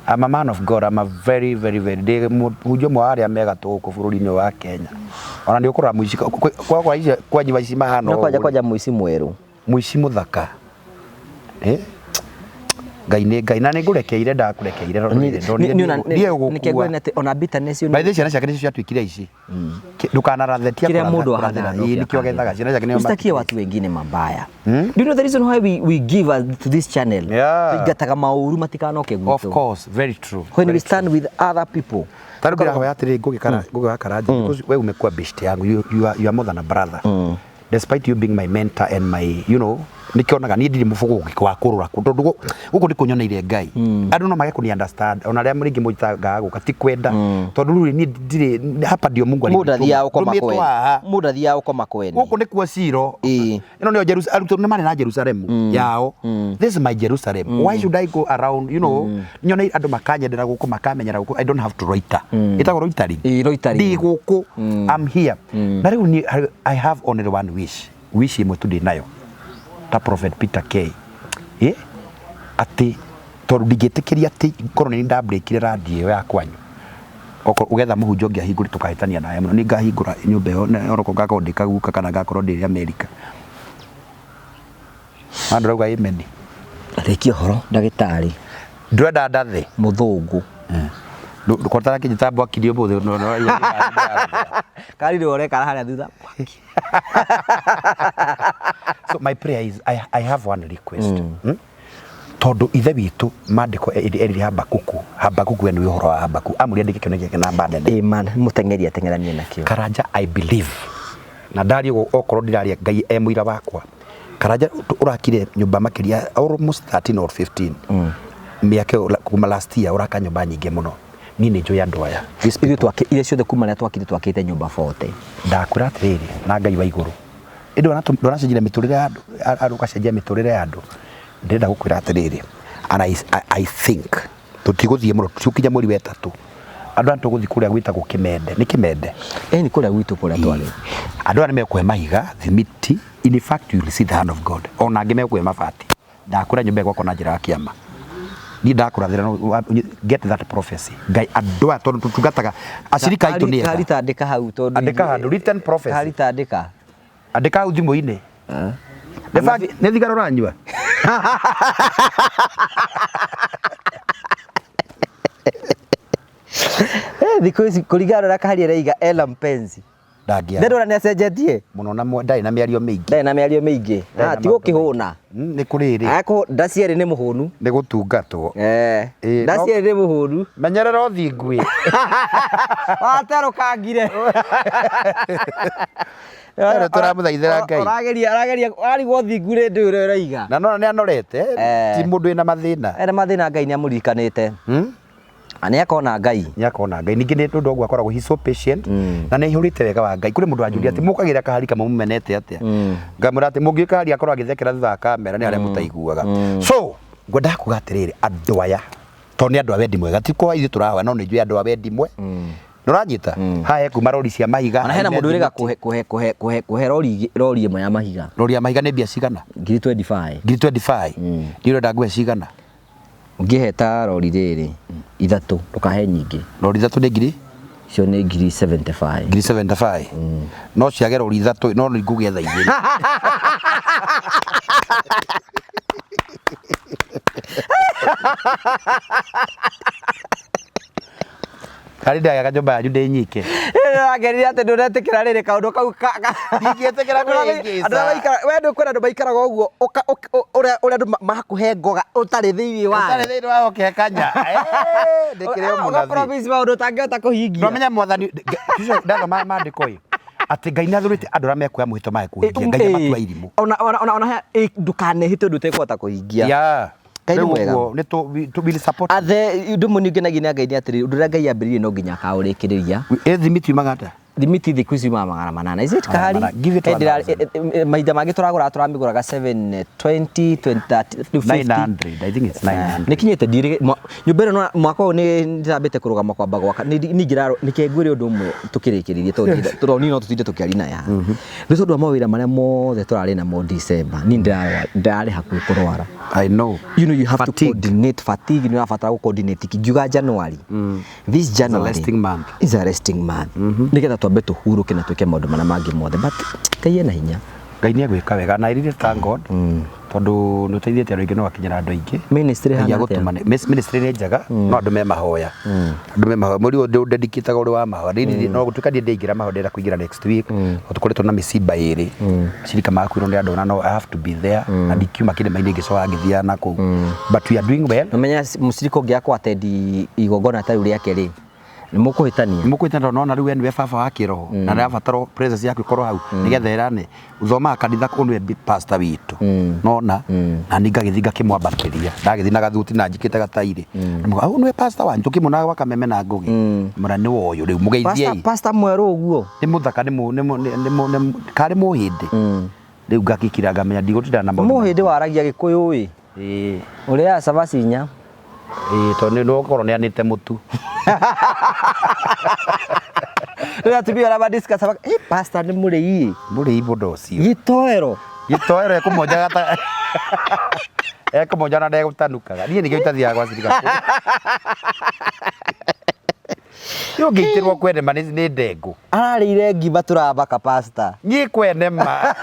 I'm a man of God. I'm a very very very ndĩ mũhunjia ũmwe wa arĩa mega gũkũ bũrũri-inĩ wa Kenya. Ona nĩ ũkũrora mũici kwa icio kwanyu aici mahana No kwanja ũguo. kwanja mũici mwerũ. Mũici mũthaka. Eh? Ngai nĩ Ngai na nĩ ngũrekeire ndakũrekeire ndonire ndiĩ gũgũkua. Nĩkĩo ona bitterness By the way, ciana ciake nĩcio ciatuĩkire aici. Ndũkanarathe tia kila kũratha- mundu kũrathĩra. Ĩĩ, nĩkĩo agethaga ciana ciake nĩo Usitakie watu wengine mabaya. Do you know the reason why we give us to this channel? Yeah. Tũingataga maũru matikanoke gwitũ. Of course, very true. When very we stand with other people. Ta rĩu ndĩrahoya atĩrĩrĩ Ngũgĩ Kara- Ngũgĩ wa Karanja because we umekuwa best yangu you are more than a brother despite you being my mentor and my you know nikionaga niĩ ndirĩ mũbũgũ wa kũrũra kũ tondũ gũkũ nĩ kũnyoneire Ngai andũ no mage kũni understand ona arĩa rĩngĩ mũitangaga gũka ti kwenda tondũ rĩu niĩ ndirĩ hapa ndio Mungu Mũndũ athiaga gũkoma Ndũmĩtwo kwene. haha Mũndũ athiaga gũkoma kwene. gũkũ nĩkuo Shilo Ĩĩ. ĩno nĩyo Jerusalem arutwo nĩ marĩ na Jerusalem yao this is my Jerusalem why should I go around you know nyone andũ makanyendera gũkũ makamenyera gũkũ I don't have to loiter ĩtagwo loitering Ĩĩ, loitering. ndĩ gũkũ I'm here na rĩu niĩ I have only one wish wish ĩmwe tu ndĩ nayo ta Prophet Peter K ĩ atĩ tondũ ndingĩtĩkĩria atĩ ngorwo nĩ ndambreakire radio ĩyo ya kwanyu okorwo ũgetha mũhunjia ũngĩ ahingũre tũkahĩtania nawe mũno nĩ ngahingũra nyũmba ĩyo na onokorwo ngakorwo ndĩ kaguka kana ngakorwo ndĩ Amerika andũ rauga amen Rĩkia ũhoro ndagĩtarĩ ndĩrenda ndathe mũthũngũ. ndũkotara kĩnjĩta mbwakiri ũmũthĩ no- no- no- Kari rĩo ũrekara harĩa thutha. so my prayer is I have one request Tondũ ithe witũ mandĩko erire Habakuku Habakuku we nĩwe ũhoro wa Habakuku amũria andĩke kĩoneki gĩake namba nene Ĩĩ man, mũteng'eri ateng'eranie nakĩo. Karanja I believe na ndaria ũguo okorwo ndiraria Ngai e mũira wakwa Karanja ũrakire nyũmba makĩria almost 13 or 15 mĩaka ĩyo kuma last year ũraka nyũmba nyingĩ mũno niĩ nĩ njũĩ andũ aya These Ithuĩ twake iria ciothe kuma rĩrĩa twakire twakĩte nyũmba 40. ndakwĩra atĩrĩrĩ na Ngai wa igũrũ ĩndĩ ndwanacenjia mĩtũrĩre ya andũ andũ ũgacenjia mĩtũrĩre ya andũ ndĩrenda gũkwĩra atĩrĩrĩ and I think tũtigũthiĩ mũno tũkinya mweri wa ĩtatũ andũ aya tũgũthiĩ kũrĩa gwĩtagwo Kĩmende nĩ Kĩmende Ĩĩ nĩ kũrĩa gwitũ kũrĩa twarĩ. andũ aya nĩ mekũhe mahiga thimiti in fact you will see the hand of God ona angĩ mekũhe mabati ndakwĩra nyũmba ĩgwakwo na njĩra ya kĩama niĩ ndakũrathĩra no get that prophecy Ngai andũ aya tondũ tũtungataga acirika aitũ nĩ ega Karita andĩka hau tondũ Andĩka handũ, written prophecy. Karita andĩka. andĩka hau thimũ-inĩ Nĩ nĩ thigara ũranyua Eh, thikũ ici kũringana na ũrĩa Kaharia araiga ela mpenzi. Ndangĩaga. Ndĩrona nĩ acenjetie. Mũno na ndarĩ na mĩario mĩingĩ. Ndarĩ na mĩario mĩingĩ. Ndarĩ na Ah, ti maũndũ gũkĩhũna. Nĩ kũrĩrĩ. Ndacierĩ nĩ mũhũnu. Nĩ gũtungatwo. Eh. Ĩĩ, Ndacierĩ nĩ mũhũnu. Menyerera ũthingu ĩ. Waterũkangire. Rĩu tũramũthaithĩra Ngai. Ũrageria ũrageria ũrarigwo thingu rĩ ndũĩ ũrĩa ũraiga. Na nona nĩ anorete. Eh. Ti mũndũ wĩna mathĩna. Ena mathĩna Ngai nĩ amũririkanĩte. Na nĩ akona Ngai. Nĩ akona Ngai. Ningĩ nĩ ũndũ ũguo akoragwo he's so patient. Na nĩ aihũrĩte wega wa Ngai. Kũrĩ mũndũ wanjũria atĩ mũkagĩra kahari kamwe mũmenete atĩa. Ngamwĩra atĩ mũngĩũka kahari akorwo agĩthekera thutha wa kamera nĩ harĩa mũtaiguaga. So ngwendaga kuga atĩrĩrĩ andũ aya tondũ nĩ andũ a wendi mwega ti kwa ithuĩ tũrahoya no nĩ njũĩ andũ a wendi mwe. Nĩ ũranyita? Haha he kuma rori cia mahiga. Ona hena haha mũndũ wĩrĩga thimiti. kũhe kũhe kũhe kũhe kũhe rori rori ĩmwe ya mahiga. Rori ya mahiga nĩ mbia cigana? Ngiri 25. Ngiri 25. Niĩ ũrenda ngũhe cigana? Ũngĩhe ta rori rĩrĩ ithatũ ndũkahe nyingĩ. Rori ithatũ nĩ ngiri? Icio nĩ ngiri 75. Ngiri 75. No ciage rori ithatũ no nĩ ngũgĩetha igĩrĩ. Karĩ ndagĩaka nyũmba yanyu ndĩ nyike. Ndĩragerire atĩ ndũretĩkĩra rĩrĩ kaũndũ kau Ndingĩtĩkĩra kwĩhĩngĩca. Andũ arĩa maikara we ndũkwĩra andũ maikaraga ũguo ũrĩa ũrĩa andũ makũhe ngoga ũtarĩ thĩinĩ wa Ũtarĩ thĩinĩ wa ũkĩhe kanya. Ndĩkĩrĩ o mũnabii. Ũgapromise maũndũ ũtangĩhota kũhingia. Ndũramenya mwathani ndathoma maandĩko ĩ atĩ Ngai nĩ athurĩte andũ arĩa mekuoya mwĩhĩtwa mage kũhingia. Ngai amatua irimũ. Ona ona ona ona ndũkanehĩte ũndũ ũtekũhota kũhingia. Yeah. Ngai nĩ Rĩu mwega. ũguo nĩ we will support. Athe ũndũ ũmwe niĩ ngenagia nĩ Ngai nĩ atĩrĩrĩ ũndũ ũrĩa Ngai ambĩrĩirie no nginya akaũrĩkĩrĩria. Ĩ thimiti yumaga atĩa? Thimiti thikũ ici yumaga 800. Is it Magana kahari? manana. Give it 1,000. Mahinda mangĩ tũragũraga tũramĩgũraga 720, 20, 30, 50. 900. I think it's 900. Nĩ kinyĩte ndirĩ nyũmba ĩno mwaka ũyũ nĩ ndĩrambĩte kũrũgama kwamba gwaka ningĩ ngwĩre ũndũ ũmwe tũkĩrĩkĩrĩrie tondũ niĩ no tũtinde tũkĩaria naye haha. Nĩ tondũ wa mawĩra marĩa mothe tũrarĩ namo December niĩ ndĩrarĩ hakuhĩ kũrwara. I know. You know you have to Fatigue. coordinate fatigue nĩ ũrabatara gũ coordinate ngiuga January. This January resting month. Is a resting month. Nĩgetha twambe tũhurũke na twĩke maũndũ marĩa mangĩ mothe but Ngai ena hinya. Ngai nĩ egwĩka wega na I really thank God tondũ nĩ ũteithĩtie andũ aingĩ no wakinyĩra andũ aingĩ. Ministry Ngai ĩhana atĩa? agũtũmane. Ministry nĩ njega no andũ me mahoya. Andũ me mahoya. Mweri ũyũ ndĩũdedicate-aga ũrĩ wa mahoya. Niĩ no gũtuĩka niĩ ndĩingĩra mahoya ndĩrenda kũingĩra next week. Tondũ tũkoretwo na mĩcimba ĩrĩ. Acirika magakuĩrwo nĩ andũ na no I have to be there. Na ndikiuma kĩrĩma-inĩ ngĩcoka ngĩthiaga na kũu. But we are doing well. Namenya mũcirika ũngĩ akwa attend igongona ta rĩu rĩake rĩ nĩ mũkũhĩtania. Mũkwĩte tondũ nona rĩu we nĩwe baba wa kĩroho na nĩrabatara presence yaku ĩkorwo hau nĩgetha ĩrane ũthomaga kanitha kũu nĩwe pastor witũ nona na niĩ ngagĩthiĩ ngakĩmwambatĩria ndagĩthiĩ na gathuti na njikĩte gatairĩ ũyũ nĩwe pastor wanyu tũkĩmuonaga gwa kameme na ngũgĩ mwĩra nĩwe ũyũ rĩu mũgeithiei Pastor mwerũ ũguo. Nĩ mũthaka nĩ karĩ mũhĩndĩ rĩu ngakĩkira ngamenya ndigũtinda na maũndũ Mũhĩndĩ waragia gĩkũyũ ĩ. Ĩĩ. Ũrĩaga cabaci inya. Ĩĩ tondũ nĩ ũkorwo nĩ anĩte mũtu. Rĩu atumia arĩa madiscuss pastor nĩ mũrĩi ĩ. Mũrĩi mũndũ ũcio. Gĩtoero. Gĩtoero ekũmonjaga ta ekũmonja na ndegũtanukaga. Niĩ nĩkĩo itathiaga gwa cirika. Niĩ ũngĩitĩrwo kwene ma nĩ ndengũ. Ararĩire ngima tũrabaka pastor. Niĩ kwene ma.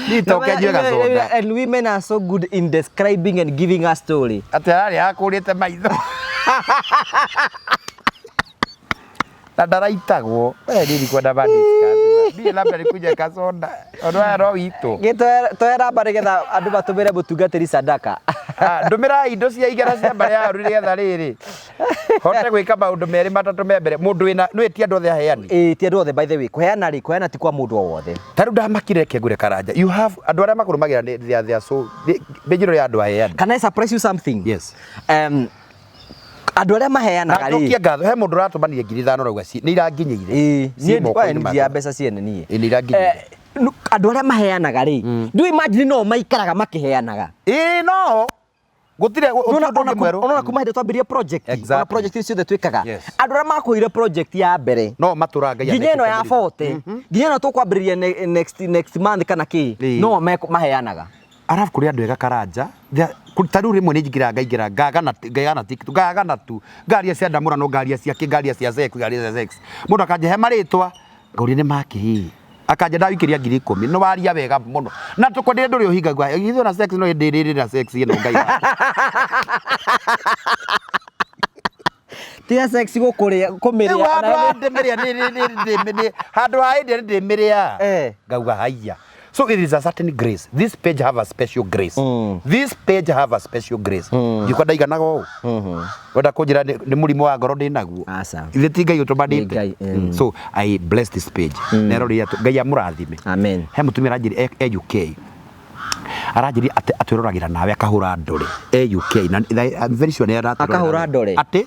Niĩ toke nyue gacoda. And women are so good in describing and giving a story. Atĩ ararĩa akũrĩte maitho. Na ndaraitagwo. We niĩ ndikwenda ma discuss. Niĩ labda nĩkunyua kacoda. Ũndũ aya no witũ. Gĩtoe namba nĩgetha andũ matũmĩre mũtungatĩri sadaka. Ndũmĩrai indo cia igera cia mbarĩ ya Harũni nĩgetha rĩrĩ hote gwĩka maũndũ merĩ matatũ me mbere. Mũndũ wĩna nĩ ti andũ othe aheani. Ĩĩ ti andũ othe by the way. Kũheana rĩ, kũheana ti kwa mũndũ o wothe. Ta rĩu ndamakire reke ngwĩre Karanja. You have andũ arĩa makũrũmagĩrĩra nĩ they are so mbĩnjĩro ya andũ aheani. Can I surprise you something? Yes. Andũ arĩa maheanaga rĩ. Njokie ngatho he mũndũ ũratũmania 5,000 ũrauga nĩ iranginyĩire. Ĩĩ, Ciĩ niĩ moko-inĩ niĩ makwa. ndia mbeca ciene niĩ. Ĩĩ, nĩ iranginyĩire. Andũ arĩa maheanaga rĩ, do you imagine no maikaraga makĩheanaga? Ĩĩ no. Gũtirĩ Nona ũndũ ũngĩ mwerũ. ona kuma hĩndĩ twambĩrĩria project, ona Exactly. project icio ciothe twĩkaga. Yes. Andũ arĩa makũire project ya mbere No matũraga Ngai nginya ĩno ya anekĩte 40 nginya ĩno tũkwambĩrĩria next month kana kĩ Ĩĩ. no maheanaga. Arabu kũrĩ andũ ega Karanja ta rĩu rĩmwe nĩ njingĩraga ngaingĩra ngagana TikTok ngagana tu ngaria cia ndamũrano ngaria cia kĩ ngaria cia sex ngaria cia sex mũndũ akanje he marĩtwa ngauria nĩ makĩ akanje ndawikĩria 10,000 nĩ waria wega mũno na tũkwendire ndũrĩ ũhingagwa ithuĩ na sex no hĩndĩ ĩrĩ na sex ĩno Ngai wakwa. Tiga sex gũkũrĩa Rĩu kũmĩrĩa. handũ ha ndĩmĩrĩa handũ ha ĩndĩa nĩ ndĩmĩrĩa. Ngauga haiya. So it is a certain grace. This page have a special grace. This page have a special grace. Ndiũka ndaiganaga ũũ. Wenda kũnjĩra nĩ mũrimũ wa ngoro ndĩ naguo. Aca. Ithe ti Ngai ũtũmanĩte. Nĩ Ngai, mm. So I bless this page. Nerorire atũ Ngai amũrathime. Amen. He mũtumia aranjĩrire e UK. Aranjĩrire atĩ atwĩroragĩra nawe akahũra ndore. E UK na I'm very sure nĩ aratwĩrorera. Akahũra ndore? Atĩ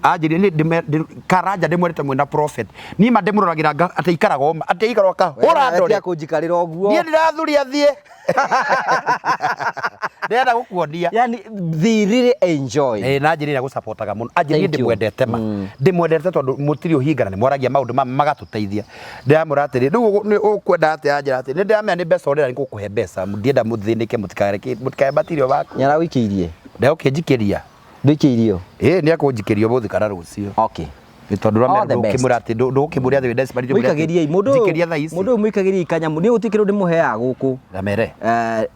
anjĩrire nĩ karanja ndĩmwerĩte mwĩna prophet. Niĩ ma ndĩmũroragĩra atĩ ikaraga ũma atĩ ikaraga akahũra ndore. Tiga kũnjikarĩra ũguo. Niĩ ndirathuria thiĩ. Ndĩrenda gũkuonia. Yani they really enjoy. Ĩĩ na njĩra ĩrĩa gũcapotaga mũno anjĩrire Thank you. ndĩmwendete ma ndĩmwendete tondũ mũtirĩ ũhingana nĩ mwaragia maũndũ ma magatũteithia. Ndĩramwĩra atĩrĩ rĩu ũkwenda atĩa anjĩra atĩrĩ nĩ ndĩramenya nĩ mbeca ũrenda nĩngũkũhe mbeca ndienda mũthĩnĩke mũtikareke mũtikae material waku. Nĩaragũikĩirie? Ndegũkĩnjikĩria. Ndũikĩirio? Ĩĩ nĩ akũnjikĩria ũmũthĩ kana rũciũ. Okay. Nĩ tondũ All the best. ndũkĩmwĩra atĩ ndũkĩmwĩra atĩ wĩ desperate ũmwĩre atĩ Mũikagĩriei mũndũ ũyũ njikĩria thaa ici. mũndũ ũyũ mũikagĩriei kanyamũ niĩ gũtirĩ kĩndũ ndĩmũheaga gũkũ. Thamere.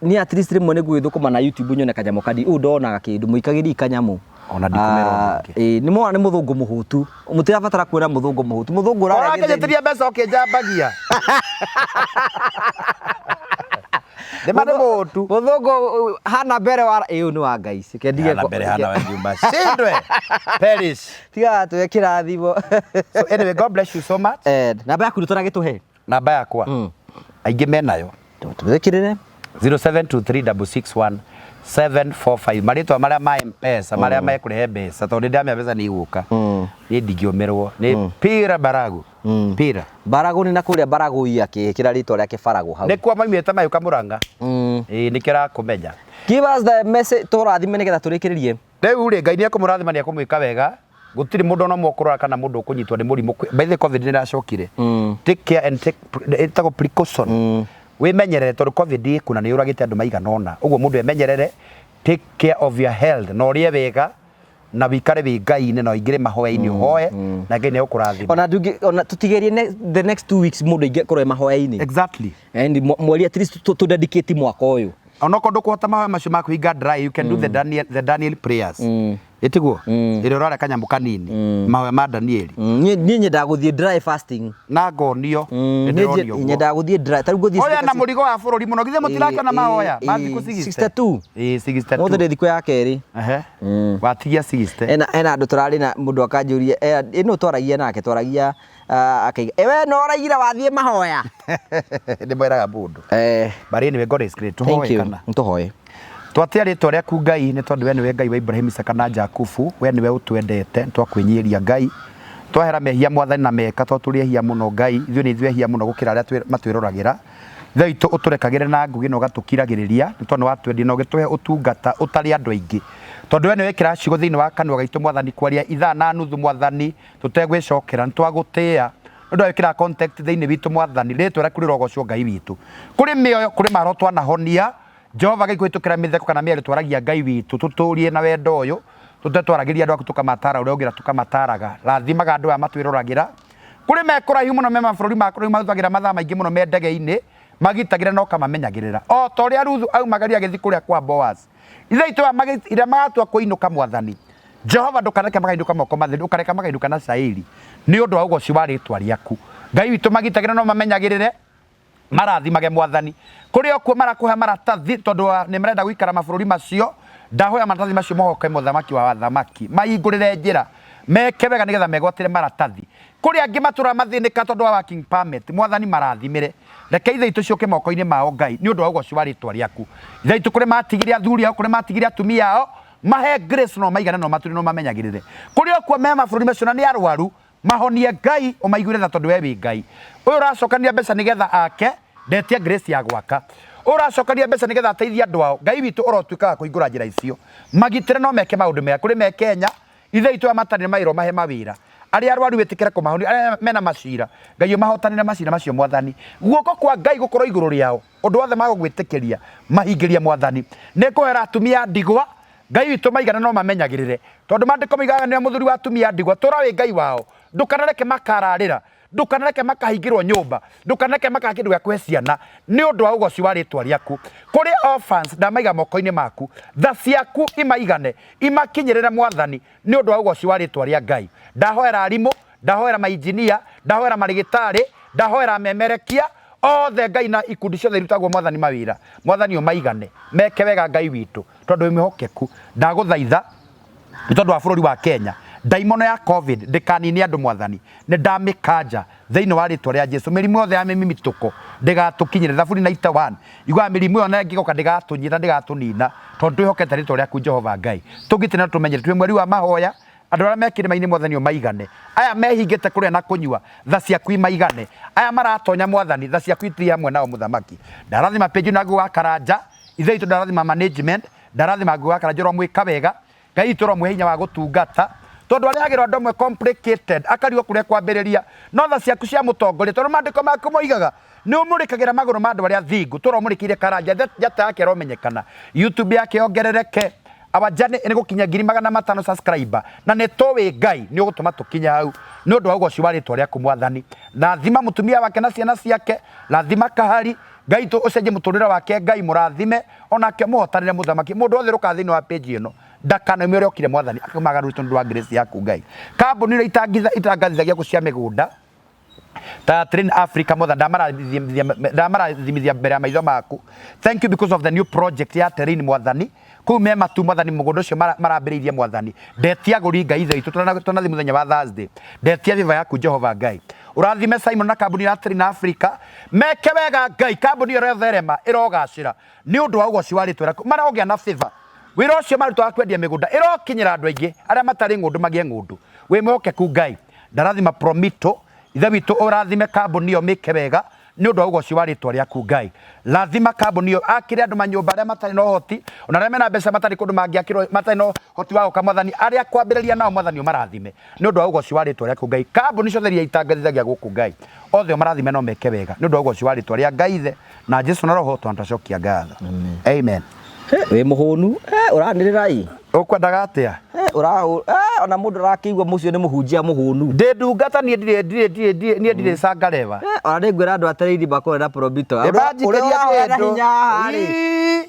Niĩ at least rĩmwe nĩ ngũgĩthũkũma na YouTube nyone kanyamũ kandi ũũ ndonaga kĩndũ mũikagĩriei kanyamũ. Ona ndikũmera ũndũ ũngĩ. Ĩĩ nĩ mwana nĩ mũthũngũ mũhũtu. Mũtirabatara kuona mũthũngũ mũhũtu. Mũthũngũ ũrarĩa gĩtheri. Ũrakĩnjĩtĩria mbeca ũkĩnjambagia. Nĩ ma nĩ mũhũtu. Mũthũngũ hana mbere wa ĩĩ ũyũ nĩ wa Ngai. Reke ndige Hana mbere hana wa nyumba. Shindwe. Perish. Tiga tuwe kĩrathimo. So anyway, God bless you so much. Namba yaku ndũtaragĩtũhe. Namba yakwa. Aingĩ menayo. Tũgĩkĩrĩre. 0723661745 marĩtwa marĩa ma M-Pesa marĩa mekũrehe mbeca tondũ nĩndamenya mbeca nĩ igũka niĩ ndingĩũmĩrwo nĩ Pira Baragu Pira Baragũ nĩ na kũrĩa Baragũi akĩkĩra rĩtwa rĩake Baragũ hau. nĩkuo maumĩte mayũka Mũrang'a. Ĩĩ nĩkĩo arakũmenya. Give us the message tũrathime nĩgetha tũrĩkĩrĩrie. Rĩu rĩ Ngai nĩekũmũrathima nĩekũmwĩka wega gũtirĩ mũndũ ona ũmwe ũkũrwara kana mũndũ ũkũnyitwo nĩ mũrimũ. By the way, COVID nĩ ĩracokire. Take care and take ĩtagwo precaution. Wĩmenyerere tondũ COVID ĩkuo na nĩ yũragĩte andũ maigana ũna. Ũguo mũndũ emenyerere, take care of your health na ũrĩe wega na wĩikare wĩ Ngai-inĩ na ũingĩre mahoya-inĩ ũhoe na Ngai nĩegũkũrathima. Ona ndungi ona tutigerie the next 2 weeks mũndũ aingĩ akorwo e mahoya-inĩ. Exactly. And mweri at least tu dedicate mwaka ũyũ. Onokorwo ndũkũhota mahoya macio ma kũhinga dry, you can do the Daniel prayers. Ĩtiguo? Ĩrĩa ũrarĩa kanyamũ kanini. Mahoya ma Daniel. Niĩ nyendaga gũthiĩ dry fasting. Na ngonio. Nĩndĩronio ũguo. Nyendaga gũthiĩ dry. Ta rĩu ngũthiĩ Oya na mũrigo wa bũrũri mũno githĩ mũtirakĩona mahoya ma thikũ 60. 62. Ĩĩ 62. Ũmũthĩ nĩ thikũ ya kerĩ. Ehe. Watigia 60. Ena andũ tũrarĩ na mũndũ akanjũria ĩno twaragia nake twaragia akaiga we no ũraigire wathiĩ mahoya. Nĩmwĩraga mũndũ. But anyway, God is great. Thank Tũhoe you. kana. Tũhoe. Twatĩa rĩtwa rĩaku Ngai nĩ tondũ we nĩwe Ngai wa Ibrahim Isaka na Jakubu we nĩwe ũtwendete twakwĩnyihĩria Ngai twahera mehia mwathani na meka tondũ tũrĩ ehia mũno Ngai ithuĩ nĩ ithuĩ ehia mũno gũkĩra arĩa matwĩroragĩra Ithe witũ ũtũrekagĩre na ngũgĩ na ũgatũkiragĩrĩria nĩ tondũ nĩ watwendire na ũgĩtũhe ũtungata ũtarĩ andũ aingĩ tondũ we nĩwe wĩkĩraga ciugo thĩinĩ wa kanua gaitũ mwathani kwaria ithaa na nuthu mwathani tũtegwĩcokera nĩ twagũtĩĩa nĩ ũndũ wa wĩkĩraga contact thĩinĩ witũ mwathani rĩtwa rĩaku rĩrogocwo Ngai witũ kũrĩ mĩoyo kũrĩ maroho twanahonia Jehova Ngai kũhĩtũkĩra mĩtheko kana mĩario twaragia Ngai witũ tũtũrie na wendo ũyũ tũte twaragĩria andũ aku tũkamatara ũrĩa ũngĩra tũkamataraga rathimaga andũ aya matwĩroragĩra kũrĩ me kũraihu mũno me mabũrũri ma kũraihu mahũthagĩra mathaa maingĩ mũno me ndege-inĩ magitagĩra na ũkamamenyagĩrĩra o ta ũrĩa Ruthu aumagaria agĩthiĩ kũrĩa kwa Boaz ithe itũ ĩrĩa magatua kũinũka mwathani Jehova ndũkareke magainũka moko matheri ndũkareke magainũka na cairi nĩ ũndũ wa ũgoci wa rĩtwa rĩaku Ngai witũ magitagĩra no mamenyagĩrĩre marathimage mwathani kũrĩ o kuo marakũhe maratathi tondũ nĩ marenda gũikara mabũrũri macio ndahoya maratathi macio mohoke mũthamaki wa athamaki mahingũrĩre njĩra meke wega nĩgetha megwatĩre maratathi kũrĩ angĩ matũraga mathĩnĩka tondũ wa working permit mwathani marathimĩre reke ithe itũ ciũke moko-inĩ mao Ngai nĩ ũndũ wa ũgoci wa rĩtwa rĩaku ithe itũ kũrĩ matigire athuri ao kũrĩ matigire atumia ao mahe grace no maigane no matũrĩ no mamenyagĩrĩre kũrĩ o kuo me mabũrũri macio na nĩ arwaru mahonie Ngai ũmaiguĩre tha tondũ we wĩ Ngai ũyũ ũracokania mbeca nĩgetha ake ndetia grace ya gwaka ũyũ ũracokania mbeca nĩgetha ateithie andũ ao Ngai witũ ũrotuĩka wa kũhingũra njĩra icio magitĩre no meke maũndũ mega kũrĩ me Kenya ithe itũ aya matarĩ mawĩra ũmahe mawĩra arĩa arwaru wĩtĩkĩre kũmahonia arĩa mena macira Ngai ũmahotanĩre macira macio mwathani guoko kwa Ngai gũkorwo igũrũ rĩao ũndũ wothe magũgwĩtĩkĩria mahingĩrie mwathani nĩ kũhera atumia ndigwa Ngai witũ maigana no mamenyagĩrĩre tondũ maandĩko moigaga nĩwe mũthuri wa atumia ndigwa tũra wĩ Ngai wao ndũkanareke makararĩra Ndũkanareke makahingĩrwo nyũmba, ndũkanareke makaga kĩndũ gĩa kũhe ciana, nĩ ũndũ wa ũgoci wa rĩtwa rĩaku. Kũrĩ orphans ndamaiga moko-inĩ maku, tha ciaku imaigane, imakinyĩrĩre Mwathani, nĩ ũndũ wa ũgoci wa rĩtwa rĩa Ngai. Ndahoera arimũ, ndahoera mainjinia, ndahoera marĩgĩtarĩ, ndahoera amemerekia, othe Ngai na ikundi ciothe irutagwo Mwathani mawĩra. Mwathani ũmaigane, meke wega Ngai witũ, tondũ wĩ mwĩhokeku. Ndagũthaitha nĩ tondũ wa bũrũri wa Kenya, ndaimono ya Covid ndĩkanine andũ Mwathani, nĩ ndamĩkanja thĩinĩ wa rĩtwa rĩa Jesu. Mĩrimũ yothe ya mĩmimitũko ndĩgatũkinyĩre. Thaburi 91 yugaga mĩrimũ ĩyo na ĩngĩgoka ndĩgatũnyita, ndĩgatũnina, tondũ twĩhokete rĩtwa rĩaku Jehova Ngai. Tũgitĩre na tũmenyere, twĩ mweri wa mahoya, andũ arĩa me kĩrĩma-inĩ Mwathani ũmaigane, aya mehingĩte kũrĩa na kũnyua, tha ciaku imaigane, aya maratonya Mwathani, tha ciaku ithiĩ hamwe nao Mũthamaki. Ndarathima page na Ngũgĩ wa Karanja, Ithe witũ ndarathima management, ndarathima Ngũgĩ wa Karanja ũromwĩka wega, Ngai witũ ũromũhe hinya wa gũtungata, tondũ arehagĩrwo andũ amwe complicated, akarigwo kũrĩa kwambĩrĩria, no tha ciaku cia mũtongoria, tondũ maandĩko maku moigaga nĩ ũmũrĩkagĩra magũrũ ma andũ arĩa athingu, tũromũrĩkĩire Karanja, njata yake ĩromenyekana, YouTube yake yongerereke, our journey nĩ gũkinya 500,000 subscriber, na nĩ tũĩ Ngai nĩ ũgũtũma tũkinye hau nĩ ũndũ wa ũgoci wa rĩtwa rĩaku Mwathani. Rathima mũtumia wake na ciana ciake, rathima Kahari, Ngai tũ ũcenjie mũtũrĩre wake, Ngai mũrathime onake mũhotanĩre mũthamaki. Mũndũ wothe ũrũkaga thĩinĩ wa page ĩno ndakanaime ũrĩa okire Mwathani akamagarũrĩtwo nĩ ũndũ wa grace yaku Ngai. Kambuni iria itangathithagia kũ cia mĩgũnda ta Train Africa mothe ndamarathimithia mbere ya maitho maku. Thank you because of the new project ya Terrain Mwathani kũu me matu Mwathani mũgũnda ũcio marambĩrĩirie Mwathani ndetia agũri Ngai ithe witũ tũnathi mũthenya wa Thursday ndetia favor yaku Jehova Ngai ũrathime Simon na kambuni ya Train Africa meke wega Ngai kambuni ĩyo ĩrotherema ĩrogacĩra nĩ ũndũ wa ũgoci wa rĩtwa rĩaku marogĩa na favor wĩra ũcio maruta wa kwendia mĩgũnda ĩrokinyĩra andũ aingĩ arĩa matarĩ ng'ũndũ magĩe ng'ũndũ wĩ mwĩhokeku Ngai ndarathima Promito ithe witũ ũrathime kambuni ĩyo mĩke wega nĩ ũndũ wa ũgoci wa rĩtwa rĩaku Ngai rathima kambuni ĩyo akĩre andũ manyũmba arĩa matarĩ na ũhoti ona arĩa mena mbeca matarĩ kũndũ mangĩakĩrwo matarĩ na ũhoti wa gwaka Mwathani arĩa kwambĩrĩria nao Mwathani ũmarathime nĩ ũndũ wa ũgoci wa rĩtwa rĩaku Ngai kambuni ciothe iria itangathithagia gũkũ Ngai othe ũmarathime no meke wega nĩ ũndũ wa ũgoci wa rĩtwa rĩa Ngai ithe na Jesu na Roho twandacokia ngatho amen. Wĩ mũhũnu ũranĩrĩra ĩ Ũkwendaga atĩa? Ona mũndũ arakĩigua mũcio nĩ mũhunjia mũhũnu. Ndĩ ndungata niĩ ndirĩ ndirĩ ndirĩ ndirĩ niĩ ndirĩ cangareba. Ona nĩ ngwĩra andũ atarĩithi makorwo na Promito. Ũrĩa ũrahoya na hinya haha rĩ.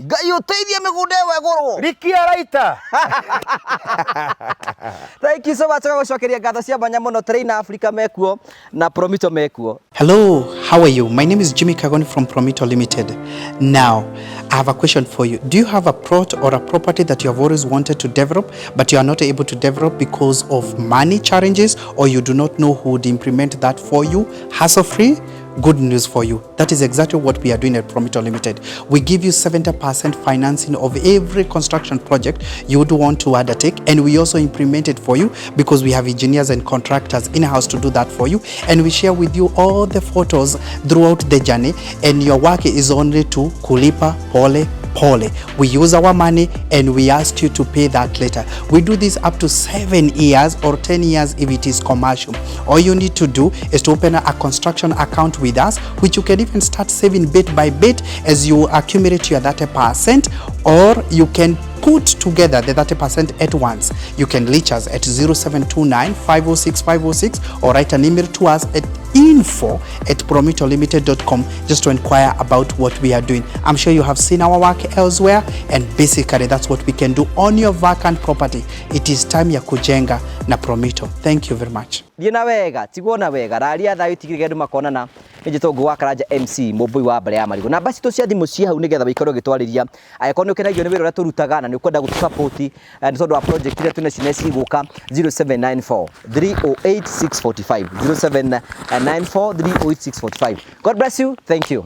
Ngai ũteithie mĩgũnda ĩyo ĩgũrwo. Rikia raita. Thank you so much gũcokeria ngatho cia mwanya mũno Train Africa mekuo na Promito mekuo. Hello, how are you? My name is Jimmy Kagoni from Promito Limited. Now, I have a question for you. Do you have a plot or a property that you have always wanted to develop, but you are not able to develop because of money challenges, or you do not know who would implement that for you hassle-free? Good news for you. That is exactly what we are doing at Promito Limited. We give you 70% financing of every construction project you would want to undertake, and we also implement it for you because we have engineers and contractors in-house to do that for you, and we share with you all the photos throughout the journey, and your work is only to kulipa pole pole. We use our money and we ask you to pay that later. We do this up to 7 years or 10 years if it is commercial. All you need to do is to open a construction account with us, which you can even start saving bit by bit as you accumulate your 30%, or you can put together the 30% at once. You can reach us at 0729 506 506 or write an email to us at info@promitolimited.com just to inquire about what we are doing. I'm sure you have seen our work elsewhere, and basically that's what we can do on your vacant property. It is time ya kujenga na Promito. Thank you very much. Thiĩ na wega, tigwo na wega, raria thayũ tigĩrĩre andũ makonana. Nĩ njĩtwo Ngũgũ wa Karanja MC, mũmbũi wa mbere ya marigũ. Namba citũ cia thimũ ciĩ hau nĩgetha wĩikarwo ũgĩtwarĩria. Angĩkorwo nĩ ũkenagio nĩ wĩra ũrĩa tũrutaga na nĩ ũkwenda gũtũ support nĩ tondũ wa project iria twĩna cio cigũka 0794 308 645 0794 308 645. God bless you. Thank you.